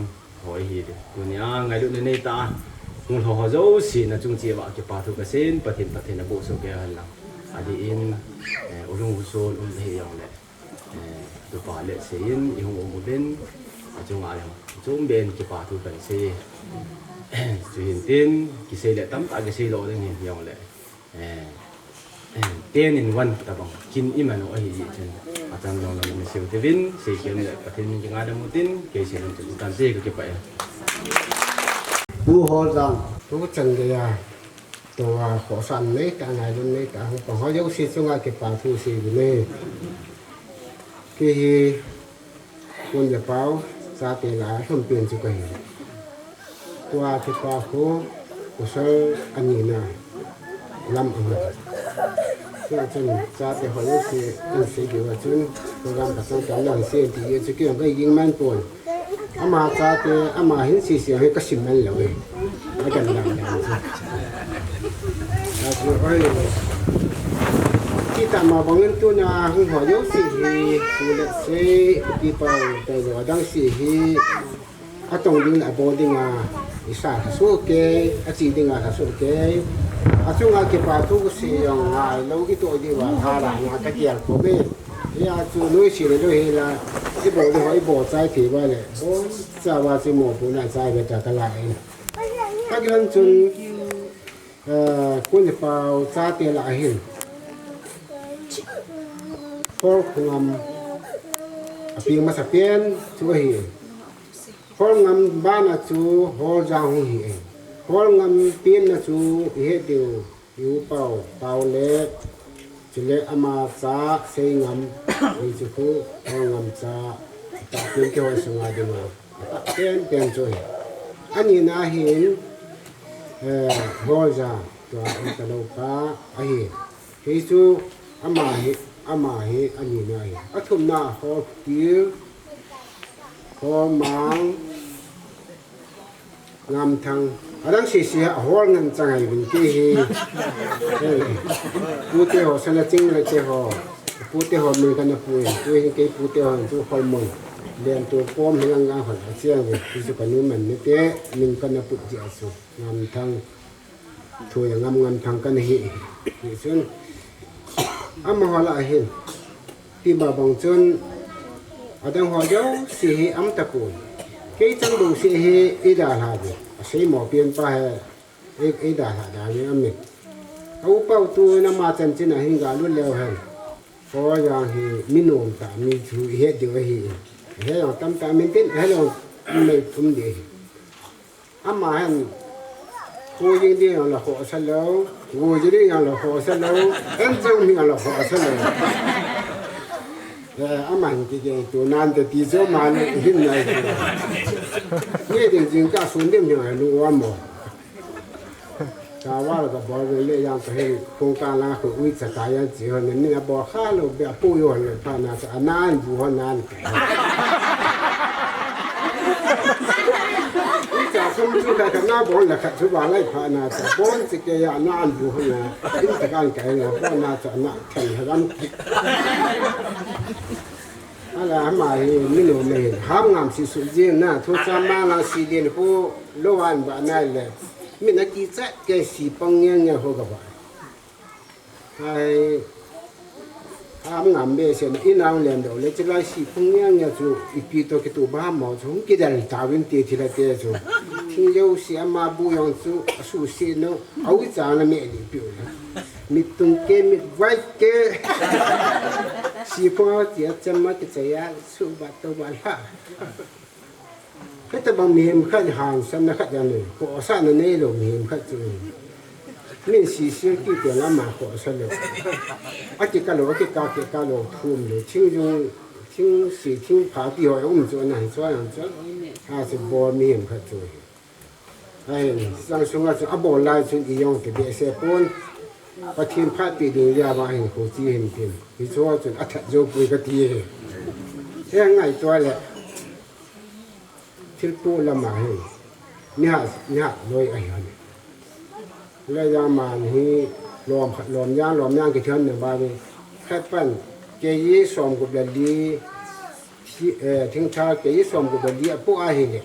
hoi hi de. Tunia ngailutna neita. Ngul ho ho jouse nachung cheh uva kipa thu kasei, Pathen, Pathen aboh soh kei hen lang. Adeh in, eh, ulung huson um hi jongle. Eh, tupa le seiyin, ihung um uvin, achunga jong chom ben kipa thu kasei. Chuhin tin, kisei le tamtah kisei lou ding hin jongle. Eh, eh, ten in one tabang, kin iman u ahi jeh chun. Achang jong lam ni seu tivin, sei kem le Pathen min kingaidam u tin, kei sei lam chu tante kakipah e. Pu Holjang, tu chan geiya. Tua khohsah neita, ngailutna neita, hung pang ho jouse chunga kipa thu sei uvin e. Kei hi, Kun le Pau, chate lah a lhumpen chu kahi. Tua kipa khu, pasal anina lam ahi. Tua chun, chate ho jouse, ahin sei diu a chun, program pasal kan lang sei ti chu kei jong kahin ging man pon. Ama chate, ama hin sese hi kasim man lou e. Akan dang dang chu. Achu oi. Ti tama bangin tuna hung ho jouse hi, pu le sei, kipa tailou adang se hi. Atong ding le abol dinga, isa lhasoh kei, achi dinga lhasoh kei. Achunga kipa thu kasei jong ngailou kitoh diuva, hala nga kagel khom e. Hia chu noise le lou hela, ibol le ho, ibol chai thei uva le. Bol chauva chu mopohna chai ve ta kala e. Kakilan chun, eh, Kun le Pau chate lah a hin. Hol khongam apeng masapen chu ahi. Hol ngam bana chu Holjang hung hi e. Hol ngam penna chu ihet diu. I u Pau, Pau le, chule ama cha Seingam, hichu khu, Holjang cha, tahpin kihoi sunga dinga, atah penpen chu ahi. Anina hin, eh, Holjang, tua, Talou pa, ahi. Hichu, ama hi, ama hi, anina hi. Athumna, Holkil, Holmang, Ngamthang. Adang sese a Hol ngan chang ahi uvin kei hi. Pute ho, Salaching le te ho. Pute ho min kana pu in. Tu hin kei pute ho chu Holmon. Len tu pom hi lang gang hon a chiang ve. Hichu kanu man ni te min kana pu jeh a chu. Ngamthang. Thu ya Ngam Ngamthang kana hi. Hichun. Amaho lah a hin. Ti ba bang chun, adang ho jouse hi aum tapon. Kei chang jouse hi eidalha uve. Asei mo pen pa hi, ei, eidalha da ni amin. A u Pau tu nama chanchin a hin galut leu hen. Holjang hi mi nom tah mi chu ihet diu ahi. Ihet jong tamtah min tin, ihet jong mei thum ding ahi. Ama hin, pu jing ding jong la khohsah lou, pu jing ding jong la khohsah lou, en jong mi jong la khohsah lou. Eh, ama hin kigei tu nan te ti jo ma le hin nai tu. Ni ding jing ka sun ding mi jong lu wa mo. Ka wa la ka bol le yang ka hin kong ka la ko ui cha ka yan chi ho ne ni na bol kha lou be pu yo le pha na cha anan bu ho nan. Cha sum chu ka ka na bon la ka chu ba lai pha na cha bon chi ke ya na an bu ho na. In ta kan ka na bon na cha na thei ha gam ki. Ala ama hi mi no me ham ngam si su jin na thu cha ma na si din ko lo an ba na le. Mi na ki cha ke si pang nge nge ho ga ba. Ai, am ngam be se na, i nang lem do le, chilai si phung nia nia chu, ipi to kitu ba mo chu, hung kidel ta vin ti thila te chu. Thing jouse ama bu jong chu, asu si no, au cha na me ni piu le. Mit tung ke, mit vai ke. Si phung a ti a cham ma ki cha ya, su ba to ba la. Hitabang mihem khat hangsanna khat jong le, khohsahna neilou mihem khat chu. Min sisir kiti lama khohsah lou. Akikah lou, akikah kikah lou thum lou. Thingjung, thingsi, thingpha ti ho um chu ana hi chuan ang chuan. A chu bol mihem khat chu. Ahin, chang sunga chu abol lai chun i jong ti behseh pon. Pathen phatpeh ding jeh a vang hin kho chi hin tin. Hi chu chun athat jou pui kati e. He ngaito le. Thilpeh lama hi, nihat, nihat loi ahi hon. Le jang man hi, lom khat, lom jang, lom jang kithian na ba ni, khat pan, Kei somgup le li, thi-, eh, thingtha kei somgup le li apoh ahile.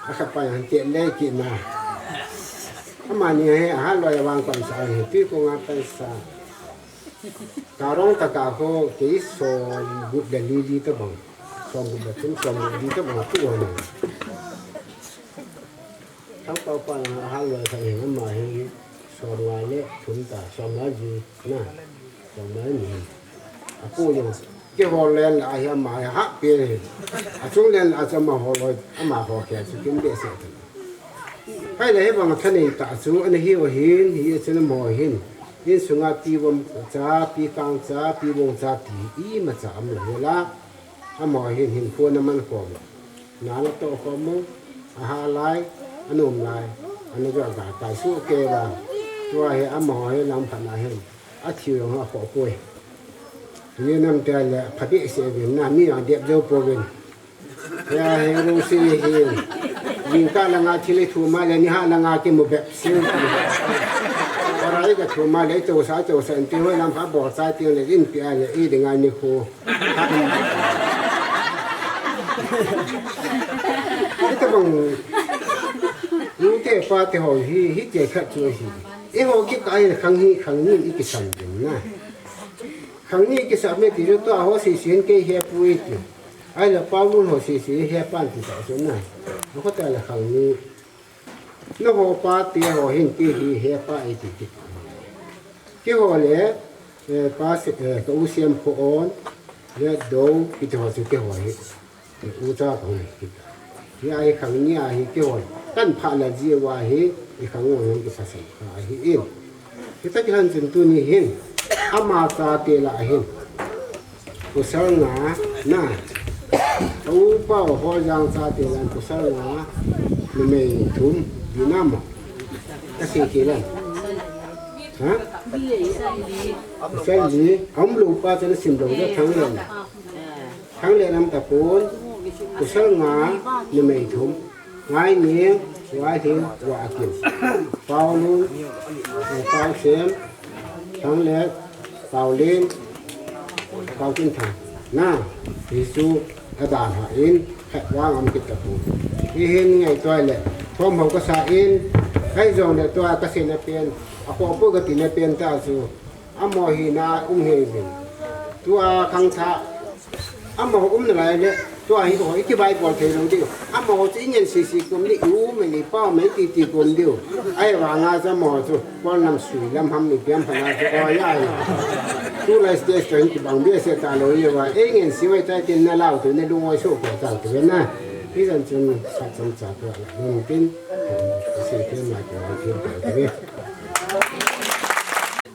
Akhat pa hante le kina. Amani hi ahaloi vang pansa hi, tui konga pansa. Karong taka ho kei somgup le li li tabang. Somgup le thum, somgup li tabang apoh ahile. Thangpao pa ahaloi khat hi, ama hi somnga le thum ta, somnga ji na, somnga ni. Apoh jong, keiho len la hi ama hi hahpeh hi. Achung len la chu amaho loi, amaho kei chu kim behseh ta. Ahile hibang thanei ta chu, ana hiu ahin, hichun amaho hin. Insunga pi vom cha, pi kang cha, pi bong cha ti imacha umlou hela. Amaho hin hinkho ana man khom. Na ana toh khom u, aha lai, anom lai, ana jo ga kai su kei va. Tua hi amaho hi langphat na hin. Athi jong akhoh poi. Ni nam te le phabehseh uvin na mi jong dep jou pouvin. Ya he ro si hi. Jingkah langa thil i thum a le nihat langa kimu bep si. Ora i ka thum a le i tosa, i tosa in ti hoi lam pha bol chai ti le inpi a le i dinga nikho. Hitabang, nu te pa te ho hi, hiti khat chu hi. Eiho kikah a hi khang hi, khang ni i kisam ding na. Khang ni kisam e ti chu tua ho sese hin kei hepoi ti. Ahile Paulun ho sese hepan ti ta chu na. Akhut a le khang ni. Nangho pa te ho hin kei hi hepa e ti ti. Keiho le, eh, pa se, eh, ka u Siamkhohon, le Dou, kiti ho chu keiho hi. Eh, u cha kahung hi. Hi a hi khang ni a hi keiho. Kan pha la ji uva hi, i khang u hin kiphasan. Ahi in. Hita kihan chun tuni hin, ama chate lah a hin. Pasal nga, na. Ka upa u Hoijang chate lah a hin pasal nga, numei thum, di na mo. Ka sei kei la. Ha? Pasal li, aum lou pa chu na sim lou, ka thang lou. Thang le nam ta pon, pasal nga, numei thum. Ngaini, Vaihing, Vaakim. Paolun, eh, Paosem, Thanglet, Paolen, Paokinthang. Na, hichu, adan ha in, khat vang aum kit ta pon. Hi hin ngaito le, thom ho kasa in, ahi jongle tua kasei na pen, akhoh poi kati na pen ta chu, Amaho hi na um hih uvin. Tua khangthah. Amaho um nalai le. Tua hi ho i kivai bol thei lou diu. Amaho chu i ngen sisi kum le i u mai le i pa mai titi kum diu. Ahivanga chu amaho chu. Kol nam sui lam ham ni piam phana chu oi ai. Tulai stage chu hin kibang behseh talou i va. Ei ngen si vai tai tin na lau tu na lung oi so ko tang tu na. Hi jan chun sa cham cha ko la. Nun tin. Si tin ma ko tin ko tu.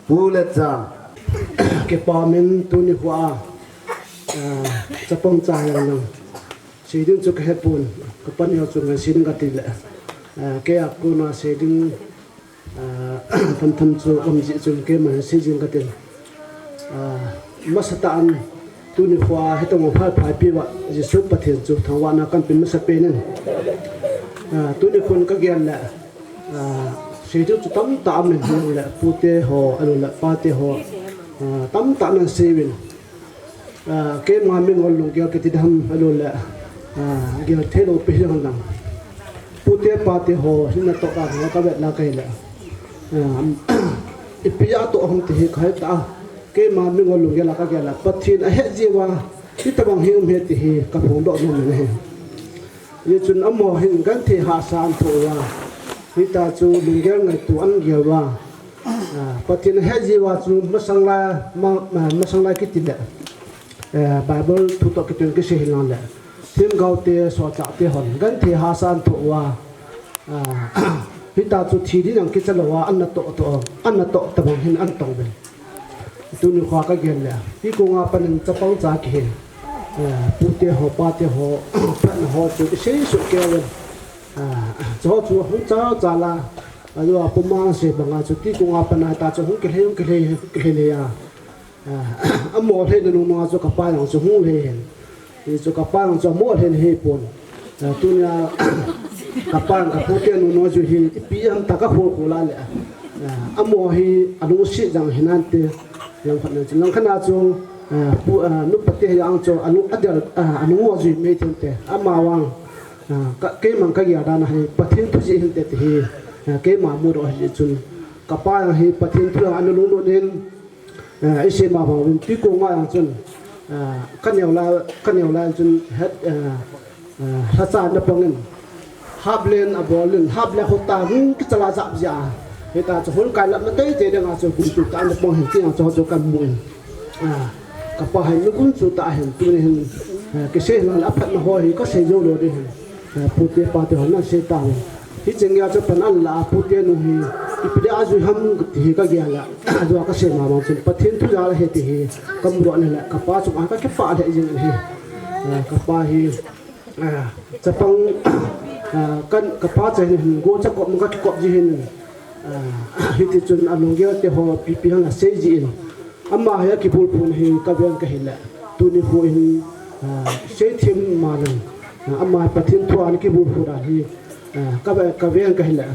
Pu le cha, kipa min tuni hua, ah, chapang cha hian lang. Sei ding chu ka he pon, ka pani ho chu ngai sei ding ka ti le. Ah, kei a kona sei ding, ah, tham tham chu um jeh chun keima sei jing ka ti. Ah, masa tah in tuni hua hetong phai phai pi va Jesu Pathen chu thangvahna kan pe masa pen in. Ah, tuni khun ka gel le. Ah, sei ding chu tamtah um in ahilou le, pute ho, ahilou le, pate ho, ah, tamtah nan sei uvin. Ah, keima mingol lunggel kiti dam, ahilou le, ah, gel thei lou pi hian lang. Pute pate ho, hinna toh ka, ka vet la ka hi le. Ah, ipi a toh ham ti hi ka he ta. Keima mingol lunggel a ka gel le. Pathen a he jeh uva, hitabang hi um e ti hi, ka phongdoh nom e. Hichun amaho hin genthei hahsa an thoh uva. Hita chu lunggel ngaito an gel uva. Ah, Pathen a he jeh uva chu masang lai, ma, ma, masang lai kiti le. Eh, Bible thu toh kitun kisei hilang le. Themgao te, solchah te hon. Genthei hahsa an thoh uva. Ah, hita chu thi ding ang kicha lou a, an natoh toh, an natoh tabang hin an tong uvin. Tuni khua ka gel le, hi konga panin chapang cha kihi. Eh, pute ho, pate ho, phatna ho chu i sei suh kei uvin. Ah, chu chu hung cha cha la, a lua puma se banga chu ti konga pana ta chu hung kilhei, hung kilhei, hung kilhei le a. Ah, amaho lhei na nung nung a chu ka pa jong chu hung lhei hen. Hi chu ka pa jong chu amaho lhei na hei pon. Ah, tunia ka pa jong ka pute nung nung a chu hi ipi ham ta ka khol khol a le. Ah, amaho hi a lungset jang hinante. Langkhat na chu, langkhat na chu, Ah, pu, ah, nupa te hi ang chu anu adel, ah, anu ngo jui mei thim te. Ama vang, ah, ka, keimang ka gel dan ahi, Pathen thu jeh hin te ti hi, ah, keima mudoh ahi chun. Kapa jong hi Pathen thu jong anu lunglut in, ah, isei ma bang vin tui ko nga jong chun, ah, ka neo lai, ka neo lai chun het, ah, Ah, lhacha na pang in. Hap len a bol in, hap le khota hung kichal a jap jia. Hita chu hung kai lam na tei tei ding a chu kum tu ta na pang hin ti a chu chu kan mu in. Ah, kapa hin nu kun chu ta hin tu ni hin. Ah, kisei lang la phat na ho hi ka sei jo lo ding hin. Ah, pute pate ho na sei ta hin. Hiche nia chu pan an la pute nu hi. Ipi dia jui ham ti hi ka gel a. Jua ka sei ma ma chun Pathen thu jal a he ti hi. Ka mudoh na le kapa chu a ka kipah le jing hi. Ah, kapa hi. Ah, chapang, ah, kan, kapa cha hin, go cha kop, ka kop ji hin. Ah, hiti chun a lunggel te ho, pipi hang a sei ji in. Ama hi a kibulphu hi ka ven ka hi le. Tuni khu hin, ah, sei thim ma lang. Ah, ama Pathen thu a kibulphu dan hi. Ah, ka ve, ka ven ka hi le.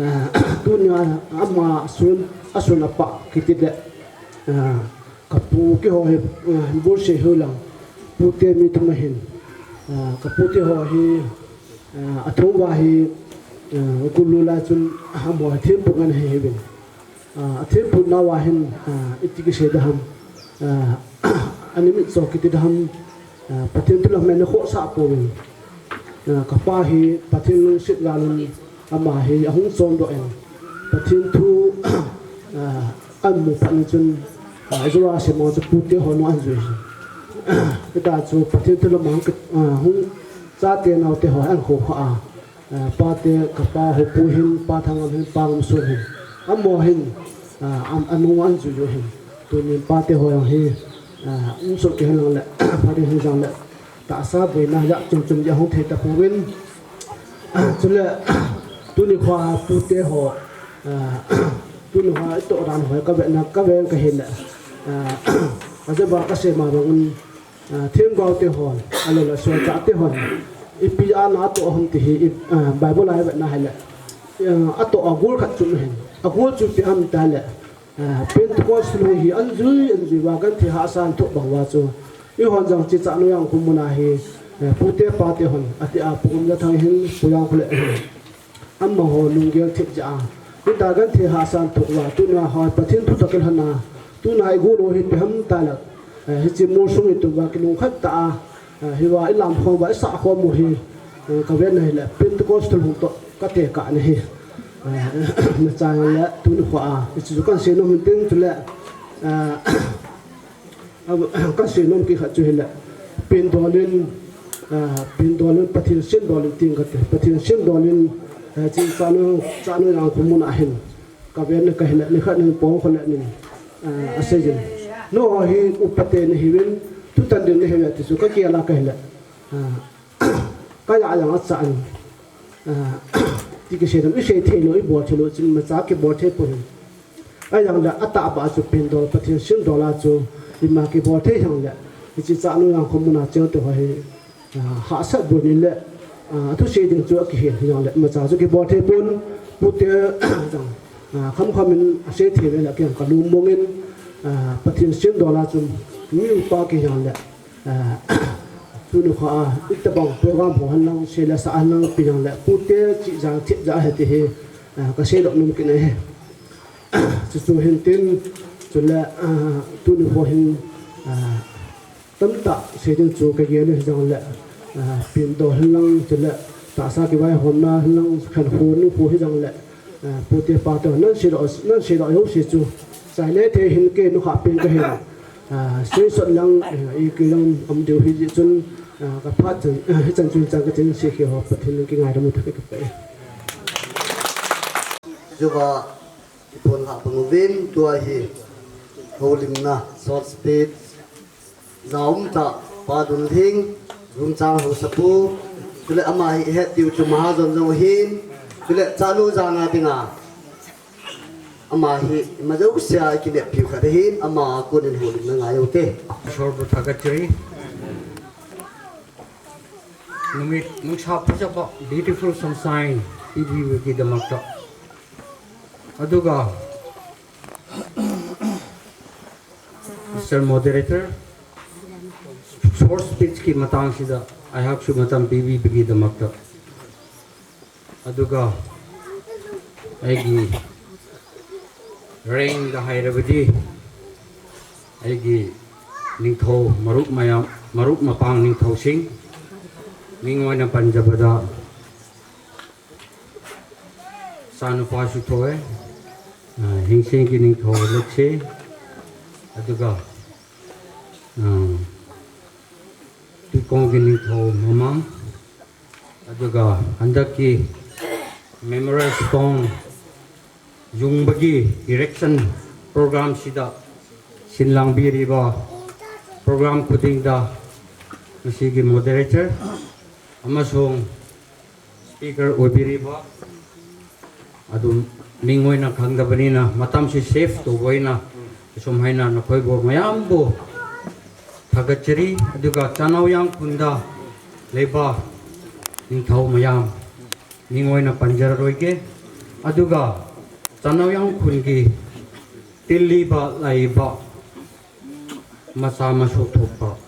Ah, tuni a, ama sun, a sun a pa, kiti le. Ah, Ka pu keiho hi, ah, bul sei hiu lang. Pute mi thum ahin. Ah, ka pute ho hi, ah, athum uva hi, ah, kulu la chun, ah, amaho thempu ngen ahi hiuvin. Ah, athempu nauva hin, ah, iti kisei da ham. Ah, ani mit so kiti da ham. Ah, Pathen thu lam na khohsah pouvin. Ah, kapa hi Pathen lungset jal in ama hi ahung chondoh in. Pathen thu, ah, amu phat in chun, ah, Joa Semo chu pute ho nu ahin jui. Hita chu Pathen thu lam ahung, ah, hung chate naote ho ahin khokha a. Ah, pate, kapa Hopu hin, pa Thangam hin, pa Ngamsun hin. Amaho hin, ah, am, anu ahin jui u hin. Tunin pate ho jong hi, ah, um soh kei hen lang le, pha ding hin jong le. Tahsa boina jat chom chom jeh a hung thei tapouvin. Ah, chule, tuni khoa pute ho, ah, tuni khoa itoh dan ho ka ve na, ka ve ka hin le. Ah, ka jeh a ka sei ma bang un. Ah, themgao te hon, ahilou le, solchah te hon. Ipi a na atoh ham ti hi, i, ah, Bible a i vet na hile. Ah, atoh a gol khat chu um hin. A gol chu ipi ham ti le. Ah, Pentecost lhung hi an jui, an jui uva genthei hahsa an thoh bang uva chu. Eihon jong Chichanoi Jangkhom mun a hi, eh, pute pate hon, ati a Pu Umjathang hin, Pu Jangkholet hin. Amaho lunggel thep jeh a. Hita genthei hahsa an thoh uva, tuna hi Pathen thu toh kilhon a. Tuna hi gol u hi ipi ham ti le. Eh, hiche molsung i tum uva kilungkhat tah a. Eh, hiva i lam khom uva i sah khom u hi. Eh, ka vet na hile Pentecostal hung toh ka tekah na hi. Eh, na chang le tuni khoa. Hiche chu kan sei nom hin tin chule. Eh, A, ka sei nom kit khat chu hile, pindol in, a, pindol in Pathen sendol in tin kate, Pathen sendol in, a, Chichanoi, Chichanoi Jangkhom mun a hin, ka ven na ka hile, nikhat nin Pu Jangkholet nin, a, asei jin. Nangho hi upate nahiuvin, thutan ding nahiuve ti chu ka gel a ka hile. A, ka ya yang a chan. A, ti kisei dam, i sei thei lou, i bol thei lou, chun imacha kibol thei poi. Ahijongle atahbeh chu pindol, Pathen sendol a chu ima kibol thei jongle, hiche Chichanoi Jangkhom mun a cheng te ho hi, a, hahsat bol ni le, a, thusei ding chu akihen jongle, imacha chu kibol thei pon, pute jong, a, khamkham in asei thei le, kei jong kalung mong in, a, Pathen sendol a chu mi upa kihi jongle, a, tuni khoa, itobang program ho hen lang, sei le sa hen lang, ipi jongle, pute chih jat, thep jat ahi ti hi, a, kasei doh nom kit ahi. Chuchu hin tin, chule, a, tuni kho hin, a, tamtah sei ding chu kagel in hijongle, a, pindol hin lang, chule, tahsa kivaihomna hin lang, khankho nungkho hijongle, a, pute pate ho, nan sei doh, nan sei doh jouse chu, chai le thei hin kei nukhah pen kahin, a, sei sot lang, a, i kei lang um diu hijeh chun, a, ka phat chan, a, hichan chun chan katin sei kei ho, Pathen in kingaidam u thei kipah e. Juba, Kipon lhah bang uvin tua hi houlimna short speech jaum tah Pa Dunlhing, Rumchang Haosapu, chule ama hi ihet diu chu Mahajon jong ahin, chule chanu jana dinga ama hi ima jousea ikineppiu khat ahin, ama a konin houlimna ngai ute. Sorbu thakatri. Numit nungsa phajaba beautiful sunshine pibiu kidamakta. Aduga, Mister Moderator, short speech ki matang sida, ꯑꯩꯍꯥꯛꯁꯨ ꯃꯇꯝ ꯄꯤꯕꯤꯕꯒꯤꯗꯃꯛꯇ꯫ ꯑꯗꯨꯒ ꯑꯩꯒꯤ ꯔꯦꯡꯗ ꯍꯥꯏꯔꯕꯗꯤ ꯑꯩꯒꯤ ꯅꯤꯡꯊꯧ ꯃꯔꯨꯞ ꯃꯌꯥꯝ, ꯃꯔꯨꯞ ꯃꯄꯥꯡ ꯅꯤꯡꯊꯧꯁꯤꯡ, ꯃꯤꯡ ꯑꯣꯏꯅ ꯄꯟꯖꯕꯗ ꯏꯆꯥꯅꯨꯄꯥꯁꯨ ꯊꯣꯛꯑꯦ, ꯑ, ꯍꯤꯡꯁꯦꯡꯒꯤ ꯅꯤꯡꯊꯧ ꯂꯨꯛꯁꯦ, ꯑꯗꯨꯒ, ꯑ, ꯇꯨꯏꯀꯣꯡꯒꯤ ꯅꯤꯡꯊꯧ ꯃꯃꯥꯡ, ꯑꯗꯨꯒ ꯍꯟꯗꯛꯀꯤ Memorial Stone ꯌꯨꯡꯕꯒꯤ erection program ꯁꯤꯗ ꯁꯤꯟ ꯂꯥꯡꯕꯤꯔꯤꯕ program ꯈꯨꯗꯤꯡꯗ ꯉꯁꯤꯒꯤ moderator ꯑꯃꯁꯨꯡ speaker ꯑꯣꯏꯕꯤꯔꯤꯕ ꯑꯗꯨꯝ ꯃꯤꯡ ꯑꯣꯏꯅ ꯈꯪꯗꯕꯅꯤꯅ ꯃꯇꯝꯁꯤ save ꯇꯧꯕ ꯑꯣꯏꯅ ꯑꯁꯨꯝ ꯍꯥꯏꯅ ꯅꯈꯣꯏꯕꯨ ꯃꯌꯥꯝꯕꯨ ꯊꯥꯒꯠꯆꯔꯤ꯫ ꯑꯗꯨꯒ ꯆꯥꯅꯧꯌꯥꯡ ꯈꯨꯟꯗ ꯂꯩꯕ ꯅꯤꯡꯊꯧ ꯃꯌꯥꯝ ꯃꯤꯡ ꯑꯣꯏꯅ ꯄꯟꯖꯔꯔꯣꯏꯒꯦ꯫ ꯑꯗꯨꯒ ꯆꯥꯅꯧꯌꯥꯡ ꯈꯨꯟꯒꯤ ꯇꯤꯜꯂꯤꯕ ꯂꯩꯕ ꯃꯆꯥ ꯃꯁꯨ ꯊꯣꯛꯄ,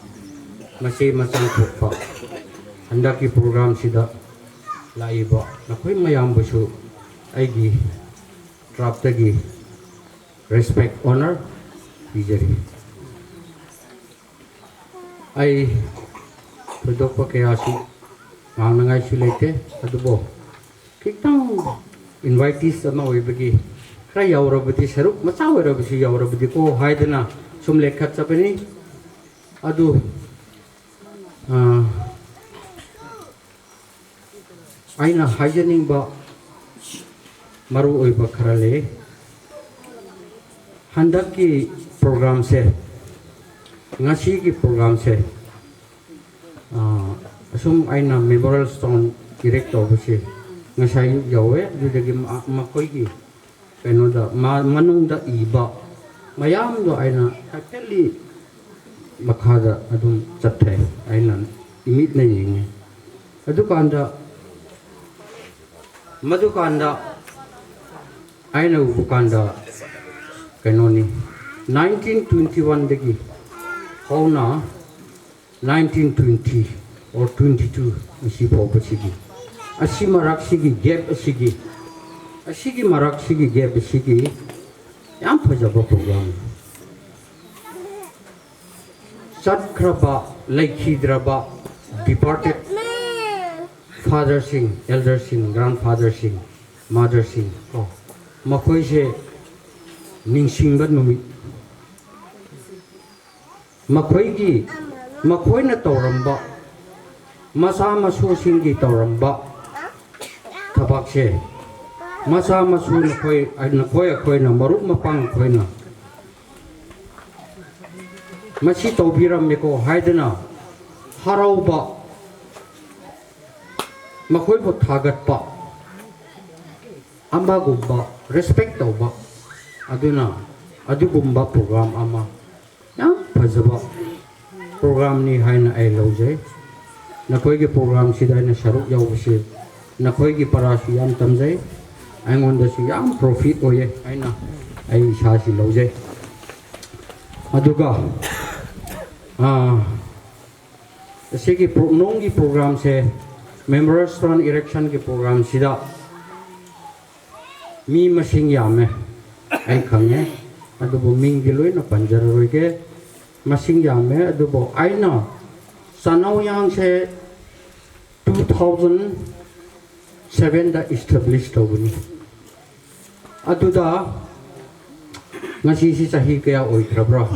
ꯃꯆꯦ ꯃꯆꯥ ꯊꯣꯛꯄ, ꯍꯟꯗꯛꯀꯤ program ꯁꯤꯗ ꯂꯥꯛꯏꯕ ꯅꯈꯣꯏ ꯃꯌꯥꯝꯕꯨꯁꯨ ꯑꯩꯒꯤ ꯇꯔꯞꯇꯒꯤ respect, honor ꯄꯤꯖꯔꯤ꯫ ꯑꯩ ꯊꯣꯏꯗꯣꯛꯄ ꯀꯌꯥꯁꯨ ꯉꯥꯡꯅꯉꯥꯏꯁꯨ ꯂꯩꯇꯦ, ꯑꯗꯨꯕꯨ ꯈꯤꯇꯪ invitees ꯑꯃ ꯑꯣꯏꯕꯒꯤ ꯈꯔ ꯌꯥꯎꯔꯕꯗꯤ, ꯁꯔꯨꯛ ꯃꯆꯥ ꯑꯣꯏꯔꯕꯁꯨ ꯌꯥꯎꯔꯕꯗꯤꯀꯣ ꯍꯥꯏꯗꯅ ꯁꯨꯝ ꯂꯦꯞꯈꯠꯆꯕꯅꯤ꯫ ꯑꯗꯨ, ꯑ, ꯑꯩꯅ ꯍꯥꯏꯖꯅꯤꯡꯕ ꯃꯔꯨ ꯑꯣꯏꯕ ꯈꯔ ꯂꯩ꯫ ꯍꯟꯗꯛꯀꯤ program ꯁꯦ, ꯉꯁꯤꯒꯤ program ꯁꯦ, ꯑ, ꯑꯁꯨꯝ ꯑꯩꯅ Memorial Stone erect ꯇꯧꯕꯁꯦ ꯉꯁꯥꯏ ꯌꯧꯋꯦ, ꯑꯗꯨꯗꯒꯤ ꯃ-, ꯃꯈꯣꯏꯒꯤ ꯀꯩꯅꯣꯗ, ꯃꯥ-, ꯃꯅꯨꯡꯗ ꯏꯕ ꯃꯌꯥꯝꯗꯣ ꯑꯩꯅ ꯍꯥꯏꯐꯦꯠꯂꯤ ꯃꯈꯥꯗ ꯑꯗꯨꯝ ꯆꯠꯊꯩ, ꯑꯩꯅ ꯏꯃꯤꯠꯅ ꯌꯦꯡꯉꯦ꯫ ꯑꯗꯨꯀꯥꯟꯗ, ꯃꯗꯨꯀꯥꯟꯗ ꯑꯩꯅ ꯎꯕ ꯀꯥꯟꯗ ꯀꯩꯅꯣꯅꯤ, nineteen twenty one ꯗꯒꯤ ꯍꯧꯅ nineteen twenty or twenty two ꯑꯁꯤ ꯐꯥꯎꯕꯁꯤꯒꯤ, ꯑꯁꯤ ꯃꯔꯛꯁꯤꯒꯤ gap ꯑꯁꯤꯒꯤ, ꯑꯁꯤꯒꯤ ꯃꯔꯛꯁꯤꯒꯤ gap ꯑꯁꯤꯒꯤ ꯌꯥꯝ ꯐꯖꯕ program꯫ ꯆꯠꯈ꯭ꯔꯕ, ꯂꯩꯈꯤꯗ꯭ꯔꯕ, departed father ꯁꯤꯡ, elder ꯁꯤꯡ, grandfather ꯁꯤꯡ, mother ꯁꯤꯡ ꯀꯣ, ꯃꯈꯣꯏꯁꯦ ꯅꯤꯡꯁꯤꯡꯕ ꯅꯨꯃꯤꯠ꯫ ꯃꯈꯣꯏꯒꯤ, ꯃꯈꯣꯏꯅ ꯇꯧꯔꯝꯕ, ꯃꯆꯥ ꯃꯁꯨꯁꯤꯡꯒꯤ ꯇꯧꯔꯝꯕ ꯊꯕꯛꯁꯦ, ꯃꯆꯥ ꯃꯁꯨ ꯅꯈꯣꯏ, ꯅꯈꯣꯏ ꯑꯩꯈꯣꯏꯅ, ꯃꯔꯨꯞ ꯃꯄꯥꯡ ꯑꯩꯈꯣꯏꯅ ꯃꯁꯤ ꯇꯧꯕꯤꯔꯝꯃꯦꯀꯣ ꯍꯥꯏꯗꯅ ꯍꯔꯥꯎꯕ, ꯃꯈꯣꯏꯕꯨ ꯊꯥꯒꯠꯄ, ꯑꯃꯒꯨꯝꯕ respect ꯇꯧꯕ, ꯑꯗꯨꯅ ꯑꯗꯨꯒꯨꯝꯕ program ꯑꯃ, ꯌꯥꯝ ꯐꯖꯕ program ꯅꯤ ꯍꯥꯏꯅ ꯑꯩ ꯂꯧꯖꯩ꯫ ꯅꯈꯣꯏꯒꯤ program ꯁꯤꯗ ꯑꯩꯅ ꯁꯔꯨꯛ ꯌꯥꯎꯕꯁꯤ ꯅꯈꯣꯏꯒꯤ ꯄꯔꯥꯁꯨ ꯌꯥꯝ ꯇꯝꯖꯩ, ꯑꯩꯉꯣꯟꯗꯁꯨ ꯌꯥꯝ profit ꯑꯣꯏꯌꯦ ꯍꯥꯏꯅ ꯑꯩ ꯏꯁꯥꯁꯤ ꯂꯧꯖꯩ꯫ ꯑꯗꯨꯒ, ꯑꯥ, ꯑꯁꯤꯒꯤ ꯄ꯭ꯔꯣ-, ꯅꯣꯡꯒꯤ program ꯁꯦ, Memorial Stone erection ꯒꯤ program ꯁꯤꯗ ꯃꯤ ꯃꯁꯤꯡ ꯌꯥꯝꯃꯦ, ꯑꯩ ꯈꯪꯉꯦ꯫ ꯑꯗꯨꯕꯨ ꯃꯤꯡꯗꯤ ꯂꯣꯏꯅ ꯄꯟꯖꯔꯔꯣꯏꯒꯦ꯫ ꯃꯁꯤꯡ ꯌꯥꯝꯃꯦ, ꯑꯗꯨꯕꯨ ꯑꯩꯅ ꯆꯥꯅꯧꯌꯥꯡꯁꯦ two thousand seven ꯗ establish ꯇꯧꯕꯅꯤ꯫ ꯑꯗꯨꯗ ꯉꯁꯤꯁꯤ ꯆꯍꯤ ꯀꯌꯥ ꯑꯣꯏꯈ꯭ꯔꯕ꯭ꯔꯥ?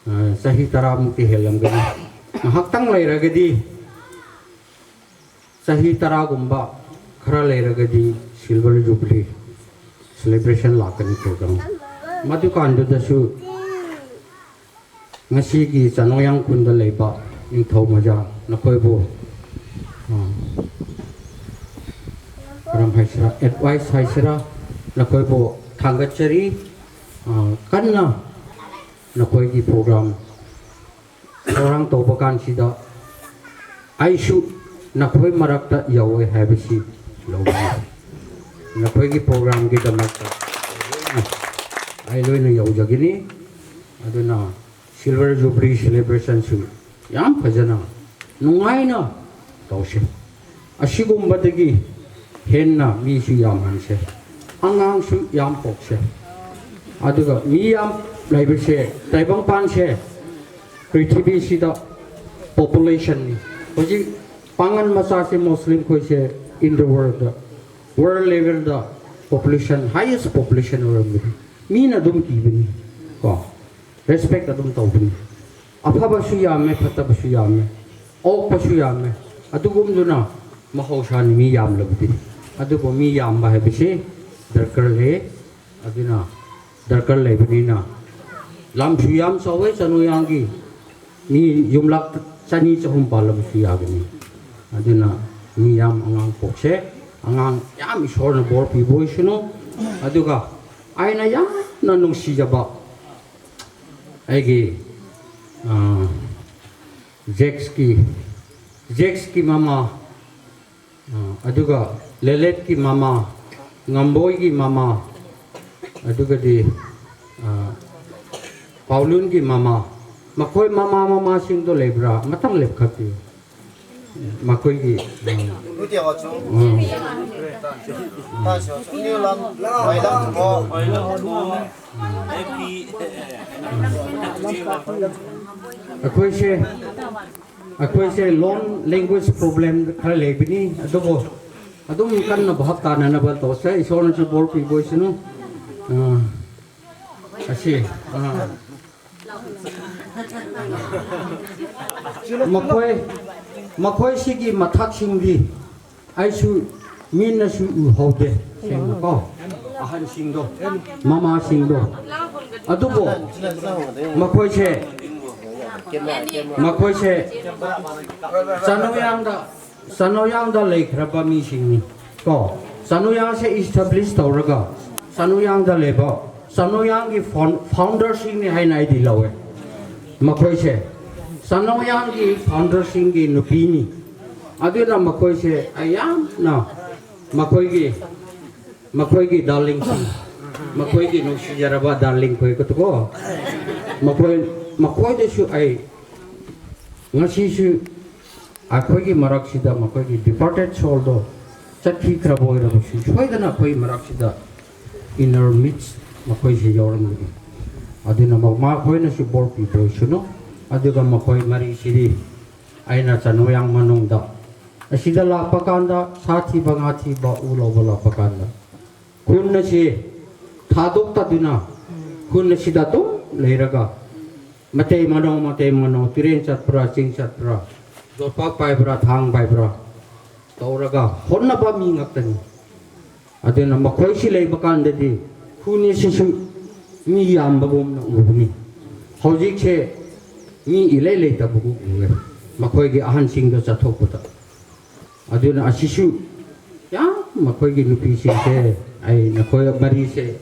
ꯑ, ꯆꯍꯤ ꯇꯔꯥꯃꯨꯛꯇꯤ ꯍꯦꯜꯂꯝꯒꯅꯤ꯫ ꯉꯥꯏꯍꯥꯛꯇꯪ ꯂꯩꯔꯒꯗꯤ ꯆꯍꯤ ꯇꯔꯥꯒꯨꯝꯕ ꯈꯔ ꯂꯩꯔꯒꯗꯤ Silver Jubilee celebration ꯂꯥꯛꯀꯅꯤ program꯫ ꯃꯗꯨꯀꯥꯟꯗꯨꯗꯁꯨ ꯉꯁꯤꯒꯤ ꯆꯥꯅꯧꯌꯥꯡ ꯈꯨꯟꯗ ꯂꯩꯕ ꯅꯤꯡꯊꯧ ꯃꯖꯥ ꯅꯈꯣꯏꯕꯨ, ꯑ, ꯀꯔꯝ ꯍꯥꯏꯁꯤꯔꯥ, advice ꯍꯥꯏꯁꯤꯔꯥ, ꯅꯈꯣꯏꯕꯨ ꯊꯥꯒꯠꯆꯔꯤ꯫ ꯑ, ꯀꯟꯅ ꯅꯈꯣꯏꯒꯤ program ꯊꯧꯔꯥꯡ ꯇꯧꯕ ꯀꯥꯟꯁꯤꯗ ꯑꯩꯁꯨ ꯅꯈꯣꯏ ꯃꯔꯛꯇ ꯌꯥꯎꯋꯦ ꯍꯥꯏꯕꯁꯤ ꯂꯧꯕꯤꯌꯨ꯫ ꯅꯈꯣꯏꯒꯤ program ꯒꯤꯗꯃꯛꯇ ꯑꯩ ꯂꯣꯏꯅ ꯌꯥꯎꯖꯒꯅꯤ꯫ ꯑꯗꯨꯅ Silver Jubilee celebration ꯁꯨ ꯌꯥꯝ ꯐꯖꯅ, ꯅꯨꯡꯉꯥꯏꯅ ꯇꯧꯁꯦ꯫ ꯑꯁꯤꯒꯨꯝꯕꯗꯒꯤ ꯍꯦꯟꯅ ꯃꯤꯁꯨ ꯌꯥꯝꯍꯟꯁꯦ, ꯑꯉꯥꯡꯁꯨ ꯌꯥꯝ ꯄꯣꯛꯁꯦ꯫ ꯑꯗꯨꯒ ꯃꯤ ꯌꯥꯝ ꯂꯩꯕꯁꯦ, ꯇꯥꯏꯕꯪꯄꯥꯟꯁꯦ ꯄ꯭ꯔꯤꯊꯤꯕꯤꯁꯤꯗ population ꯅꯤ꯫ ꯍꯧꯖꯤꯛ ꯄꯥꯡꯒꯟ ꯃꯆꯥꯁꯦ, ꯃꯨꯁꯂꯤꯝ ꯈꯣꯏꯁꯦ, in the world, world level ꯗ population, highest population ꯑꯣꯏꯔꯝꯕꯅꯤ꯫ ꯃꯤꯅ ꯑꯗꯨꯝ ꯀꯤꯕꯅꯤ ꯀꯣ, respect ꯑꯗꯨꯝ ꯇꯧꯕꯅꯤ꯫ ꯑꯐꯕꯁꯨ ꯌꯥꯝꯃꯦ, ꯐꯠꯇꯕꯁꯨ ꯌꯥꯝꯃꯦ, ꯑꯣꯛꯄꯁꯨ ꯌꯥꯝꯃꯦ꯫ ꯑꯗꯨꯒꯨꯝꯗꯨꯅ ꯃꯍꯧꯁꯥꯅꯤ ꯃꯤ ꯌꯥꯝꯂꯕꯗꯤ꯫ ꯑꯗꯨꯕꯨ ꯃꯤ ꯌꯥꯝꯕ ꯍꯥꯏꯕꯁꯤ ꯗꯔꯀꯥꯔ ꯂꯩ꯫ ꯑꯗꯨꯅ ꯗꯔꯀꯥꯔ ꯂꯩꯕꯅꯤꯅ ꯂꯝꯁꯨ ꯌꯥꯝ ꯆꯥꯎꯋꯦ ꯆꯅꯨꯌꯥꯡꯒꯤ꯫ ꯃꯤ ꯌꯨꯝꯂꯛ ꯆꯅꯤ ꯆꯍꯨꯝ ꯄꯥꯜꯂꯕꯁꯨ ꯌꯥꯒꯅꯤ꯫ ꯑꯗꯨꯅ ꯃꯤ ꯌꯥꯝ ꯑꯉꯥꯡ ꯄꯣꯛꯁꯦ, ꯑꯉꯥꯡ ꯌꯥꯝ ꯏꯁꯣꯔꯅ ꯕꯣꯔ ꯄꯤꯕ ꯑꯣꯏꯁꯅꯨ꯫ ꯑꯗꯨꯒ ꯑꯩꯅ ꯌꯥꯝꯅ ꯅꯨꯡꯁꯤꯖꯕ ꯑꯩꯒꯤ, ꯑ, ꯖꯦꯛꯁꯀꯤ, ꯖꯦꯛꯁꯀꯤ ꯃꯃꯥ, ꯑ, ꯑꯗꯨꯒ ꯂꯦꯂꯦꯠꯀꯤ ꯃꯃꯥ, ꯉꯝꯕꯣꯏꯒꯤ ꯃꯃꯥ, ꯑꯗꯨꯒꯗꯤ, ꯑ, ꯄꯥꯎꯂꯨꯟꯒꯤ ꯃꯃꯥ, ꯃꯈꯣꯏ ꯃꯃꯥ ꯃꯃꯥꯁꯤꯡꯗꯣ ꯂꯩꯕ꯭ꯔꯥ? ꯑꯃꯇꯪ ꯂꯦꯞꯈꯠꯄꯤꯌꯨ꯫ ꯃꯈꯣꯏꯒꯤ, ꯑ, ꯑ, ꯑꯩꯈꯣꯏꯁꯦ, ꯑꯩꯈꯣꯏꯁꯦ ꯂꯣꯟ language problem ꯈꯔ ꯂꯩꯕꯅꯤ, ꯑꯗꯨꯕꯨ ꯑꯗꯨꯝ ꯀꯟꯅ ꯚꯥꯞ ꯇꯥꯅꯅꯕ ꯇꯧꯁꯦ꯫ ꯏꯁꯣꯔꯅꯁꯨ ꯕꯣꯔ ꯄꯤꯕ ꯑꯣꯏꯁꯅꯨ꯫ ꯑ, ꯑꯁꯤ, ꯑ, ꯃꯈꯣꯏ, ꯃꯈꯣꯏꯁꯤꯒꯤ ꯃꯊꯛꯁꯤꯡꯗꯤ ꯑꯩꯁꯨ ꯃꯤꯠꯅꯁꯨ ꯎꯍꯧꯗꯦ, ꯁꯦꯡꯅꯀꯣ꯫ ꯑꯍꯟꯁꯤꯡꯗꯣ, ꯃꯃꯥꯁꯤꯡꯗꯣ꯫ ꯑꯗꯨꯕꯨ ꯃꯈꯣꯏꯁꯦ, ꯃꯈꯣꯏꯁꯦ ꯆꯅꯣꯌꯥꯡꯗ, ꯆꯅꯣꯌꯥꯡꯗ ꯂꯩꯈ꯭ꯔꯕ ꯃꯤꯁꯤꯡꯅꯤ ꯀꯣ꯫ ꯆꯅꯣꯌꯥꯡꯁꯦ establish ꯇꯧꯔꯒ ꯆꯅꯣꯌꯥꯡꯗ ꯂꯩꯕ, ꯆꯅꯣꯌꯥꯡꯒꯤ ꯐꯥꯎꯟ-, founderꯁꯤꯡꯅꯤ ꯍꯥꯏꯅ ꯑꯩꯗꯤ ꯂꯧꯋꯦ꯫ ꯃꯈꯣꯏꯁꯦ ꯆꯅꯣꯌꯥꯡꯒꯤ founderꯁꯤꯡꯒꯤ ꯅꯨꯄꯤꯅꯤ꯫ ꯑꯗꯨꯅ ꯃꯈꯣꯏꯁꯦ ꯑꯩ ꯌꯥꯝꯅ ꯃꯈꯣꯏꯒꯤ, ꯃꯈꯣꯏꯒꯤ darlingꯁꯤꯡ, ꯃꯈꯣꯏꯒꯤ ꯅꯨꯡꯁꯤꯖꯔꯕ darling ꯈꯣꯏ ꯀꯣ, ꯃꯈꯣꯏ, ꯃꯈꯣꯏꯗꯁꯨ ꯑꯩ ꯉꯁꯤꯁꯨ ꯑꯩꯈꯣꯏꯒꯤ ꯃꯔꯛꯁꯤꯗ ꯃꯈꯣꯏꯒꯤ departed soulꯗꯣ ꯆꯠꯈꯤꯈ꯭ꯔꯕ ꯑꯣꯏꯔꯕꯁꯨ, ꯁꯣꯏꯗꯅ ꯑꯩꯈꯣꯏ ꯃꯔꯛꯁꯤꯗ in our midst ꯃꯈꯣꯏꯁꯤ ꯌꯥꯎꯔꯝꯒꯅꯤ꯫ ꯑꯗꯨꯅ ꯃ-, ꯃꯈꯣꯏꯅꯁꯨ ꯕꯣꯔ ꯄꯤꯕ ꯑꯣꯏꯁꯅꯨ꯫ ꯑꯗꯨꯒ ꯃꯈꯣꯏ ꯃꯔꯤꯁꯤꯗꯤ ꯑꯩꯅ ꯆꯅꯣꯌꯥꯡ ꯃꯅꯨꯡꯗ ꯑꯁꯤꯗ ꯂꯥꯛꯄ ꯀꯥꯟꯗ ꯁꯥ ꯊꯤꯕ, ꯉꯥ ꯊꯤꯕ, ꯎ ꯂꯧꯕ ꯂꯥꯛꯄ ꯀꯥꯟꯗ ꯈꯨꯟ ꯑꯁꯤ ꯊꯥꯗꯣꯛꯇꯗꯨꯅ ꯈꯨꯟ ꯑꯁꯤꯗ ꯑꯗꯨꯝ ꯂꯩꯔꯒ ꯃꯇꯩ ꯃꯅꯥꯎ, ꯃꯇꯩ ꯃꯅꯥꯎ, ꯇꯨꯔꯦꯟ ꯆꯠꯄ꯭ꯔꯥ, ꯆꯤꯡ ꯆꯠꯄ꯭ꯔꯥ, ꯌꯣꯠꯄꯥꯛ ꯄꯥꯏꯕ꯭ꯔꯥ, ꯊꯥꯡ ꯄꯥꯏꯕ꯭ꯔꯥ ꯇꯧꯔꯒ ꯍꯣꯠꯅꯕ ꯃꯤ ꯉꯥꯛꯇꯅꯤ꯫ ꯑꯗꯨꯅ ꯃꯈꯣꯏꯁꯤ ꯂꯩꯕ ꯀꯥꯟꯗꯗꯤ ꯈꯨꯟ ꯑꯁꯤꯁꯨ ꯃꯤ ꯌꯥꯝꯕꯒꯨꯝꯅ ꯎꯕꯅꯤ꯫ ꯍꯧꯖꯤꯛꯁꯦ ꯃꯤ ꯏꯂꯩ ꯂꯩꯇꯕꯒꯨꯝ ꯎꯋꯦ, ꯃꯈꯣꯏꯒꯤ ꯑꯍꯟꯁꯤꯡꯗꯣ ꯆꯠꯊꯣꯛꯄꯗ꯫ ꯑꯗꯨꯅ ꯑꯁꯤꯁꯨ ꯌꯥꯝ ꯃꯈꯣꯏꯒꯤ ꯅꯨꯄꯤꯁꯤꯡꯁꯦ, ꯑꯩ ꯅꯈꯣꯏ ꯃꯔꯤꯁꯦ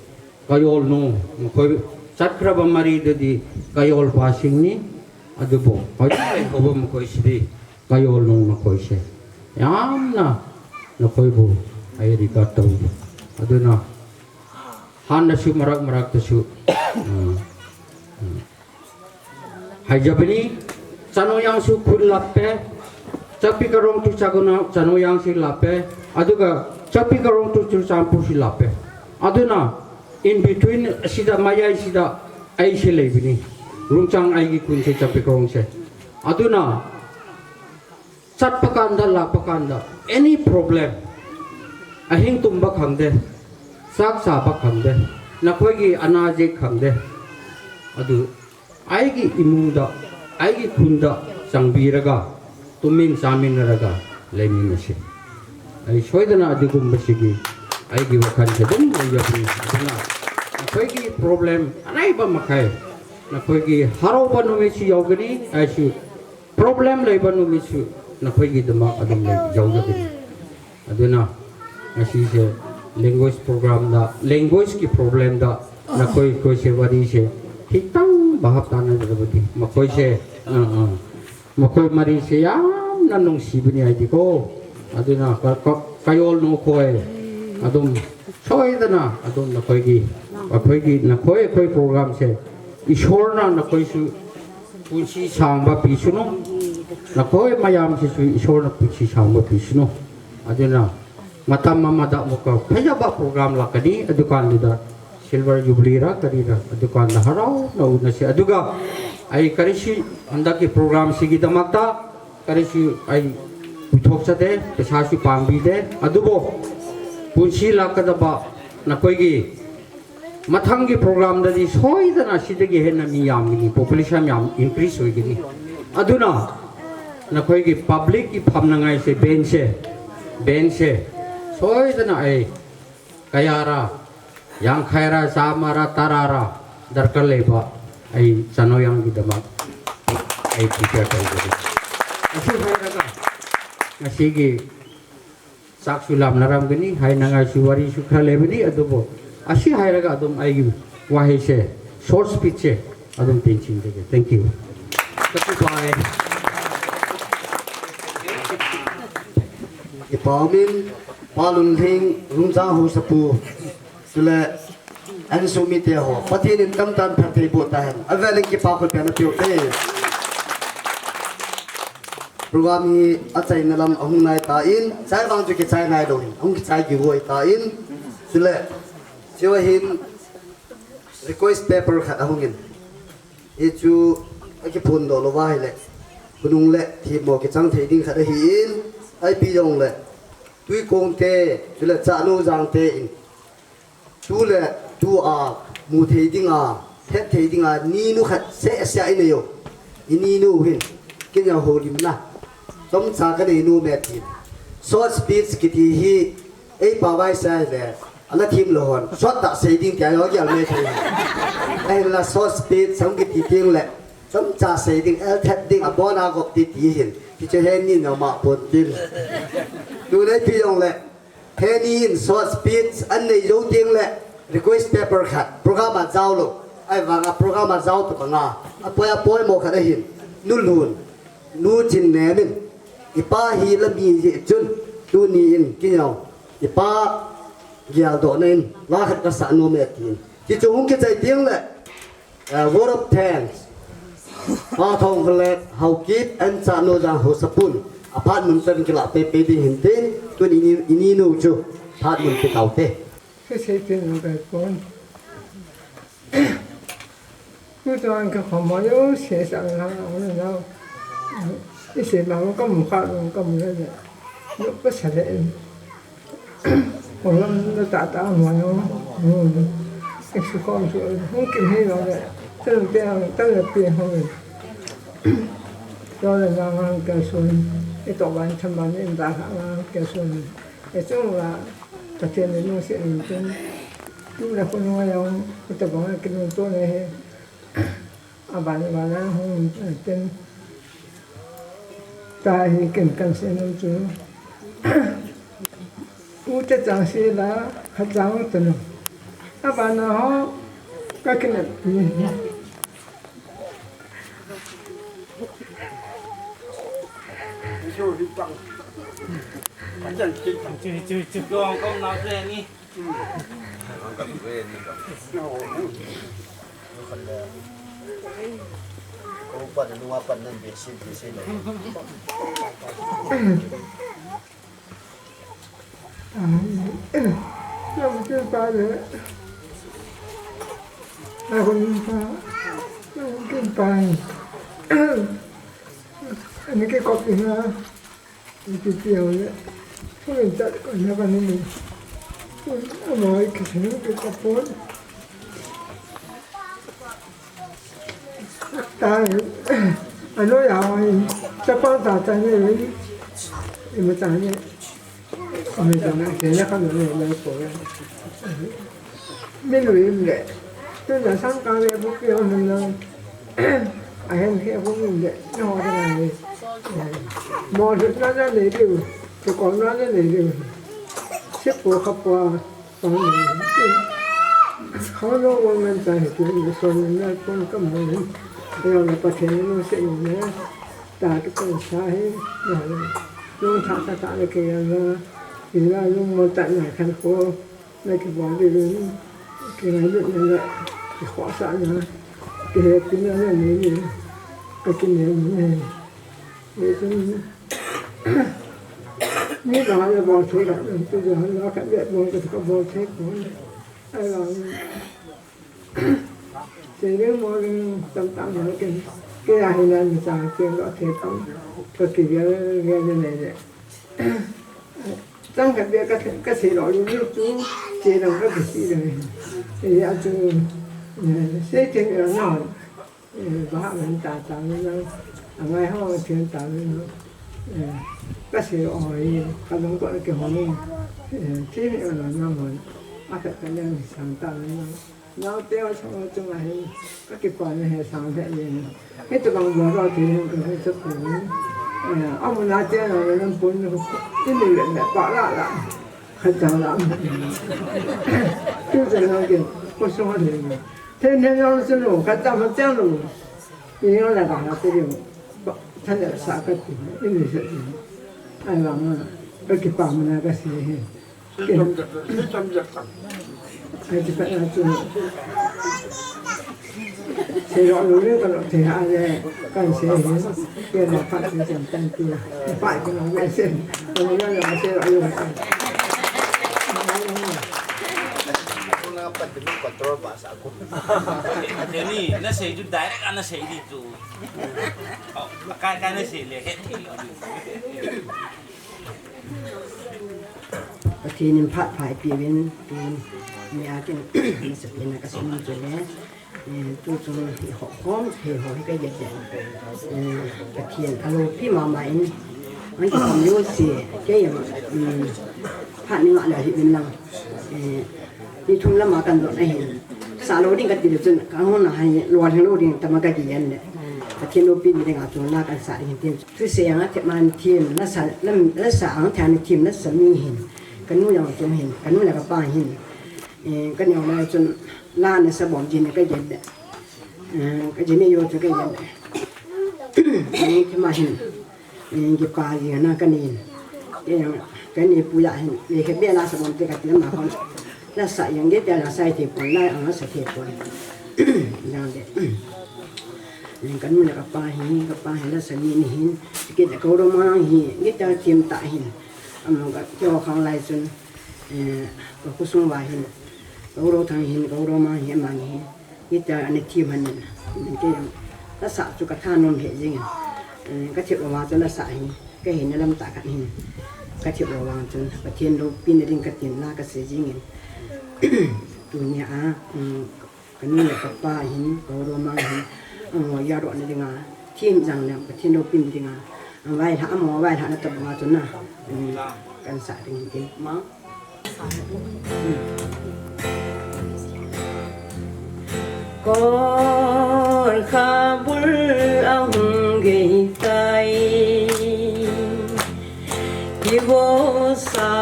ꯀꯌꯣꯜꯅꯨ, ꯃꯈꯣꯏ ꯆꯠꯈ꯭ꯔꯕ ꯃꯔꯤꯗꯨꯗꯤ ꯀꯌꯣꯜꯄꯥꯁꯤꯡꯅꯤ꯫ ꯑꯗꯨꯕꯨ ꯍꯧꯖꯤꯛ ꯂꯩꯍꯧꯕ ꯃꯈꯣꯏꯁꯤꯗꯤ ꯀꯌꯣꯜꯅꯨ, ꯃꯈꯣꯏꯁꯦ ꯌꯥꯝꯅ ꯅꯈꯣꯏꯕꯨ ꯑꯩ regard ꯇꯧꯏ꯫ ꯑꯗꯨꯅ ꯍꯥꯟꯅꯁꯨ ꯃꯔꯛ ꯃꯔꯛꯇꯁꯨ, ꯎꯝ, ꯎꯝ, ꯍꯥꯏꯖꯕꯅꯤ, ꯆꯅꯣꯌꯥꯡꯁꯨ ꯈꯨꯜ ꯂꯥꯞꯄꯦ, ꯆꯛꯄꯤ ꯀꯥꯔꯣꯡ to ꯆꯒꯨꯅ ꯆꯅꯣꯌꯥꯡꯁꯤ ꯂꯥꯞꯄꯦ, ꯑꯗꯨꯒ ꯆꯛꯄꯤ ꯀꯥꯔꯣꯡ to ꯆꯨꯔꯆꯥꯟꯄꯨꯔꯁꯤ ꯂꯥꯞꯄꯦ꯫ ꯑꯗꯨꯅ in between ꯑꯁꯤꯗ, ꯃꯌꯥꯏꯁꯤꯗ ꯑꯩꯁꯦ ꯂꯩꯕꯅꯤ, ꯔꯨꯡꯆꯥꯡ ꯑꯩꯒꯤ ꯈꯨꯟꯁꯦ ꯆꯛꯄꯤ ꯀꯥꯔꯣꯡꯁꯦ꯫ ꯑꯗꯨꯅ ꯆꯠꯄ ꯀꯥꯟꯗ, ꯂꯥꯛꯄ ꯀꯥꯟꯗ, any problem, ꯑꯍꯤꯡ ꯇꯨꯝꯕ ꯈꯪꯗꯦ, ꯆꯥꯛ ꯆꯥꯕ ꯈꯪꯗꯦ, ꯅꯈꯣꯏꯒꯤ ꯑꯅꯥ ꯑꯌꯦꯛ ꯈꯪꯗꯦ, ꯑꯗꯨ ꯑꯩꯒꯤ ꯏꯃꯨꯡꯗ, ꯑꯩꯒꯤ ꯈꯨꯟꯗ ꯆꯪꯕꯤꯔꯒ, ꯇꯨꯝꯃꯤꯟ ꯆꯥꯃꯤꯟꯅꯔꯒ ꯂꯩꯃꯤꯟꯅꯁꯤ꯫ ꯑꯩ ꯁꯣꯏꯗꯅ ꯑꯗꯨꯒꯨꯝꯕꯁꯤꯒꯤ ꯑꯩꯒꯤ ꯋꯥꯈꯜꯁꯦ ꯑꯗꯨꯝ ꯂꯩꯖꯕꯅꯤ꯫ ꯑꯗꯨꯅ ꯅꯈꯣꯏꯒꯤ problem ꯑꯔꯩꯕ ꯃꯈꯩ, ꯅꯈꯣꯏꯒꯤ ꯍꯔꯥꯎꯕ ꯅꯨꯃꯤꯠꯁꯨ ꯌꯧꯒꯅꯤ, ꯑꯩꯁꯨ problem ꯂꯩꯕ ꯅꯨꯃꯤꯠꯁꯨ ꯅꯈꯣꯏꯒꯤꯗꯃꯛ ꯑꯗꯨꯝ ꯂꯩ-, ꯌꯧꯖꯒꯅꯤ꯫ ꯑꯗꯨꯅ ꯉꯁꯤꯁꯦ language program ꯗ, language ꯀꯤ problem ꯗ ꯅꯈꯣꯏ, ꯑꯩꯈꯣꯏꯁꯦ ꯋꯥꯔꯤꯁꯦ ꯈꯤꯇꯪ ꯚꯥꯞ ꯇꯥꯅꯗ꯭ꯔꯕꯗꯤ ꯃꯈꯣꯏꯁꯦ, ꯑ, ꯑ, ꯃꯈꯣꯏ ꯃꯔꯤꯁꯦ ꯌꯥꯝꯅ ꯅꯨꯡꯁꯤꯕꯅꯤ ꯍꯥꯏꯗꯤꯀꯣ꯫ ꯑꯗꯨꯅ ꯀ-, ꯀ-, ꯀꯌꯣꯜ ꯅꯣꯈꯣꯏ ꯑꯗꯨꯝ ꯁꯣꯏꯗꯅ ꯑꯗꯨꯝ ꯅꯈꯣꯏꯒꯤ, ꯑꯩꯈꯣꯏꯒꯤ, ꯅꯈꯣꯏ ꯑꯩꯈꯣꯏ program ꯁꯦ ꯏꯁꯣꯔꯅ ꯅꯈꯣꯏꯁꯨ ꯄꯨꯟꯁꯤ ꯁꯥꯡꯕ ꯄꯤꯁꯅꯨ꯫ Nakhoi mayam si chu Ishorna puchi sangma pi sino. Aduna matam mama da mo ka phaya ba program la kani adukan da silver jubilee ra kani ra adukan da harau na u na si aduga ai kari si anda ki program si ki damak ta kari si ai puthok sa de pesa si pangbi de adubo punsi la ka da ba nakhoi ki Mathang ki program da di soi da na si da ki hen na mi yam ni population yam increase hoi ki ni. Aduna nakhoi ki public ki pham na ngai se ben se ben se soi da na ai kaya ra yang khai ra sama ra tara ra darkar le ba ai chano yang ki dama ai prepare kai ki. Asi hai ra ka asi ki Sak sulam naram gani, hai nanga suwari sukha lebani, adubo. Asi hai raga adum ai wahai se, short speech se, adum penchin dege. Thank you. Katupai. Ipa umin, Palun Hing, Rungchang Hausapu. Chule, an sumite ho. Pathen in tamtah phatthei boh tahen. Avel in kipa khut pen apeu te. Program hi achaina lam ahung nai tan, chai vang chu kichai nai lou hin. Ahung kichai kihoi tan. Chule, chiu hin request paper khat ahung in. Hichu akiphon doh lou va hile. Khonung le themmo kichang thei ding khat ahin. Ipi jongle. Tuikong te, chule Chanu Jang te in. Tu le tu a mu thei ding a, phet thei ding a, ninu khat seh seh i nei u. I ninu hin, kei nia holim na. Chomcha ka nei nom e ti. Short speech kiti hi, ei pa vai sai le, ala thim lo hon. Short ta sei ding ti a yo ki al me thei. Ei la short speech sang kiti ting le, chomcha sei ding, el thet ding, a bon a gop ti ti hin. Ti che hen ni na ma pon tin. Tu le ti jong le, Heni in short speech an nei jou teng le request paper khat program a jao lou. Ahivanga program a jao tobanga apoi apoi mo khat ahin. Nu Lun, Nu Chinnem in ipa hi la mi hi chun tuni in kei nia ipa geldohna in la khat kasa nom e tin. Ti chu hung kichai teng le Uh, vote of thanks. Pa Thongkholet, Haokip, and Chanu Jang Haosapun. Aphat mun pen kila pe pe ding hin tin, tun ini, ini nu chu, phat mun pe tau te. Sese tin kai pon. Ku tuan ka khomo yo, sesa na, na, na. Ise ma ka mu kha, ka mu le. Yo, pa sa le. Olam na ta ta mo no. Hmm. Exu kom su hung kim he lo le. Tan pe ang tan le pe hung. Cho le na ngang ke sun. E to ban tham ban in da ha ngang ke sun. E chung la ta chen le nu se in tin. Tu la ko no yong. E to ban ke nu to le he. Aban aban a hung ten. Ta hi ken kan se nom chu. U te chang se la, kha chang te no. Aban a ho, ka ken a pi. Chu, chu, chu, chu, kom na te ni. Ani ke kopi na, ipi pi ho le. Ko le ta ko na ka ni ni. Ko amo ai ke se ni ke ka pon. Ta, ano ya ai. Ta pa ta ta ni ni. Ima ta ni. Ima ta na ke na ka ni ni ko. Min lui le. Tu na sang ka le bu ke ho na. A hen he bu min le. No da na ni. Mo lu na na le lu. Tu ko na na le lu. Se po kha po. Kha lo wa ngan ta he tu ni so ni na pon ka mo ni. Ya na pa ke ni se ni. Ta tu ko sa he. Ya. Lu tha ta ta le ke ya na. Ila lu mo ta na khan ko. Na kibol ding, kingailutna le, kikhohsahna, kihetpina le nei ding, kakinem e. Ni chun, ni bang le bol thei la, tu ja la ka be bol ka ka bol thei ko. Ai la. Te le mo le tam tam na ke. Ke a hi na ni cha ke lo thei ko. Ko ki ge ge ne le. Chang ka be ka, ka sei lo lu lu chu, che lo ka ki si lo. E, a chu, e, sei te lo na. E, ba ha man ta ta lo na. A ngai ho thian ta lo na. E, ka sei lo ho e, ka long ko ke ho ni. E, che ni lo na mo. A ka ka yang sang ta lo na. Nau te o chang o chang a hi, ka kipana he sang he yen. Hiti bang bol o ti hin ka hei chak ko. Eh, amun a te na na pun ni, i ni le le pa la la. Khat chang la. Tu chang na ke, ko so le ni. Te ne na so lo, khat chang ma chang lo. Ni yo la ka na te yo. Ba, than le sa ka ti, i ni se ti. Ai la ma, ka kipana ka si he. Ai, ti pa, ai, ti. Sei lo lu le, ka lo thei ha le, kan sei he. Ke lo pa ti jam tan ti. Pa ko lo le sei. Ko lo le sei lo lu. Ko na pa ti control ba sa ko. Te ni, na sei ju direct a na sei di tu. Oh, ka, ka na sei le, he thei lo. Pathen in phat pha eipeuvin, tuni a kin, nasatah in ka seinom chu le, eh, tu chung i ho khom thei ho hi ka jet jet. Eh, Pathen a loupi mama in, an ki khom yo se, kei, um, phat ni nga le hi min lang. Eh, Ni thum lama kan dot ahin. Sa lo ding ka ti le chun, ka hon a hai, lo ding lo ding, tama ka kigen le. Pathen loupi ni ding a chun la kan sa ding tin. Thusei ang a thep man thim, la sa, la, la sa ang thep ni thim, la sa mi hin. Ka nu jong chun hin, ka nu le ka pa hin. Eh, ka neo lai chun, la na sa bom jin ka gen le. Eh, ka jin ni yo chu ka gen le. Ni thim a hin. Kipa jing na ka nin. Ka nin pu ya hin. Lekha be la sa bom te ka ti ma kon. La sa yang ge te la sa thei pon, la ang sa thei pon. Yang de. Ka nu le ka pa hin, ka pa hin la sa ni ni hin. Ke da ko ro ma hi, ge ta thim ta hin. Am ka kyo khang lai chun. Eh, ka khosung uva hin, ka u Rothang hin, ka u Romang hin, ama ni hin, guitar ana thim han in, min kei jong, la sa chu ka thanom lheh jeng in, eh, ka thep lou vang chun la sa hi, ka hina lam tah khat hin, ka thep lou vang chun, Pathen loupina ding ka tin la ka sei jeng in, tunia, um, Ka nu le ka pa hin, ka u Romang hin, amaho jadohna dinga, thim jang le, Pathen loupina dinga, amaho vailhah, amaho vailhahna tobanga chun na, um, kan sa ding hin tin, ma. Kolkha bul ahung gei tai. Kivosan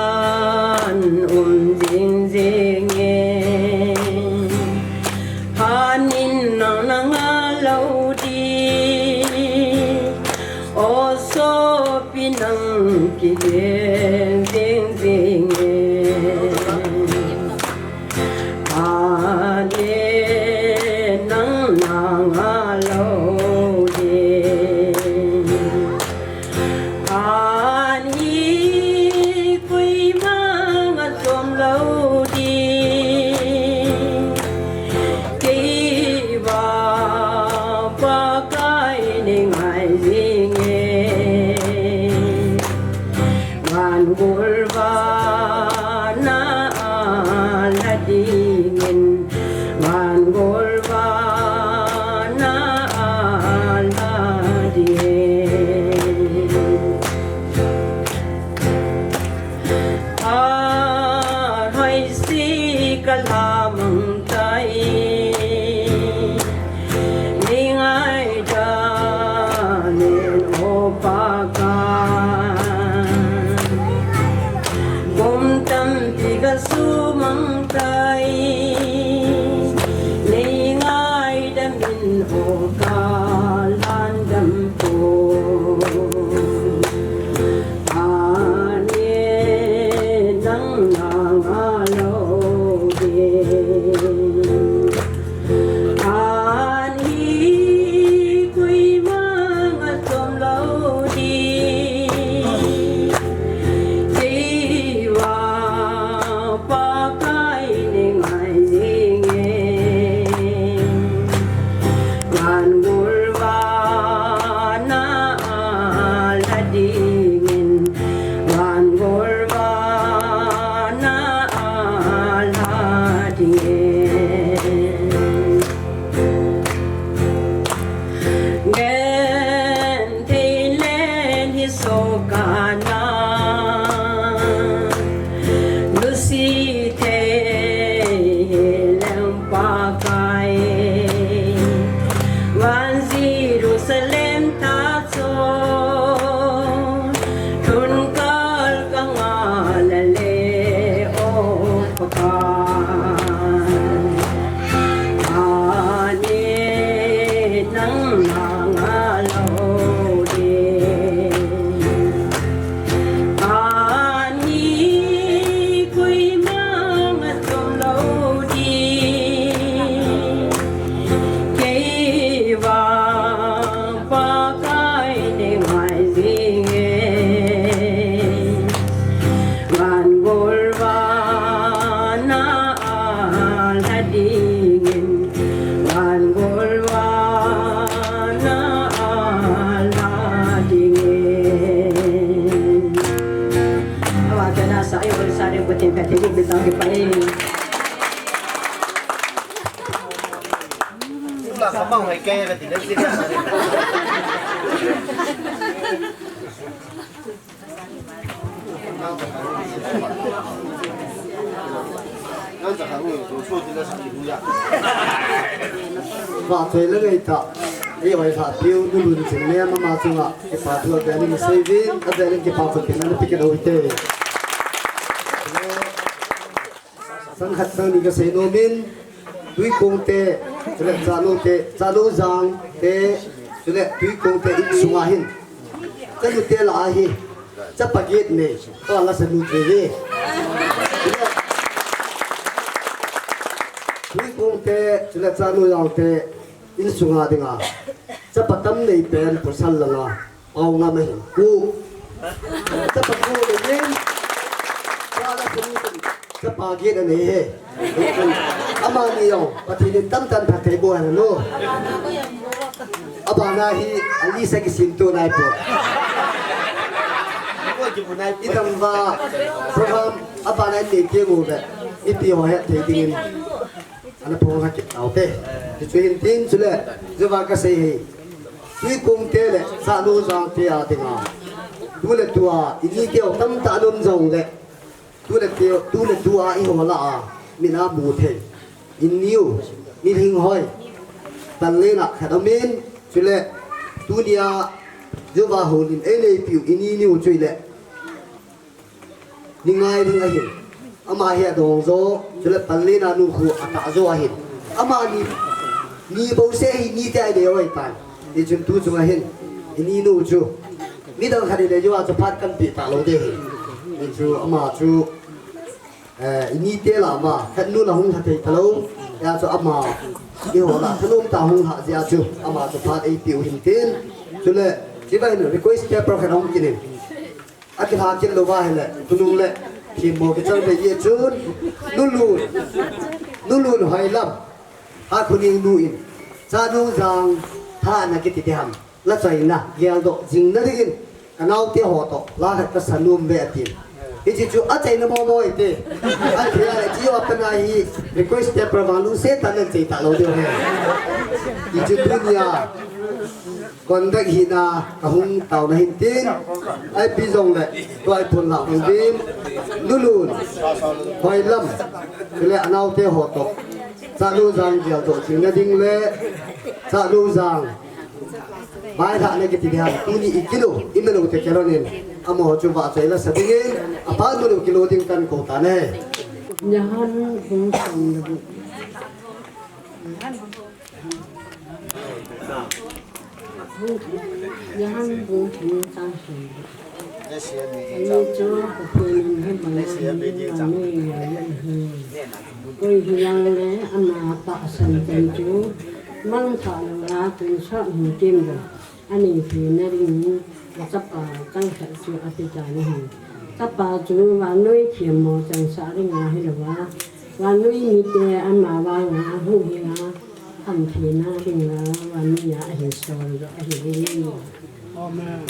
um jing jing e, phat nin nang na ngah lou ding, o sopi nang kigel jing jing e. Phat le nang na ngah lou ding. Phat hi koima ngah chom lou ding. Kei vang Pakai nei ngai jing e. Van gol vana a la dingin, van gol vana a la dingin. Phat hoisi ka la mang tai. Nei ngaidam in o Pakai. Kum tampi ka sumang tai. Nei ngaidam in o ka lhan dam po. Ani nang na ngah lou ding. Ani koima ngah chom lou ding. Pathen phatthei boh in, Pathen phatthei boh in. Vahchoi le ngaitah, ei oilhah piu, Nu Lunchingnem ama chunga kipa thu avel in seiyuvin, avel in kipa thu pen ana pe kit uhite. Sang khat sang ni kasei nom in, Tuikong te, chule Chanu te, Chanu Jang te, chule Tuikong te insunga hin, chanu te lah a hi chapa get nei, tua lasa nu chu ahi. Tuikong te, chule Chanu Jang te insunga dinga chapa tam nei pen pasal langa Paongam ahin. Ku. Chapa ku le yin. Chapa la ku ni. Chapa get anei e. Amani jong Pathen in tamtah in phatthei boh hen lang. Abana hi alisa kisim to nai po. Idam uva program abana nei teng uva, mipi ho hethei dingin ana phong kit taute. Hichu hin tin, chule, jouva kasei hi, Tuikong te le Chanu Jang te a dinga, tu le tua ini teu tamtah ana um jongle, tu le teu, tu le tua iho lah a min a mu thei, ini u, mihem hoi, panlena khat aum in, chule, tunia jouva houlim einei piu ini ni u chu ahile, ni ngai ding ahin. Ama hi adong jo, chule panlena nu khu atah jo ahin. Amani, ni bouseh hi ni te a inei u ahitan. Hichun tu chunga hin, ini nu chu midang khat in eile jouva chu phat kahin pe talou ding ahi. Hichu ama chu, eh, ini te lah a khat nu la hung lha thei talou. Hijeh chun ama, iho lah a thanom tah a hung lhah jeh chun ama chu phat eipeh u hin tin. Chule, hiva hin request paper khat ahung kit in. Akilha kit louva ahile, tunung le themmo kichang bei jeh chun, Nu Lun, Nu Lun Hoilam, Hakhoning nu in, Chanu Jang, tha ana kiti ding ham, la chaina geldoh jing na dingin, kanaote ho toh la khat kasa nom uve atin. Hiche chu achaina momo hite. Athei a le, hiche a pat a hi request paper vang lungset tah in achaina talou diu ahi. Hichu tunia conduct hina kahung taona hin tin, ipi jongle, tua iphon lah uvin, Nu Lun Hoilam, chule anaote ho toh, Chanu Jang geldoh jing na ding le, Chanu Jang vailhahna kiti ding ham, tuni ikilo, imelou te kilhon in, amaho chu vahchoi lasa dingin, aphat mulu kilo ding kahin kou tan ahi. Johan bung som le gup. Johan bung thum chang som le gup. Kei chu Pathen in ahibanga vannoi ajoh ahi. Koi hijongle ama tahsan chan chu mangthah louva tonsot hung tem lou anei theina dingin achapa changkhat chu apetan ahi. Chapa chu vannoi themmo chansah dinga hilouva, vannoi mite ama vanga huhhinga, khamtheina dinga vannoi a ahin soldoh ahi. Amen.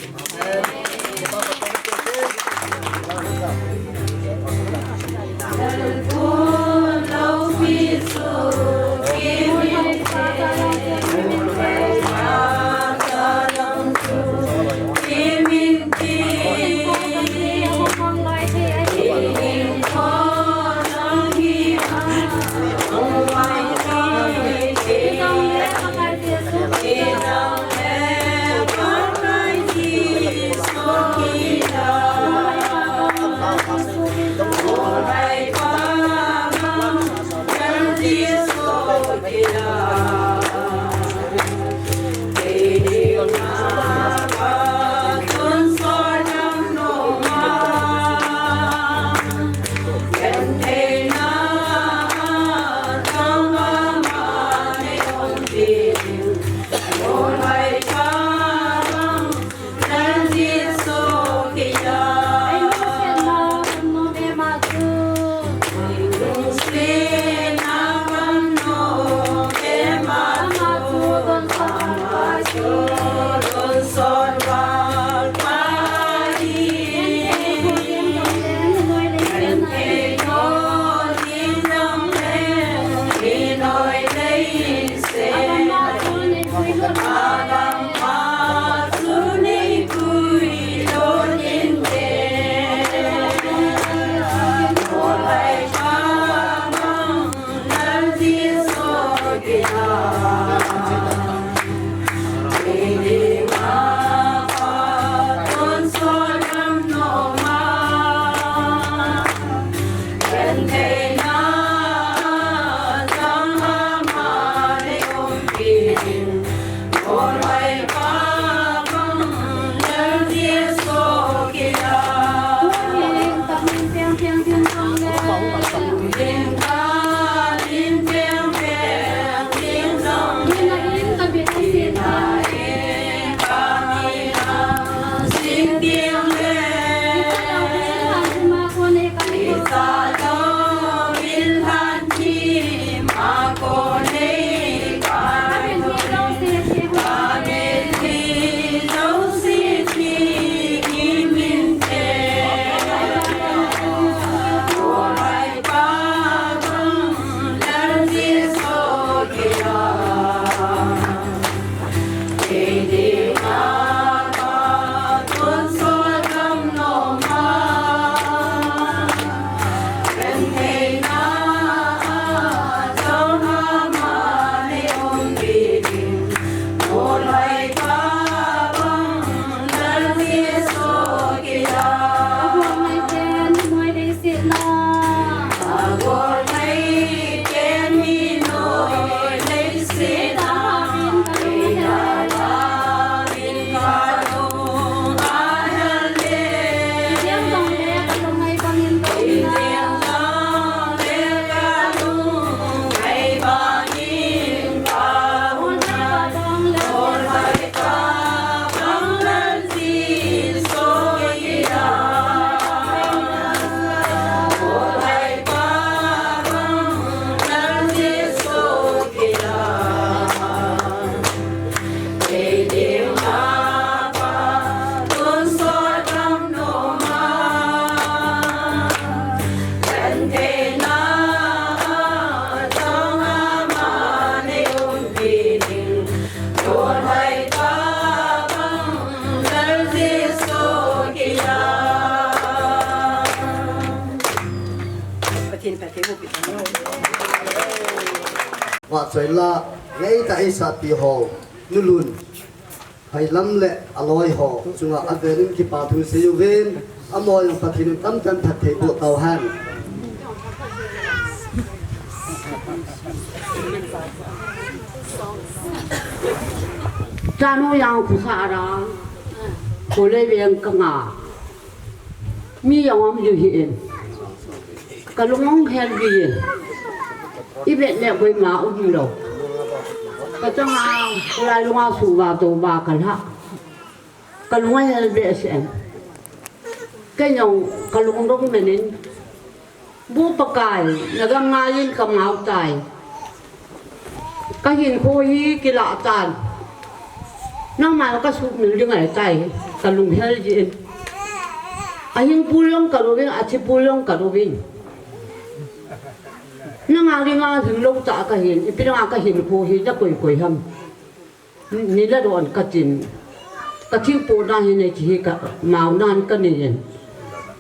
Vahchoi la, ngeitah a eisahpi ho, Nu Lun, Phailam le aloi ho chunga avelin kipa thu seiuvin, amaho jong Pathen in tamtah in phatthei boh tauhen. Chanu jong khusa ra, kholei veng kanga. Mi jong um jiu hi in. Kalung hung hel jiu in. Ivet le koima um lou. Kachanga, kholai lunga suva touva kalha. Kalung hel behseh in. Kei jong kalung dong men in. Bu Pakai, nagam ngaiyin kamao tai. Kahinkho hi kilah tan. Nangma kasuhmil ding ahitai, kalung hel jin. Ahing pul jong kadouvin, athi pul jong kadouvin. Nanga dinga hinglou tah kahin, ipi dinga kahinkho hi nakoi koi ham. Nila don katin. Kathingpohna hi nei ti hi kamaonan kanei in.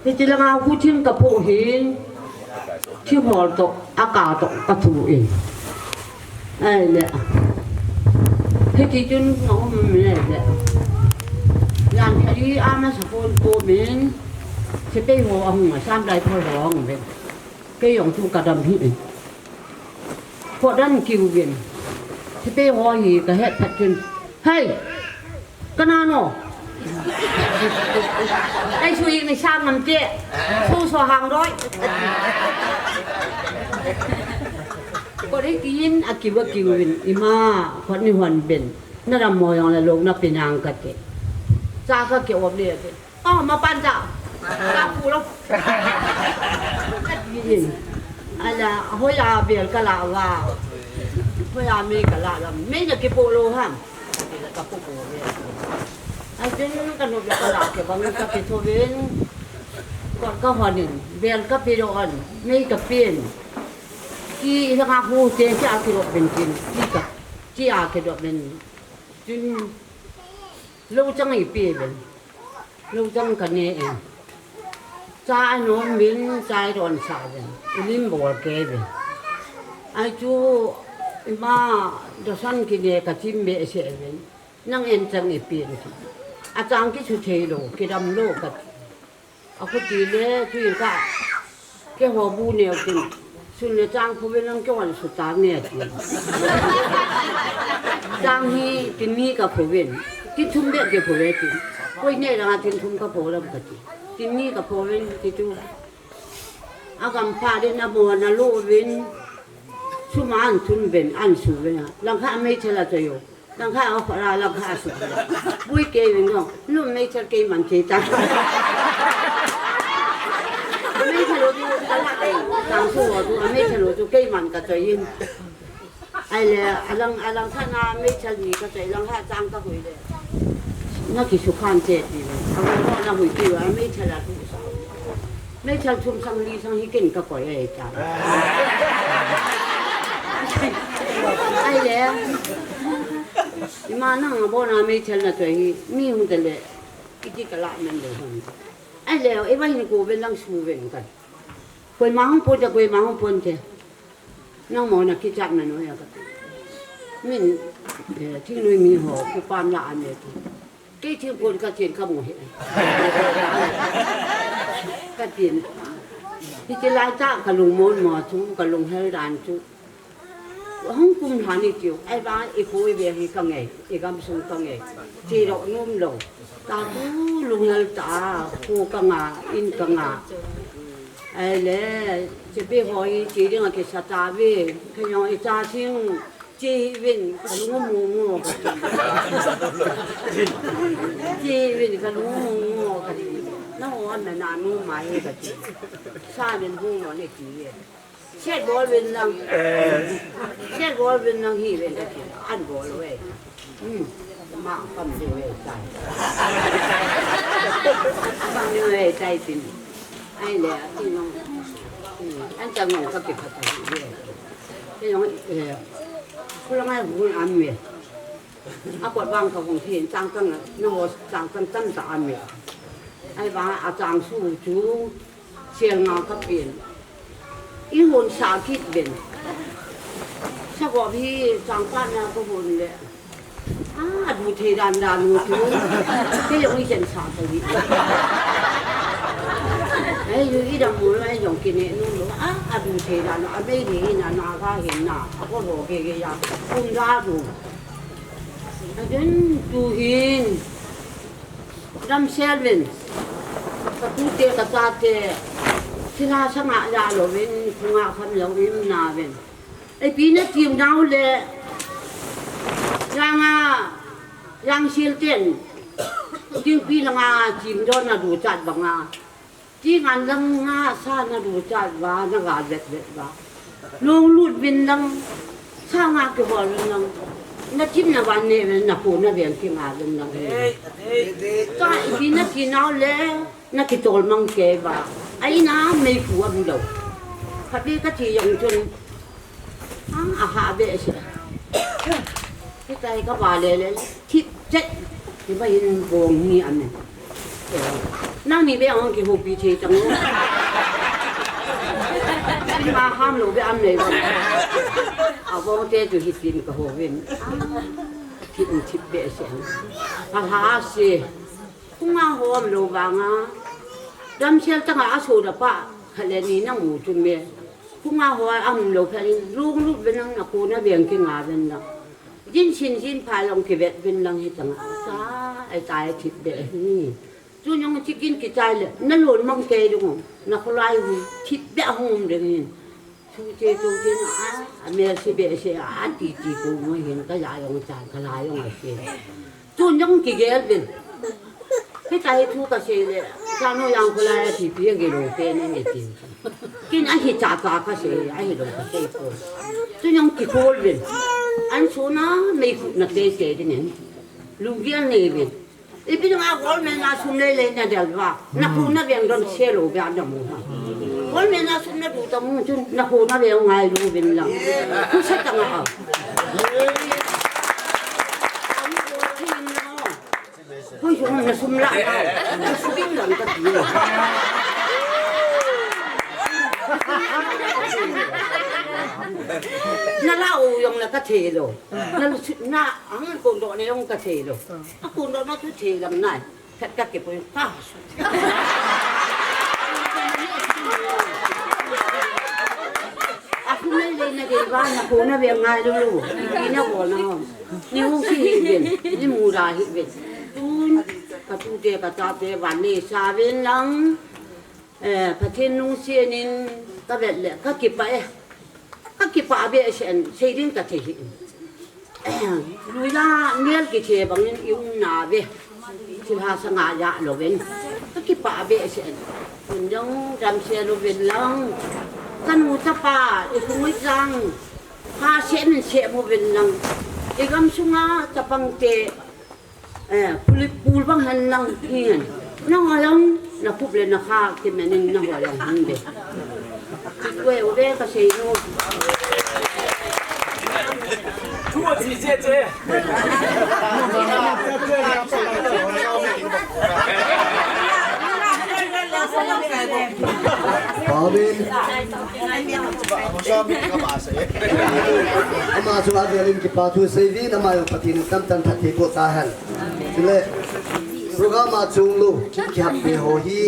Hiti langa huthing kapoh hin. Thihol toh, aka toh kathu in. Ahile. Hiti chun naum in ahile. Jan thei a masa pon ko min. Sepai ho ahung a, Assam Rifle ho ahung uvin. Kei jong chu kadam hih in. Kho dan kiuvin. Sepai ho hi kahet phat chun. Hei! Kana no? Ei sui ni sang ngam te. Su so hang doi. Kho dei kiin akiu akiuvin. Ima, kho ni hon ben. Naram mo jong la lou na pinang kate. Cha kake om le te. Oh, mapan cha. Kapu lou. Kati in. Ala, hoiya bel kala uva. Hoiya mei kala lam. Mei nakipoh lou ham. Kapu po ve. Ahin kanu le kala ke bang kape tho ven. Kot kahon in. Bel kape lou an. Mei kapen. Ki ilanga hu te ki akilou ven kin. Ki ka. Ki akilou ven. Chun lou chang ipe ven. Lou chang kane in. Cha anom ven, cha idon sah ven. Ilim bol kei ven. Ahi chu ima dosan kine kachim behseh ven. Nang en chang ipen ti. Achang kisu thei lou, kidam lou kati. Akhuti le, tuin ka. Keiho bu neo tin. Sun le chang pho uvin lang keiho le su chang ne tin. Chang hi tin ni ka pho uvin. Tin thum beh kei pho uve tin. Koi ne lang a tin thum ka pho lam kati. Tin ni ka pho uvin ti chu. Agam pha din amo na lo uvin. Sum a an thun uvin, an su uvin a. Lang kha mei thela to yo. Lang kha a khora, lang kha a su. Bui kei uvin gong. Lum mei thel kei man kei ta. Mei thel o tu ka la kei. Lang su o tu, mei thel o tu kei man ka choi in. Ai le, alang, alang kha na mei thel ni ka choi, lang kha chang ka hui le. Na ki su khan che ti le. Alang kha na hui ti le, mei thel a tu sa. Mei thel thum sang li sang hi ken ka koi e ta. Ai le. Ima nang a bona mei thel na choi hi. Mi hung te le. Iti ka la men le hung. Ai le, i va hin ko ven lang su ven ka. Koima hung pon te, koima hung pon te. Nangma na kichat na noi a ka. Min, eh, thingnoi mi ho, kipam la an e ti. Kei thingpon ka chen ka mu he. Ka tin. Hiti lai tah ka lungmon mo chu, ka lunghel dan chu. Hung kum lha ni tiu. Ai ba i khu i ve hi ka ngei, i gamsung ka ngei. Chi lo num lo. Ka khu lunghel ta, khu ka nga, in ka nga. Ai le, chi pi ho i chi ding a kisa ta ve. Ka yong i cha sing. Chi uvin, ka lung a mu ngo ka ti. Chi uvin, ka lung a mu ngo ka ti. Na ho an na na nu mai ka ti. Sa uvin hung mo ne ti ye. Set bol uvin lang. Set bol uvin lang hi uvin ka ti. An bol uve. Hmm. Ma kam di uve tai. Kam di uve tai tin. Ai le, a ti nong. Hmm. An chang nong ka ki phat ta hi uve. Kei jong, eh, khulang a hung am me. A kot vang ka hung thin, chang chang na, na ho chang chang tam ta am me. Ai vang a chang su chu, sel nga ka pen. I hon sa kit ben. Sa ko bi chang pa na ko hon le. A, a du thei dan dan u chu. Kei jong i chen sa ta hi. Ai, yu i dam mo lai jong kine nu lo. A, a du thei dan u. A bei ni na na ga hin na. A ko lo ge ge ya. Kum da du. A den tu hin. Dam sel vin. Ka tu te ka cha te. Sila sa nga ya lo vin. Ku nga kham lo vin na vin. Ei pi na tim nau le. Yang a, yang sil ten. Ting pi la nga tim don na du chat ba nga. Ting an lang nga sa na du chat ba na ga vet vet ba. Lung lut vin lang. Sa nga ki hol vin lang. Na tim na van ne vin na ko na veng ki nga vin lang. Ka i pi na ti nau le. Na kitol mang kei ba. Ai na mei pu a bu lo. Kha be ka ti jong chun. Ang a ha be se. Hitai ka ba le le. Thip chet. Hiba hin bong ni a me. Nang ni be ang ki ho pi che chang. Ni ma ham lo be am le ba. A bong te chu hi tin ka ho vin. Thip thip be se. A ha se. Khunga ho um lou vanga, damsel tanga a soda pa khat le ni na mu chu me. Khunga ho a um lou phat in, lunglut ve nang na kona veng kinga ven lang. Jin sin jin pha jong kivet ven lang hi tanga. Cha, ai cha, ai thip be hi. Chu jong chicken kichai le, na lon mang kei ding, na kholai hi thip be hung um ding hin. Chu che chu kin a, a mel si be se a, ti ti ko mo hin ka ja jong cha, ka la jong a se. Tun jong kigel vin. Hitia hi thu kasei le, chanu jong kholai a thipi a gilou pen in e tin. Kin ahi cha cha kasei, ahilou kasei poi. Tun jong kikhol vin. An suna mei khu na te se ding in. Lunggel nei vin. Ipi dinga government a sum lei lei na del va. Na khu na veng don se lou va na mu ha. Government a sum na du ta mu chun na khu na veng ngai lou vin lang. Khu sa ta nga a. Hoi, jong na sum la. Na sum lang ka ti. Na la o jong la ka thei lou. Na lu su, na ang kon do ne jong ka thei lou. A kon do na chu thei lang nai. Phet ka ke poi ka su. Vana kona ve ngai lou lou. Ina kona. Ni hung si hi ven. Ni mu ra hi ven. Tun ka tute ka tate van ni sa ven lang. Eh, Pathen nung sienin ka vet le ka kipah e. Ka kipah behseh in sei ding ka thei hi. Lui la nel kiche bangin i umna ve. Thil hahsa ngah ja louvin. Ka kipah behseh in. Tun jong damsel uvin lang. Ka nu chapa i khung i chang. Hahseh in sei uvin lang. I gamsunga chapang te. Eh, pul, pul bang hen lang hin. Nang a lang, na kup le na kha, kimen in na hua lang hung de. Kit we, u ve ka sei nu. Thu a chi che che. Amen. Ama chunga velin kipa thu sei uvin, ama jong Pathen in tamtah in phatthei boh tahen. Chule, program a chunglou, kihap ve ho hi,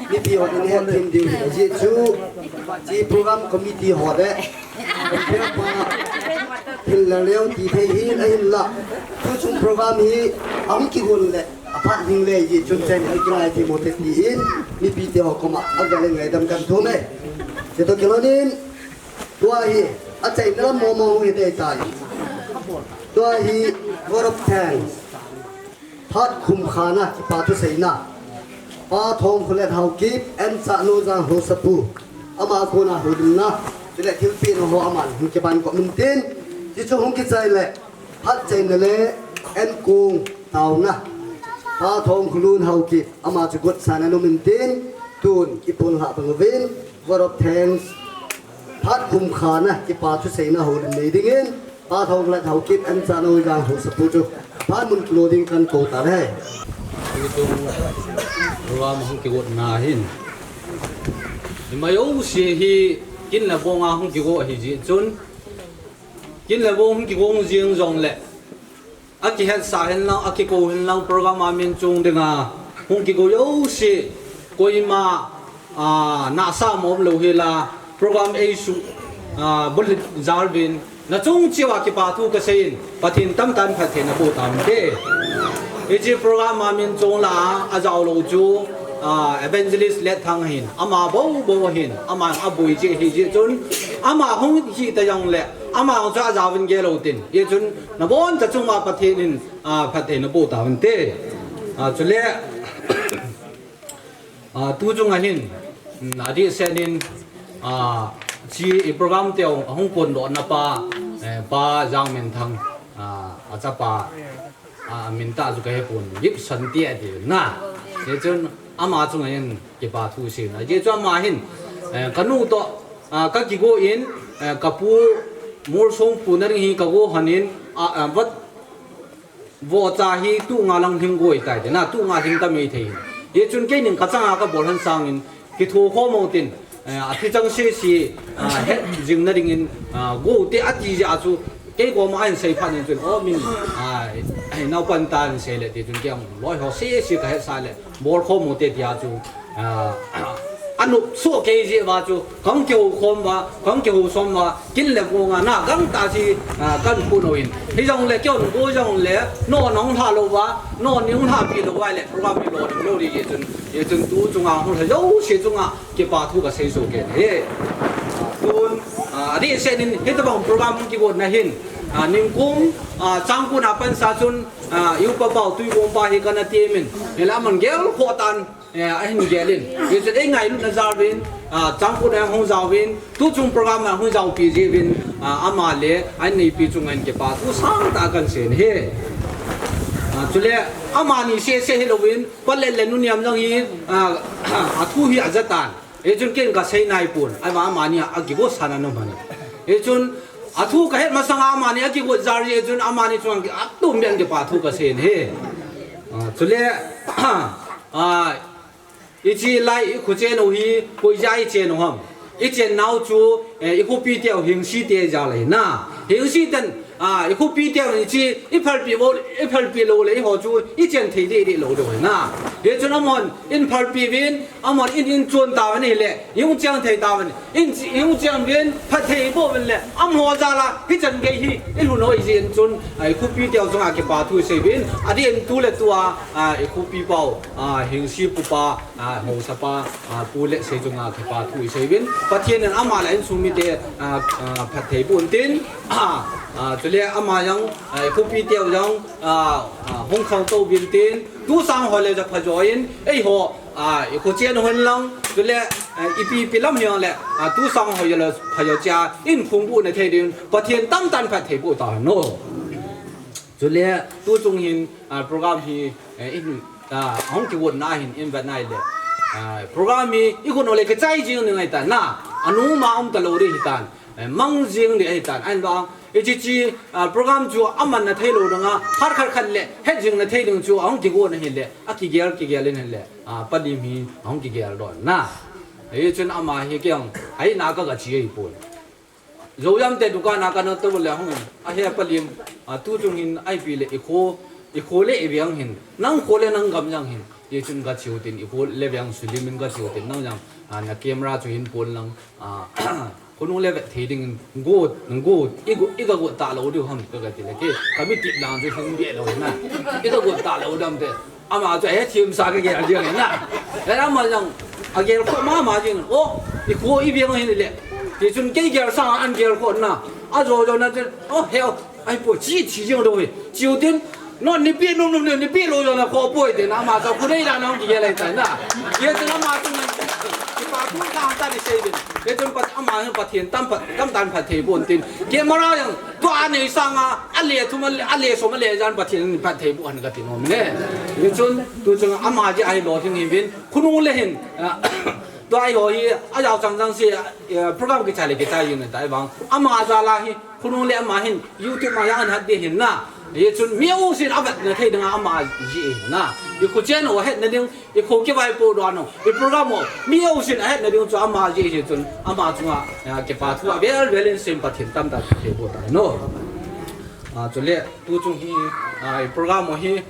mipi hon in het them diu hi, ajeh chu, hiche program committee ho le, thil la leo ti thei hi, ahinla, tuchung program hi, ahung kigon le, aphat ding le, ajeh chun chen, akingai thei mo te tin, mipi te ho koma, avel in ngaidam kan thum e. Chutoh kilhonin, Tua hi, achaina lam momo hung hi dei tai. Tua hi, vote of thanks. Phat khum khana, kipa thu seina. Pa Thongkhulen Haokip, N Chahnoijang Haosapu. Ama kona houlimna. Chule thilpeh ho aman, hung kiban ko min tin. Hichu hung kichai le. Phat chaina le, N Kong taona. Pa Thongkhulen Haokip, ama chu got sana nu min tin, tun, i pon ha bang uvin, vote of thanks. Phat khum khana, kipa thu seina houlim nei dingin, Pa Thongkhulen Haokip, N Chahnoijang Haosapu chu, phat mun kilo ding kan kou ta le. Hitung, ruam hung kigot na hin. Ima yo si hi, kin le bong a hung kigot hi ji chun. Kin le bong hung kigot jing jong le. Akihetsah hen lang, akikou hen lang, program a min chung dinga, hung kikou jouse, koima, ah, nasa mom lou hela, program ei su, ah, bul jal vin, na chung cheh uva kipa thu kasei in, Pathen tamtah in phatthei naboh tahen te. Hiche program a min chung la, ajao lou chu, ah, Evangelist Letthang hin, ama bou bou hin, ama aboi cheh hi cheh chun, ama hung hi ta jong le, Ama chu ajao vin gel lou tin. Hichun, nabon ta chunga Pathen in, ah, phatthei naboh tahen te. Ah, chule, ah, tu chunga hin, mm, adeh seh in, ah, hiche i program te hung, hung kondoh na pa, eh, Pa Jangminthang, ah, achapa, ah, amin tah chu kahe pon, Gibson ti ati na. Hichun, ama chunga hin, kipa thu seina. Hichun ama hin, eh, kanu toh, ah, kakigon, eh, kapu Molsongpu na ding hi kagon hon in, ah, ah, vat vohcha hi tu nga lang hing goi tai te na, tu nga hing ta mei thei. Hichun keinin kachanga kabol hon sangin, kitho khom mo tin, eh, athi chang sese, ah, het jing na dingin, ah, go te ati jeh a chu, kei koma ahin sei phat in chun, o min, ah, eh, naopan tan sei le ti chun kei ang loi ho sese kahetsah le, Bol khom u te tia chu, ah, anop soh kei jeh uva chu, kahung kihou khom uva, kahung kihou som uva, kin le gong a na gangtah chu, ah, kahin pun uvin. Hijongle kihon go jongle, nangho nahung lha lou uva, nangho nahung lhahpi lou uva le, program hi lolhing lou ding jeh chun, hichun tu chunga hung lha jouse chunga kipa thu kasei soh kei e. Tun, ah, adeh seh in, hitobang program hung kigon na hin, ah, ningkum, ah, changkon a pansa chun, ah, i upa pau Tuigong pa hi kana temin, hila aman gel khoh tan, eh, ahin gelin. Hichun ei ngailutna jal uvin, ah, changkon a hung jao uvin, tuchung program a hung jaopi jeh uvin, ah, ama le, a inneipi chunga hin kipa thu sangtah kahin sei e. Ah, chule, amani sese hilouvin, Pa Letlen nu Niamjang hi, ah, athu hi aja tan. Hichun ken kasei nai pon, ahivang amani a, akigo sana nom hon. Hichun, athu kahet masanga amani akigo jal jeh chun amani chunga atum beh in kipa thu kasei e. Ah, chule, ah, Hiche lai i khochen u hi, koi jeh a i chen u ham. I chen nau chu, eh, i khopi teu Hingsi te jal ahi na. Hingsi ten, A, i khopi teu ni chi, i phalpi bo, i phalpi lou le, i ho chu, i chen thei deh deh lou deu na. Hichun amahon, in phalpi uvin, amahon in, in chon tauvin ahile, i hung cheng thei tauvin, in chi, i hung cheng uvin, phatthei boh uvin le, amaho jal a, hichan gei hi, i lhun hoi jeh in chun, a, i khopi teu chunga kipa thu i sei uvin, adeh in tu le tu a, a, i khopi pau, a, Hingsi pu pa, a, Haosa pa, a, Pu Letsei chunga kipa thu i sei uvin, Pathen in ama le insung mite, a, a, phatthei boh in tin, a, a, chule ama jong, a, i khopi teu jong, a, a, hung khangtou uvin tin, tu sang ho le ja phajo in, eiho, a, i kho chen hon lang, chule, a, ipi ipi lam hijongle, a, tu sang ho ja le phajo cha, in khum boh na thei ding, Pathen tamtah in phatthei boh tahen o. Chule, tu chung hin, a, program hi, eh, in, a, hung kigon na hin, in vet na ahile. A, program hi, i gon u le kichai jing ding ahitan na. Anung ma um talou ding ahitan. Eh, mang jing ding ahitan. Ahin vang, hiche chi, a, program chu aman na thei lou ding a, khat khat khat le, het jing na thei ding chu, ahung kigon ahile, akigel, kigel in ahile, a, Pa Lim hi, ahung kigel doh na. Hichun ama hi kei jong, ahina ka gache ahipon. Joyam te dukan a kana tou le hung, ahe Pa Lim, a, tu chung hin ipi le i kho, i kho le i veng hin, nang kho le nang gam jong hin, hichun gache u tin i kho le veng sulim in gache u tin nang jong, a, na camera chu hin pon lang, a, khonung le vet thei ding in got, got, i got, i ga got talou diu ham ka gati le ke, ka mi tip lang chu hung be lou na, i ga got talou dam te, ama chu ahe thim sa ka gel jeng na, he ama jong, agel kho mama jing, o, i kho i veng hin le, tichun kei gel sang an gel kho na, ajo jo na chun, o, he, o, Ahipoi, chi, chi jeng dong hi. Chi u tin, non nipi nom nom nipi lou jong na kho poi tin, ama chu khu nei dan hung kigel ahitai na. Hichun ama chun, kipa thu ka hung ta ni sei din. Hichun Pat-, ama hin Pathen tam Pat-, tamtah in phatthei boh in tin. Camera jong, tua nei sanga, ale thum, ale som, ale jan Pathen in phatthei boh hen kati nom e. Hichun, tu chung ama jeh a hi lolhing hiuvin, khonung le hin, a, tua hi ho hi, ajao chang chang se, a, program kichai le kichai jing ahitai vang. Ama jal a hi, Khonung le ama hin, YouTube ma jong ahin hat ding ahin na. Hichun mi jousen avet na thei dinga ama jeh ahin na. I kho chen u ahet na ding, i kho kivaipoh dan u, i program u, mi jousen ahet na ding chu ama jeh ahi chun, ama chunga, a, kipa thu avel vel in sei in Pathen tamtah in phatthei boh tahen o. A, chule, tu chung hi, a, i program u hi,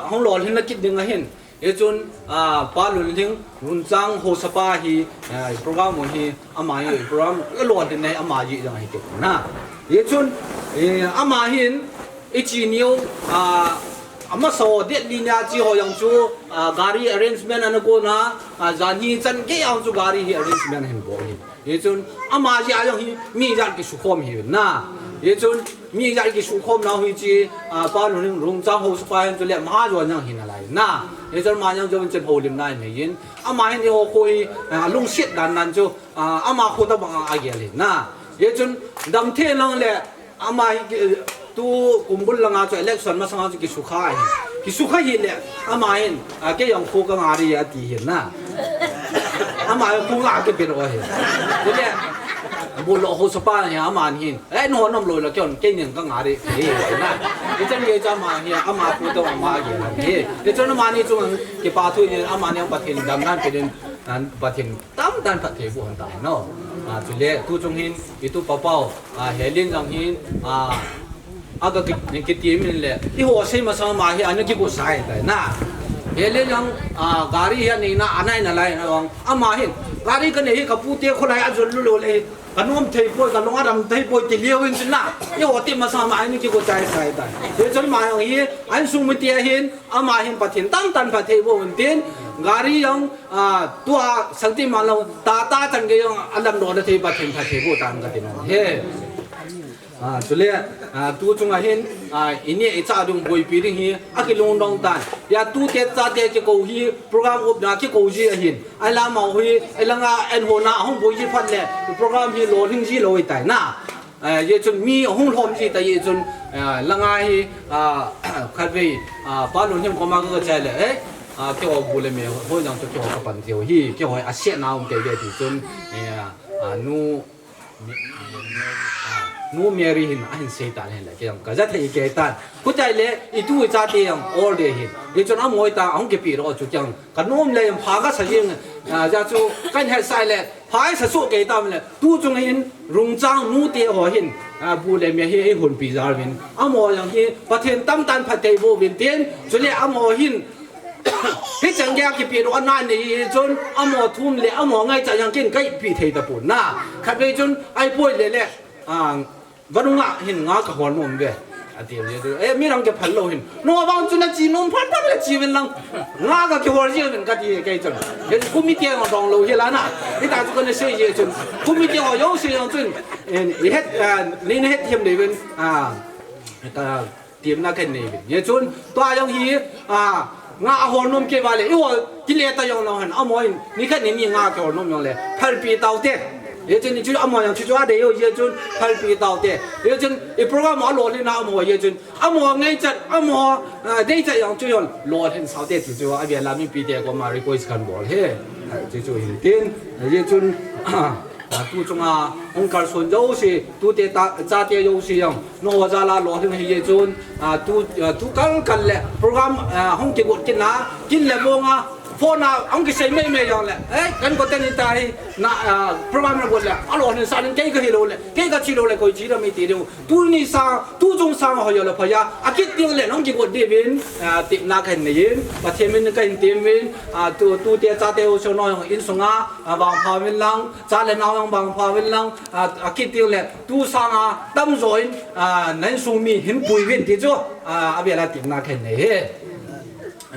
hung lolhin na kit ding ahin. Hichun, a, Pa Lunlhing, Rungchang Haosa pa hi, a, program u hi, ama hi program lolhin na hi ama jeh jong ahi kit na. Hichun, e, ama hin, i chi niu, a, amasa ho, date li nia chi ho jong chu, a, gari arrangement ana kona, a, jan hi chan gei jong chu gari hi arrangement ahin bol hi. Hichun, ama jeh a jong hi, mi jat kisukhom hi na. Hichun, mi jat kisukhom nau hi chi, a, Pa Lunlhing Rungchang Haosa pa hin chule, ama jong jong hi nalai na. Hichun, ama jong jong chen houlim na hin hin. Ama hin eiho kho hi, a, lungset dan dan chu, a, ama kho tabang a agel hi na. Hichun, damthei lang le, Ama hi ki, tu kumbul langa chu election masanga chu kisukha ahi. Kisukha hile, ama hin, a, kei jong kho ka nga di ati hin na. Ama hi kho nga kipeh lou ahi. Tile, Bolo Haosa pa hi ama hin. Eh, no nom lou la kei jong, kei ning ka nga di. Hi, na. Ichan ye cha ama hi, ama kho to ama ye la. Hi. Ichon ama ni chung kipa thu ni ama ni Pathen dam nan pe din, an Pathen Tamtah in phatthei boh hen tahen o. A, chule, tu chung hin, i tupa pau, a, Helen jong hin, a, aga ki, kiti min le, eiho sei masang ma hi, ana kigo sai tai na. Helen jong, a, gari hi anei na, anei nalai na jong. Ama hin, gari kanei hi kapute kholai ajol lulou le, kanom thei poi, kalung adam thei poi, ti leu hin chun na. Eiho ti masang ma, ana kigo sai sai tai. Hichun ama jong hi, insung mite hin, ama hin Pathen tamtah in phatthei boh hen tin, gari jong, A, tua, sangti ma lo, tata chan gei jong, alam lona thei Pathen phatthei boh tan kati nom. He. A, chule, a, tu chunga hin, a, ini icha dung boipi ding hi, akilungdong tan. Hia tute chate kikou hi, program upna kikou ji ahin. Ahi lam a hi, ahi langa, en hona, ahung boi ji phat le, program hi lolhing ji lou ahitai na. Eh, hichun mi ahung lhom ji ta hichun, eh, langa hi, ah, khatvei, ah, Pa Lunlhing koma ka chai le, eh, ah, keiho bu le me, hoi jong chu keiho ka pan thei u hi, keiho a se na um kei ve ti chun, eh, ah, nu, Nu Mary hin ahin sei tan hin le, kei jong kaja thei kei tan. Kutai le, itu ichate jong all day hin. Hichun amaho ita, ahung kipe ro chu kei jong kanom le, pha kasa jing, ah, ja chu kahin hetsah le, pha sa soh kei tam le, tuchung hin, Rungchang nute ho hin, ah, bu le me hi eihonpi jal uvin. Amaho jong hi, Pathen tamtah in phatthei boh uvin tin, chule amaho hin, Hicheng geiya kipe doh ana nei hi chun, amaho thum le amaho ngaichat jong kin ka ipi thei tapon na. Khatvei chun, ahipoi le le, ah, vanunga hin nga kahol nom uve. Ati uve chu, eh, mi lang kiphal lou hin. No vang chu nache nom phat phat le che uvin lang. Nga kakihol ji uvin kati kei chun. Kei chu committee ho dong lou hi la na. Hita chu kana sei ji chun. Committee ho jouse jong chun. Eh, i het, ah, nei na hetthem dei uvin. Ah, ka Temna kahin nei uvin. Hichun, tua jong hi, ah, nga ahol nom kei uva le, ihol kile ta jong lou hen, amaho in, nikhat nini nga kihol nom jong le, phalpi taute. Hichun, hichu amaho jong, chuchu adei u, hichun, phalpi taute. Hichun, i program alolhin a amaho, hichun, amaho ngaichat, amaho, ah, deichat jong chu jong, lolhin saute, chuchu, avel a mipite koma request kahin bol e. Chuchu hin tin, hichun, ah, Ah, tuchunga hung kalson jouse, tute ta, chate jouse jong. Nangho jal a lolhing ahi jeh chun, ah, tu, ah, tu kal kal le program, ah, hung kigot kit na, kin le mong a, phone a, hung kisei mei mei jong le. Eh, kan got teni tahi, na, ah, program na got le, alolhing sa nin kei kahi lou le, kei kache lou le, koi che dam iti diu. Tuni sang, tuchung sang a hoi le pha a, akit ding le, hung kigot diuvin, ah, tepna kahin nei in, Pathen min kahin tem in, ah, tu, tute chate jouse nangho jong insunga, ah, vangpha uvin lang, Cha le nao jong vangpha uvin lang, ah, akit ding le, tu sang a tamjo in, ah, na insung mi hin pui uvin ti chu, ah, avel a tepna kahin nei e.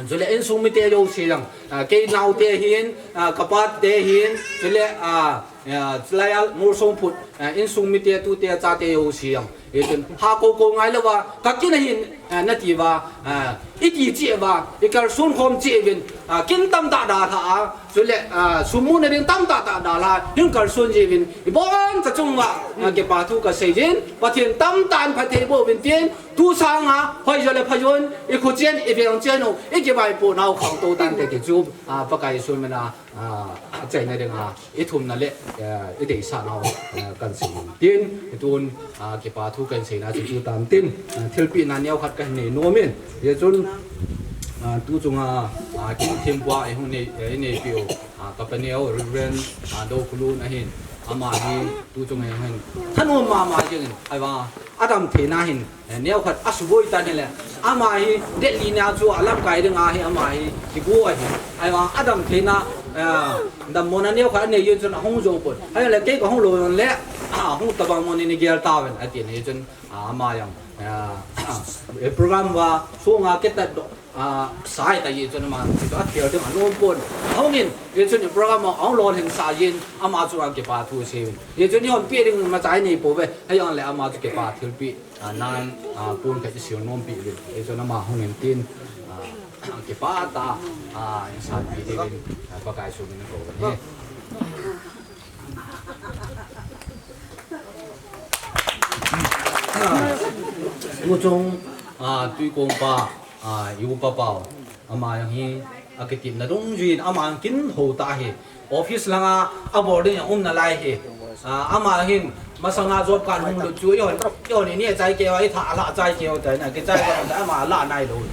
Chule insung mite jouse jong, ah, kei naote hin, ah, kapa te hin, chule, ah, ah, chulai a Molsom phut, ah, insung mite tute chate jouse jong. Hichun, ha ko ko ngai louva, ka kin ahin, ah, nati uva, ah, i ti cheh uva, i kalson khom cheh uvin, ah, kin tamtah dalha a, chule, ah, sum muna ding tamtah tah dalha, hin kalson ji uvin, i boncha chunga, ah, kipa thu kasei jin, Pathen tamtah in phatthei boh uvin tin, tu sang a, hoi jo le pha jon, i kho chen, i veng chen u, i kivaipoh nau khangtou tante ti chu, ah, Pakai Jesu min a, ah, achaina dinga, i thumna le, eh, i deisah nau, eh, kahin sei in tin, hitun, ah, kipa thu kahin seina chu chu tan tin, ah, thilpeh na neo khat kahin nei nom in, hichun, ah, tuchunga, ah, kin thempu a i hung nei, eh, i neipeh u, ah, kapa neo, Reverend, ah, Dokhulun ahin, ama hi, tuchunga hin, thanom mama jing in, ahivang, adam theina hin, Eh, neo khat asuboi tan hile. Ama hi, Delhi nia chu alamkai dinga hi, ama hi, kigo ahi. Ahivang, adam theina, eh, dammona neo khat anei jeh chun ahung jou pon. Ahile, kei kahung lou jong le, ah, hung tabang moni ni gel tauvin, ati na jeh chun, ah, ama jong, ah, eh, program va, sunga kitat doh, ah, sai ta jeh chun ama, chu akhel ding anom pon. Ahung in, jeh chun program ahung lolhin sah jin, ama chu ang kipa thu sei uvin. Jeh chun eihon peh ding machai nei pouve, hijongle ama chu kipa thilpeh. Ah, nan, ah, pon khat i sil nom peh uvin. Hichun ama hung in tin, ah, kipah tah a, ah, in sanpeh diuvin, ah, Pakai Jesu min in kou uvin ahi. Tuchung, ah, Tuikong pa, ah, i upa pau. Ama jong hi, akitepna dungjui in, ama jong kin hou tah ahi. Office langa, abol ding jong um nalai ahi. Ah, ama hin, masanga job card hung lut chu, eihon, eihon ini achai keu, i tha alah achai keu, tia, kichai keu, ama alah nailou.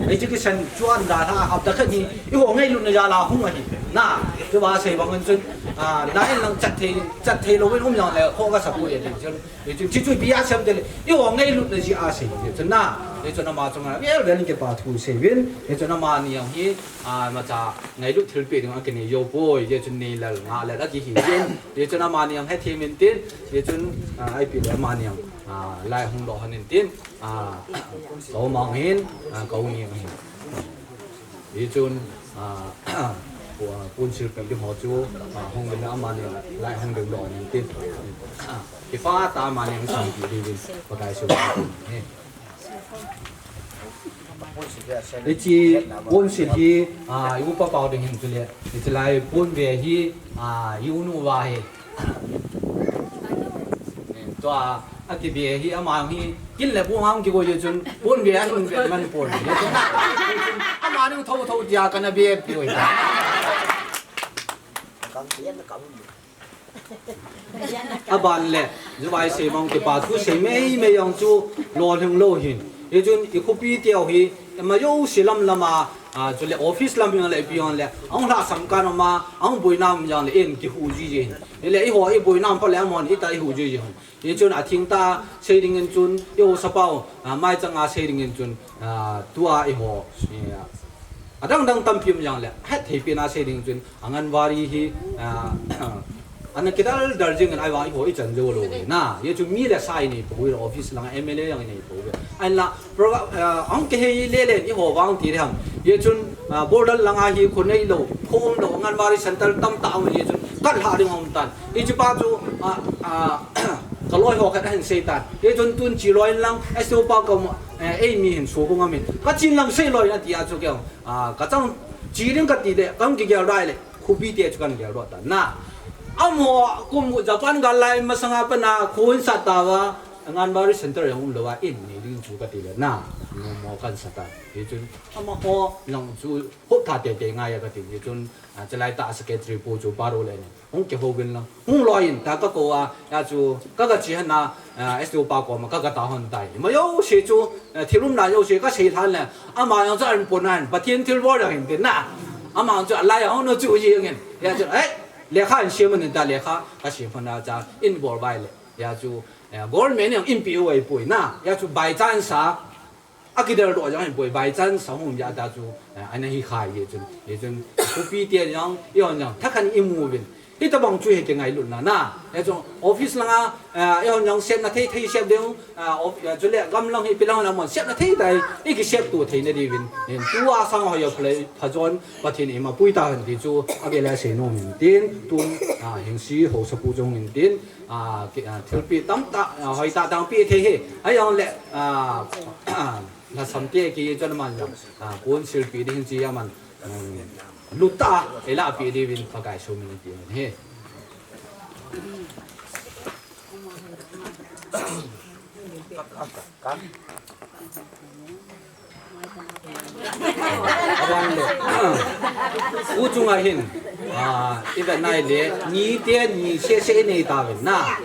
Education chu anda tha, hapta khat hi, eiho ngailutna jal a hung ahi. Na, chu ba sei bang in chun, ah, na in lang chat thei, chat thei louvin um jong le, kho kasa poi ati chun. Hichu, hichu ipi a sem tile, eiho ngailutna jeh a sei, hichu na, hichu na ama chunga, vel vel in kipa thu sei uvin, hichu na ama ni jong hi, ah, imacha ngailut thilpeh ding a kinei jou poi, hichu nei lel, ngah lel a kihi uvin, hichu na ama ni jong hethem in tin, hichu, ah, ipi le ama ni jong, ah, lai hung doh hon in tin, ah, ka u mang hin, ah, ka u ni jong hin. Hichun, ah, pu-, ah, pon silpeh ding ho chu, ah, hung uvin amani lai hung ding doh in tin. Ah, kipah tah a amani hung silpeh ding uvin Pakai Jesu min in. Hiche pon sil hi, ah, i upa pau ding hin chule. Hiche lai pon ve hi, ah, i unu va hi. Tua, akibe hi ama hi, kin le pon hung kigoi jeh chun, pon ve a hin ve man pon. Ama ding tho tho tia kana be poi. Kam tian kam. Aban le, Jubai sei mang kipa thu sei mei mei jong chu lolhing lou hin. Hichun i khopi teu hi, ama jouse lam lam a, a, chule office lam jong le, ipi jong le, ahung lhasam kan ama, ahung boina um jong le, in kihu ji ji hin. Ile eiho i boina um phat le amahon ita i hu ji ji hin. Hichun atheng tah a sei ding in chun, i haosa pau, a, mai chang a sei ding in chun, a, tua eiho, a, adang dang tampi um jong le, het thei pen a sei ding chun, Anganwadi hi, a, ana kidal dal jing in ahivang eiho i chan jou lou ve na. Hichun mi le sa i nei pou ve, office lang a M L A jong i nei pou ve. Ahinla, program, a, ahung kihei le le eiho vang ti le ham. Hichun, a, border lang a hi kho nei lou, kho um lou, Anganwadi center tamtah um hichun, kal ha ding um tan. Hiche pa chu, a, a, ka loi ho khat ahin sei tan. Hichun tun chi loi lang, S D O pa kom, eh, ei mi hin so ko ngam in. Ka chin lang sei loi na ti a chu keu. A, ka chang chi ding ka ti le, kan kigel dai le, khopi te chu kan gel doh ta na. Amaho kum Japan gal lai masang a pat na kho in sat tauva, Anganwadi center jong um lou a in nei ding chu ka ti le na. Mo mo kan sat ta. Hichun amaho jong chu hop tha tei tei ngai a ka ti. Hichun, a, chulai tah secretary pu chu pa ro le ni. Hung kihou vin lang. Hung loi in ta ka kou a, hia chu, ka ga chi hon a, a, S D O pa koma, ka ga taho tai. Ama jouse chu, a, thil umna jouse ka sei lhan le, ama jong chu ahin pon ahin, Pathen thilbol jong ahin tin na. Ama jong chu alai a hung nu chu jing in. Hia chu, eh, lekha ahin sem in ta lekha, ka sem hon a cha, in bol vai le. Hia chu, eh, government jong in pe u ahi poi na. Hia chu by chance a, akidel doh jong ahi poi, by chance a hung um jeh a ta chu, eh, ana hi khai jeh chun. Hichun, khopi te jong, eihon jong, thakhat in i mu uvin. Hitabang chu hi kingailutna na. Hichun, office lang a, eh, eihon jong sepna thei thei sep ding, eh, of-, eh, chule gam lang hi ipi lang lam mon sepna thei thei, i kisep to thei na diuvin. Hin tua sang hoi a phalei, phajon, Pathen in eima pui tahen ti chu, agel a sei nom in tin, tun, ah, hingsi haosa pu chu hung in tin, a, ki, a, thilpeh tamtah, a, hoitah tah peh thei hi. Ahijongle, a, lhasam te kichon man jong, a, council peh ding hin chi aman, um, lutah a, eilah peh diuvin Pakai sumil in ti ahi. Aban le, tu chunga hin, a, i vet nai le, ni te ni sese i nei tauvin na.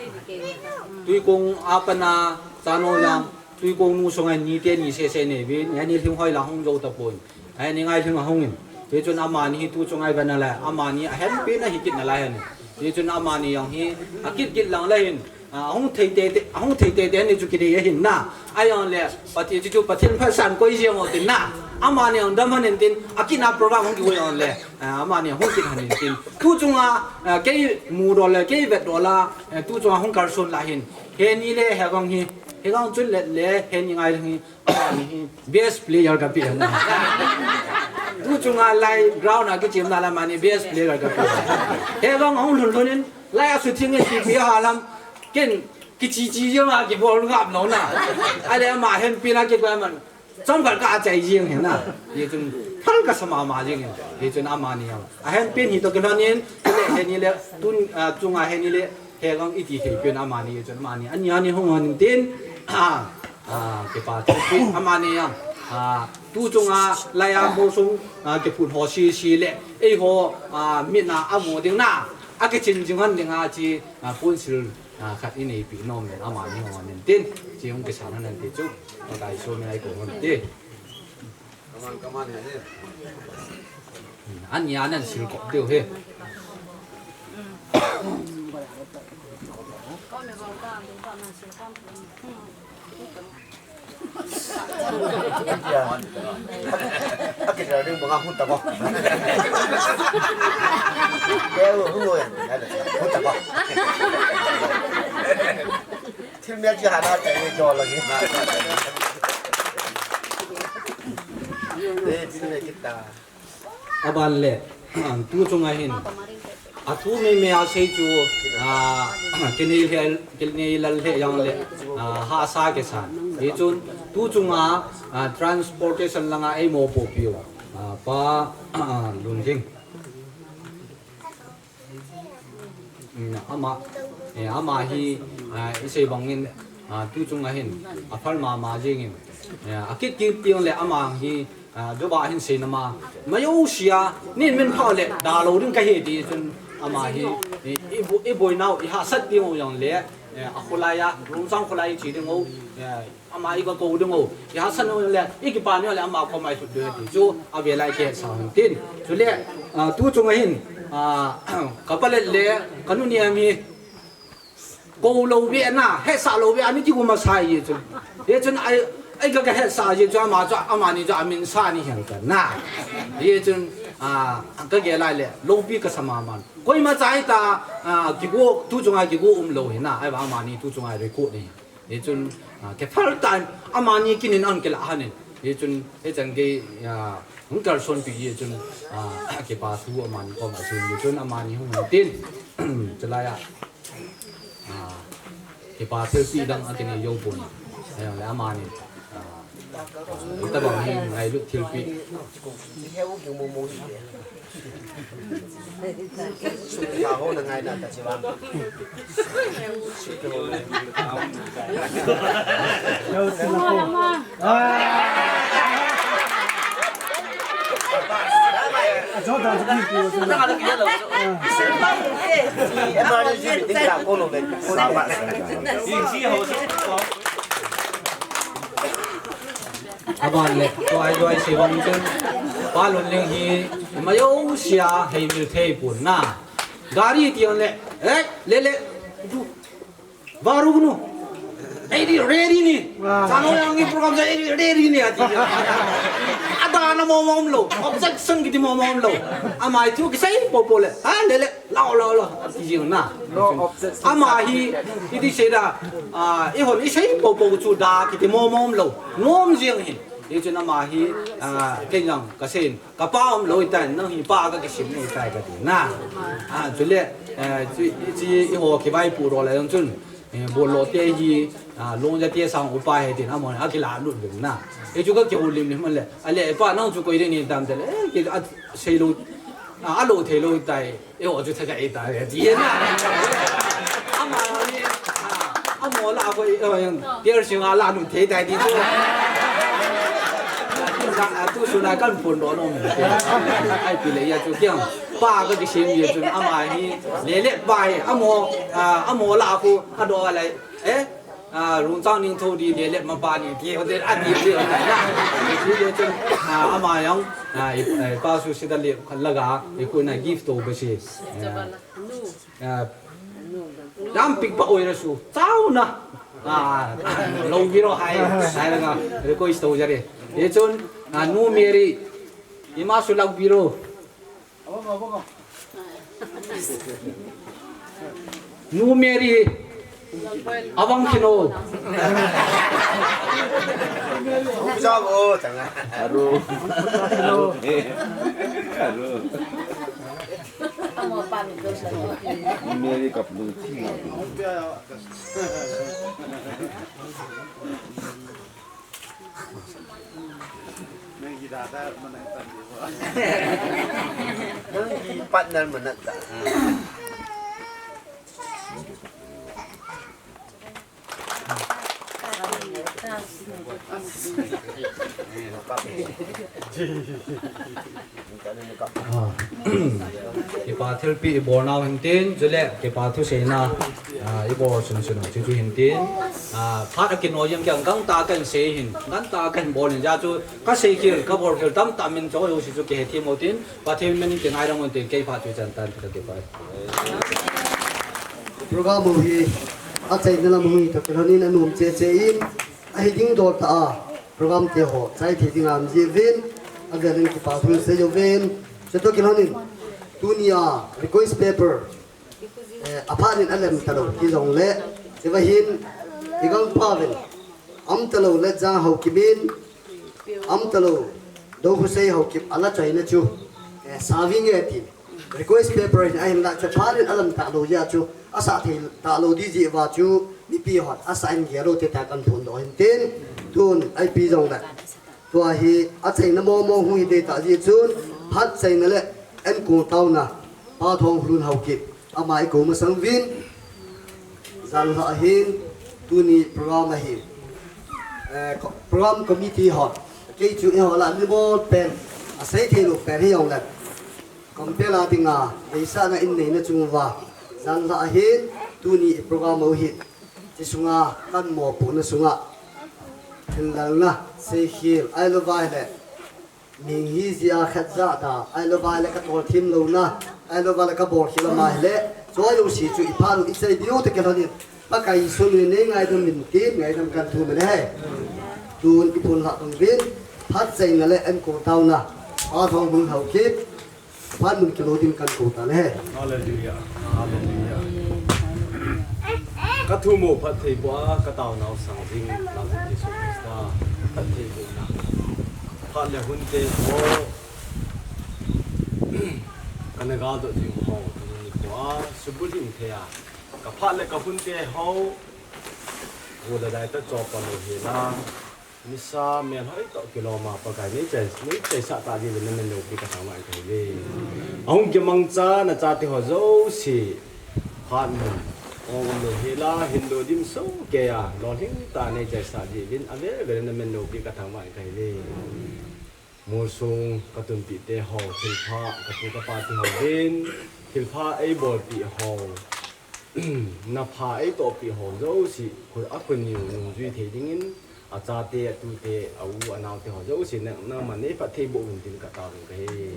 Tuikong a pat a, Chanojang, Tuikong nu sunga ni te ni sese i nei uvin, ani lhing hoi la hung jou tapon. Ani ngai lhing a hung in. Hichun amani hi tu chunga i vet nai le, amani ahenpen ahi kit nalai hen. Hichun amani jong hi, akit kit lang le hin. A, ahung thei tei tei, ahung thei tei tei ni chu kidei ahin na. Ahijongle, Pathen chu chu Pathen phatsan koi jeng u tin na. Amani jong dam hon in tin, akit a program hung kihoi jongle. A, amani jong hung kit hon in tin. Tu chunga, a, kei mu doh le, kei vet doh la, a, tu chunga hung kalson la hin. Heni le Hegang hi, Hegang chun le, le, heni ngai hi. Amani hi best player ka pe na. Tu chunga lai ground a kichemna la amani best player ka pe. Hegang hung lhun lhun in lai a shooting in kipe ha lam ken kichi chi jeng a kibol ngap lou na. Ale ama henpen a kikoi man. Chomkhat ka achai jeng hi na. Hichun phal ka sa mama jeng hi. Hichun amani jong. Ahenpen hi toh kilhon in, le heni le tun, a, chunga heni le Hegang iti thei pen amani, chun amani, ani, ani hung hon in tin, a, a, kipa thu pi, amani jong, a, tu chunga, lai a mo sung, a, kiphut ho sese le, eiho, a, mit na a mu ding na, akichin jing hon ding a chi, a, council, a, khat i nei pi nom le, amani hung hon in tin, chi hung kisan hon in ti chu, Pakai sumil a i kou hon ti. Kaman, kaman he, he. Ani anan sil kop diu he. Ya. Aki dah dia bengah pun tak kau. Dia lu lu ya. Ada pun tak kau. Thil mi a chi hana te ni jo la ni. Eh, thil mi kita. Aban le, tu chunga hin. Athu mei mei a sei chu, a, kinei lheh, kinei lal lheh jong le, a, hahsa kisan. Hichun, tu chunga, a, transportation langa ei mopoh piu, a, Pa, a, Lunlhing. Mm, ama, eh, ama hi, ah, i sei bangin, ah, tu chunga hin, aphal mama jingin, eh, akit kit teng le ama hi, ah, joba hin sei nama, mayo sia, nin min pha le, da lo ding ka hi ti chun ama hi, i, i, bo- i boinau, i hahsat ding u jong le, eh, a khulai a, Rungchang khulai i che ding u, eh, ama i ga kou ding u, i hahsat u jong le, i kipa u jong le, ama koma i lhut ding u ti chu, a velai kei sa hung tin. Chule, ah, tu chunga hin, ah, ka palet le, ka nu niam hi, kou lou ve na, hesah lou ve, ani ti kuma sa ye chun. Ye chun ai, ai ka, ka hesah ye chun ama chu, amani chu amin sa ni hian ka na. Ye chun, ah, ka ge lai le, loupi ka sa ma man. Koima chai ta, ah, kigo, tu chunga kigo um lou hi na, ai ba amani tu chunga record ni. Ye chun, ah, ke phal time, amani kinin an ke la hanin. Ye chun, ye chun ke, ah, hung kal son pi ye chun, ah, ke pa thu amani koma sun ye chun amani hung tin. Chulai a. Ah, kipa thilpi dang a kini yo pon. Ayo le amani. Ah, ah, ita bang hi ngailut thilpi. Aban le, tua ai tua ai se bang chun, pa lun leng hi, ma yo sia hei mil thei pun na. Gari ti le, eh, le le, Varu nu. Ei di ready ni. Chano yang ni program sa ei di ready ni ati. Ada na mo mo lo. Objection kiti mo mo lo. Amai chu kisei po po le. Ha le le. Lao lao lao. Ati jing na. No objection. Ama hi iti sei da. Ah, i hon i sei po po chu da kiti mo mo lo. Nom jing hin. I chu na ma hi, ah, kenyang ka sein. Ka pa um lou tai, nang hi pa ka kisim ni tai ka ti na. Ah, chule, eh, chi, chi, i ho kivaipu ro le jong chun, eh, bol lo te hi, ah, long ja te sang upa he tin, amon, a kila lut vin na. E chu ka kiho lim lim le, a le, pa nang chu koi de ni tam te le, eh, ki, a, sei lo, ah, a lo thei lo tai. E o chu thakai ta ve ti na. Ama ni, a, amo la ko, e, yang, tiar sing a la nu thei tai ti chu. Ka, a, tu su na kan pon do no. Ai pi le ya chu kiang. Pa ka kisim ye chu ama hi le le pa hi. Amo, a, amo la ko, a do lai. Eh? Ah, Rungchang ning tho di le le ma pa ni ti, o de, a di, di, o de, na. Ti le chun, ah, ama yang, ah, i, eh, pa su si da le, khat la ga, i ku na gift to ba si. Ah, ah, dam pik pa oi ra su, chau na. Ah, lo biro hai, hai la ga, request to jare. Ye chun, ah, nu Mary, i ma su lag biro. Nu Mary, abang kino. Jabo, tanga. Aru. Aru. Mary kaplu. Nang hi dada manat ta di bo. Nang hi partner manat ta. Ah. Kipa thilpi i bol nau hin tin, chule kipa thuseina, ah, i bol sunsun u chu hin tin. Ah, phat a kino jeng kiang gangtah a kan sei hin, gangtah a kan bol hin ja chu ka sei khel, ka bol khel tamtah min chu ho si chu kihe thim u tin, Pathen min kingaidam un tin, kei phat chu chan tan ka kipa. Program u hi achaina lam u hi toh kilhon in anom cheche in, ahi ding dol tah a program te ho chai thei ding ham ji vin, avel in kipa thu sei jo vin. Chutoh kilhon in, tunia request paper, eh, aphat in alem talou ti jongle, hiva hin, i gangpa vin, am talou le jang hau kimin, am talou, do khu sei hau kim, ala chaina chu, eh, savinge ti. Request paper in ahin la chu phat in alam talou jia chu, asa thei talou di ji va chu, mipi hon, asa in gelo te ta kan thun do hin tin, tun, ai pi jongle. Tua hi, achaina momo hu hi de ta ji chun, phat chaina le, en ko tauna, pa thong hlun hau kit, ama i ko masang vin, Jan lha ahin, tuni program ahin. Eh, ko-, program committee ho. Kei chu eiho lah a mi bol pen. Asei thei lou pen hi jong le. Compel a dinga, deisahna in neina chung uva. Nang lah hin, tuni i program u hi, ti sunga, kan mopohna sunga, thil lalna, seikhel, ahilou vai le, ming hi zia khat za ta, ahilou vai le ka tolthim louna, ahilou vai le ka bolkhel ama hile, choi u si chu i phat u i sei diu te ke lhonin, Pakai sun ni nei ngaidam min tin, ngaidam kan thu mele he. Tun i pun lah tong vin, phat sei na le en ko tauna, a thong hung hau kit, Phat mun kilo ding kan ko ta le. Hallelujah. Hallelujah. Ka thu mo phattheiboh a, ka taonau sang ding, Lal Jesu Christa phattheibohna. Phat le hun te ho, ka na gal doh ding ho, ka ni ko a, subulhing thei a. Ka phat le ka hun te ho, go le dai ta chopa lo hi la. Nisa melhoi toh kilom a Pakai nei chai, nei chaisah tah diuvin na min loupi ka thangvah in kahi ve. Ahung kimangcha na chate ho jouse. Phat mun. Ong um lou hel a, hin lou dim soh kei a. Lolhing tah a nei chaisah diuvin. Ave ve na min loupi ka thangvah in kahi ve. Molsung ka tunpih te ho. Thilpha ka pu ka pa te ho din. Thilpha ei bolpih ho. Na pha ei tohpih ho jouse, khu-, a khun niu nungjui thei dingin, a chate, a tute, a u, a naute ho jouse, na, nangman nei phattheiboh uvin tin ka taovin kahi.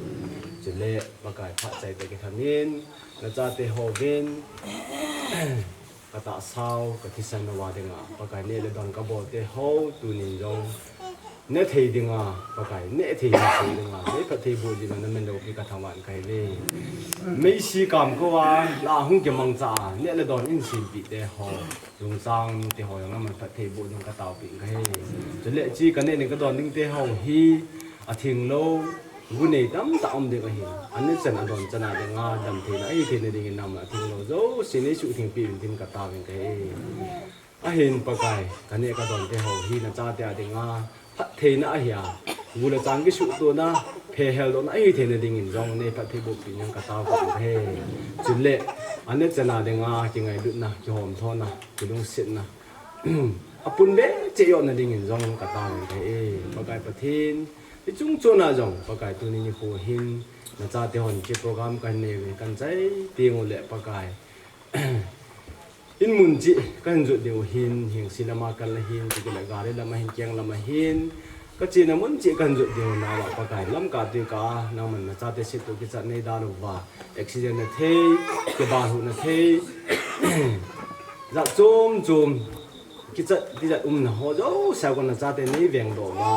Chule, Pakai phat chai tah kithamin, na chate ho vin, ka tahsa u, ka thisan nau a dinga, Pakai neh le don ka bol te ho, tunin jong, Ne thei dinga, Pakai, ne thei, ne thei dinga, nei phattheiboh ding na min loupi ka thangvah in kahi ve. Meisi kam ko a, la hung kimangcha a, neh le don in sempeh te ho, lungchang te ho, jong na min phattheiboh ding ka taopeh in kahi. Chule chi ka neh ding ka don ding te ho hi, a thinglou, gu nei tamtah um ding ahi. An ne chan a don chan a dinga, dam theina, ahi theina dingin na min a thinglou jouse nei suhthengpeh in tin ka taovin kahi. Ahin Pakai, ka neh ka don te ho hi na chate a dinga, phattheina ahi a, gu le chang kisuhtona, phe heldohna ahi theina dingin jong nei phattheiboh peh in ka taovin kahi. Chule, an ne chan a dinga, kingailutna, kihomthona, kilungsetna, a pun ve cheh yohna dingin jong ka taovin kahi. Pakai Pathen, i chung chon a jong, Pakai tuni nikho hin, na chate hon hiche program ka hin nei uvin kan chai teng ule Pakai. In mun cheh ka hin jot diu hin, hengse lama kal ahin, chutile gari lama hin, keng lama hin, ka chena mun cheh ka hin jot diu nava Pakai, lamkai tui kah a, nangman na chate setu kichat nei dalou va, accident na thei, kibal huhna thei, jat chom chom, kichat, tijat umna ho jouse a kon na chate nei vengdoh uva,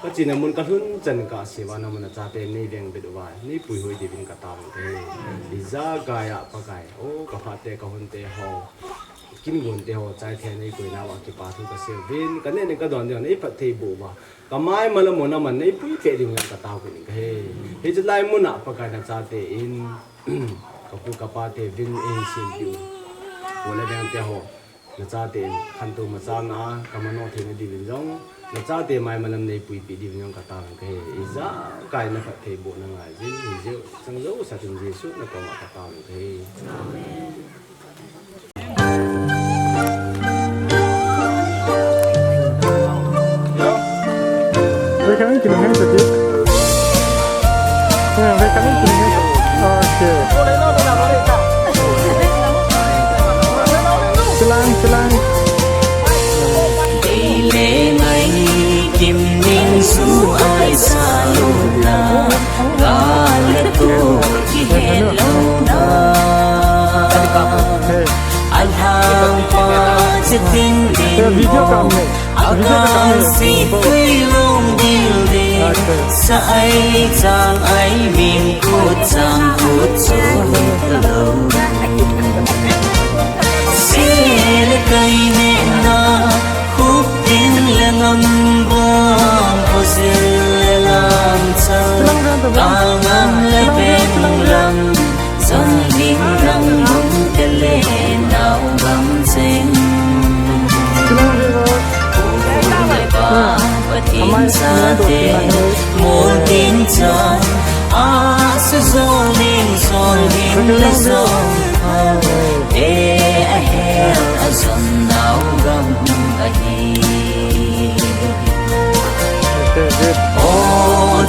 ka chena mun ka lhun chan kah a se uva, nangman na chate nei vengbit uva, nei puihoi diuvin ka taovin kahi. Ijakai a Pakai, o ka phat te ka hun te ho, kin gon te ho, chai thei nei koi nauva kipa thu ka sei uvin, ka neh ding ka don ding nei phattheiboh uva, ka maima lam u nangman nei puipeh ding uvin ka taovin kahi. Hiche lai mun a Pakai na chate in, ka pu ka pa te vin in sempeh u. Gu le dang te ho, na chate in, khantou machal na a, ka manoh theina diuvin jong, na chate maima lam nei puipeh diuvin jong ka taovin kahi. Ijakai na phattheibohna ngai jing, hijeh chun jouse a tin Jesu na koma ka taovin kahi. Amen. Wait, can I, can I have the dip? Yeah, wait, can I, can I have the, okay. Silang, silang. Dei le ngai kim ning su ai sa lu na, ka le tu ki he lo na. Hey. Alhangpa chiting ding. Hey, video kam ne. Video kam ne. Akan si tui long dil ding. Acha. Sa ai chang ai ming kut chang kut chun lo. Se le kai ne na. Khup ding le ngam bang, khozil le lamchal, kal ngam le beng lam, zon ding lam bang te le nau bang cheng. U le pa Pathen chate, mol ding cha, a su zol ding, zol ding le zol phal, te a hel a zon nau gam ahi. O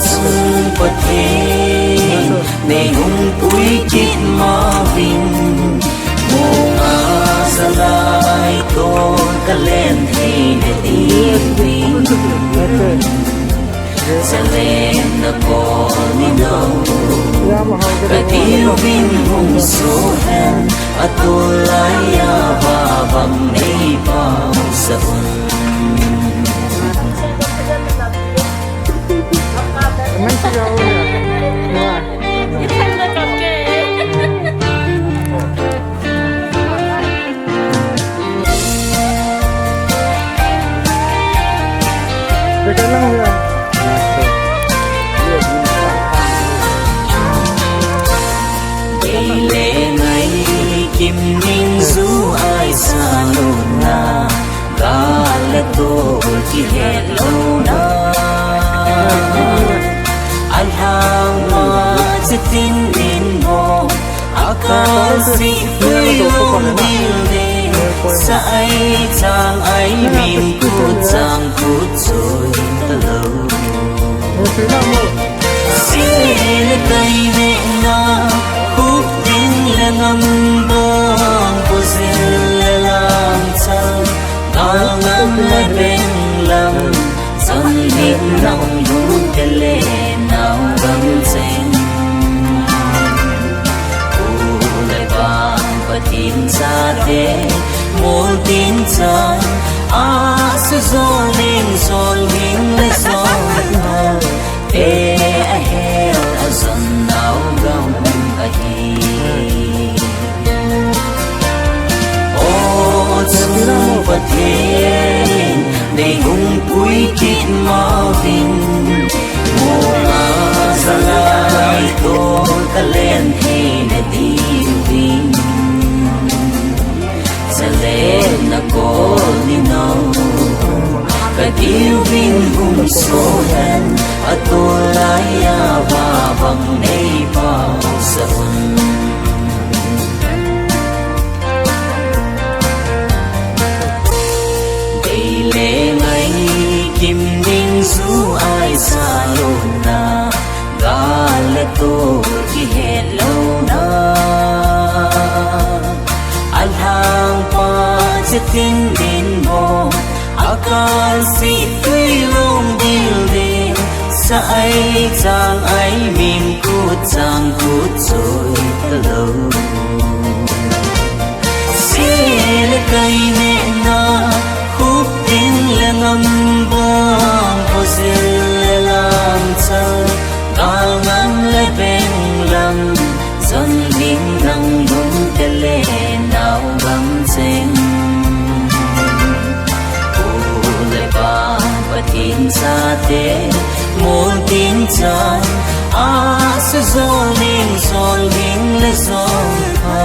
chung Pathen, nei hung pui kit ma vin, Tol kalen thei na diuvin, Jerusalem na kol ni nau. Kadiuvin hung sohen, atol laiya vavang nei pau sa un. Dei le ngai kim ning zu ai sa lona, gal le tol kihet lona. Alhangpa chitin in mo, akal si tui lom dil de, sa ai chang ai mim kut chang kut choi ta lo. Sile kai me na, khup ding le ngam bang, ko zil le lam chang, ngal ngam le beng lam, chang ning nang lu te le nau gam cheng. U le pa Pathen chate, mol tin chan, a su zol ning zol ning le zol. Te a hel a zon nau gam ahi. O chung Pathen, nei hung pui kit mauvin, munga zalai tol kalen thei na diuvin. Salem na kol ni nau, kadiuvin hung sohen, atol laiya vavang nei pau sa un. Dei le ngai kim ning zu ai sa lona, gal le tol kihet lona. Alhangpa chitin in mo, akal si tui lom dil de, sa ai chang ai mim kut chang kut choi ta lo. Sile kai me na, khup ding le ngam bang, ko zil le lam chang, gal ngam le beng lam, zon ding nang lung te le nau gam cheng. U le pa Pathen chate, mol tin chan, a su zol ning zol ning le zol pha,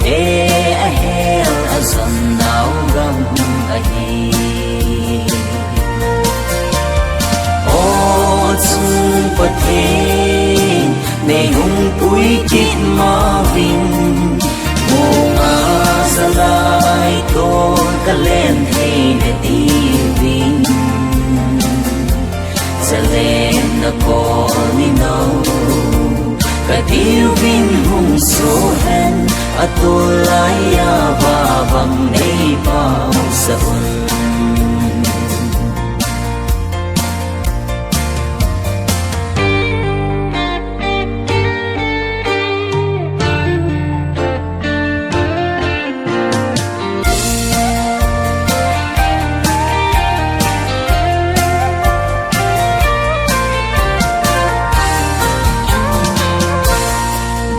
te a hel a zon nau gam ahi. O chung Pathen, nei hung pui kit mauvin, munga zalai tol kalen thei na diuvin. Salem na kol ni nau, kadiuvin hung sohen, atol laiya vavang nei pau sa un.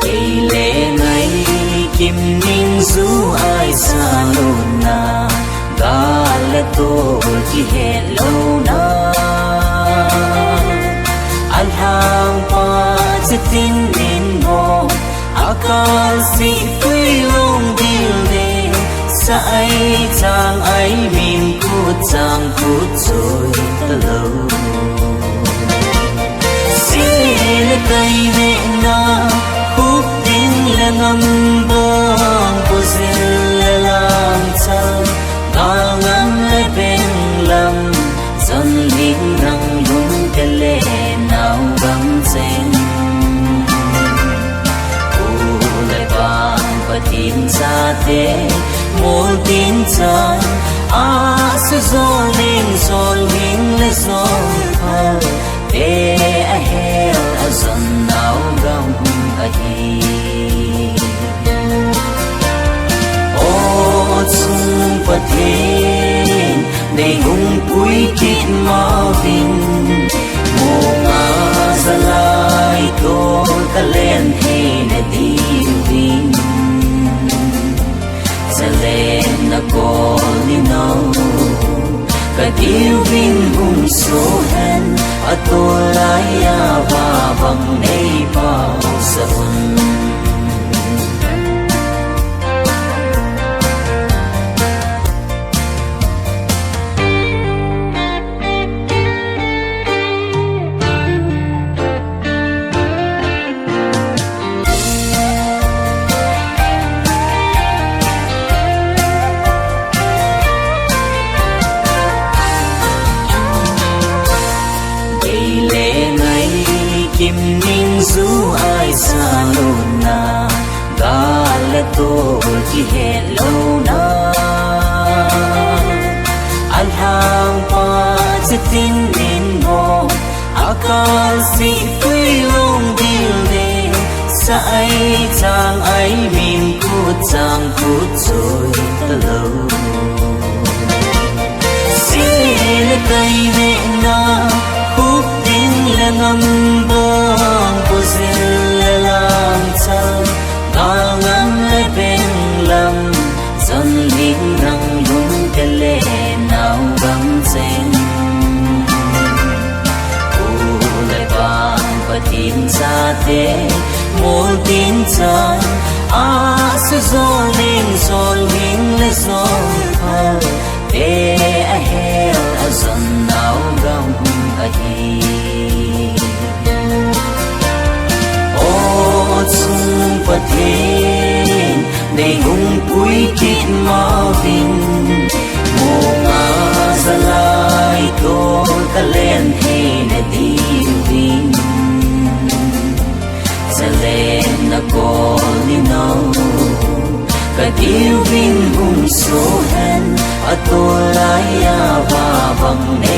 Dei le ngai kim ning zu ai sa lona, gal le tol kihet lona. Alhangpa chitin in mo, akal si tui lom dil de, sa ai chang ai mim kut chang kut choi ta lo. Sile kai me na, khup ding le ngam bang, ko zil le lam chang, gal ngam le beng lam, zon ding nang lung te le nau gam cheng. U le pa Pathen chate, mol tin chan, Asuh jolhing, jolhing le jolphal te ahel a jon nau gam ahi. O chung Pathen, nei hung pui kit mauvin, mong a jalai tol ka len thei na diuvin. Jalen na kol ni nau, ka diuvin hung sohen, atol lai a va bang nei pau sa un. Gei le ngai kim ning ju ai sa lona, gal le tol kihet lona. Alhangpa chitin in bong, akal si tui long dil de, sa ai chang ai min kut chang kut choi ta lo. Sile kai ve na, khup ding le ngam bang, pu zil le lang chang, gal ngam le beng lam, jon ling nang lung te le nau gam cheng. U le pa, Pathen chate, mol tin chan, asuh jolhing, jolhing le jolphal te ahel a jon nau gam ahi. O chung Pathen, nei hung pui kit mauvin, mong a jalai tol ka len thei na diuvin. Jalen na kol ni nau, ka diuvin hung sohen, atol lai a va bang nei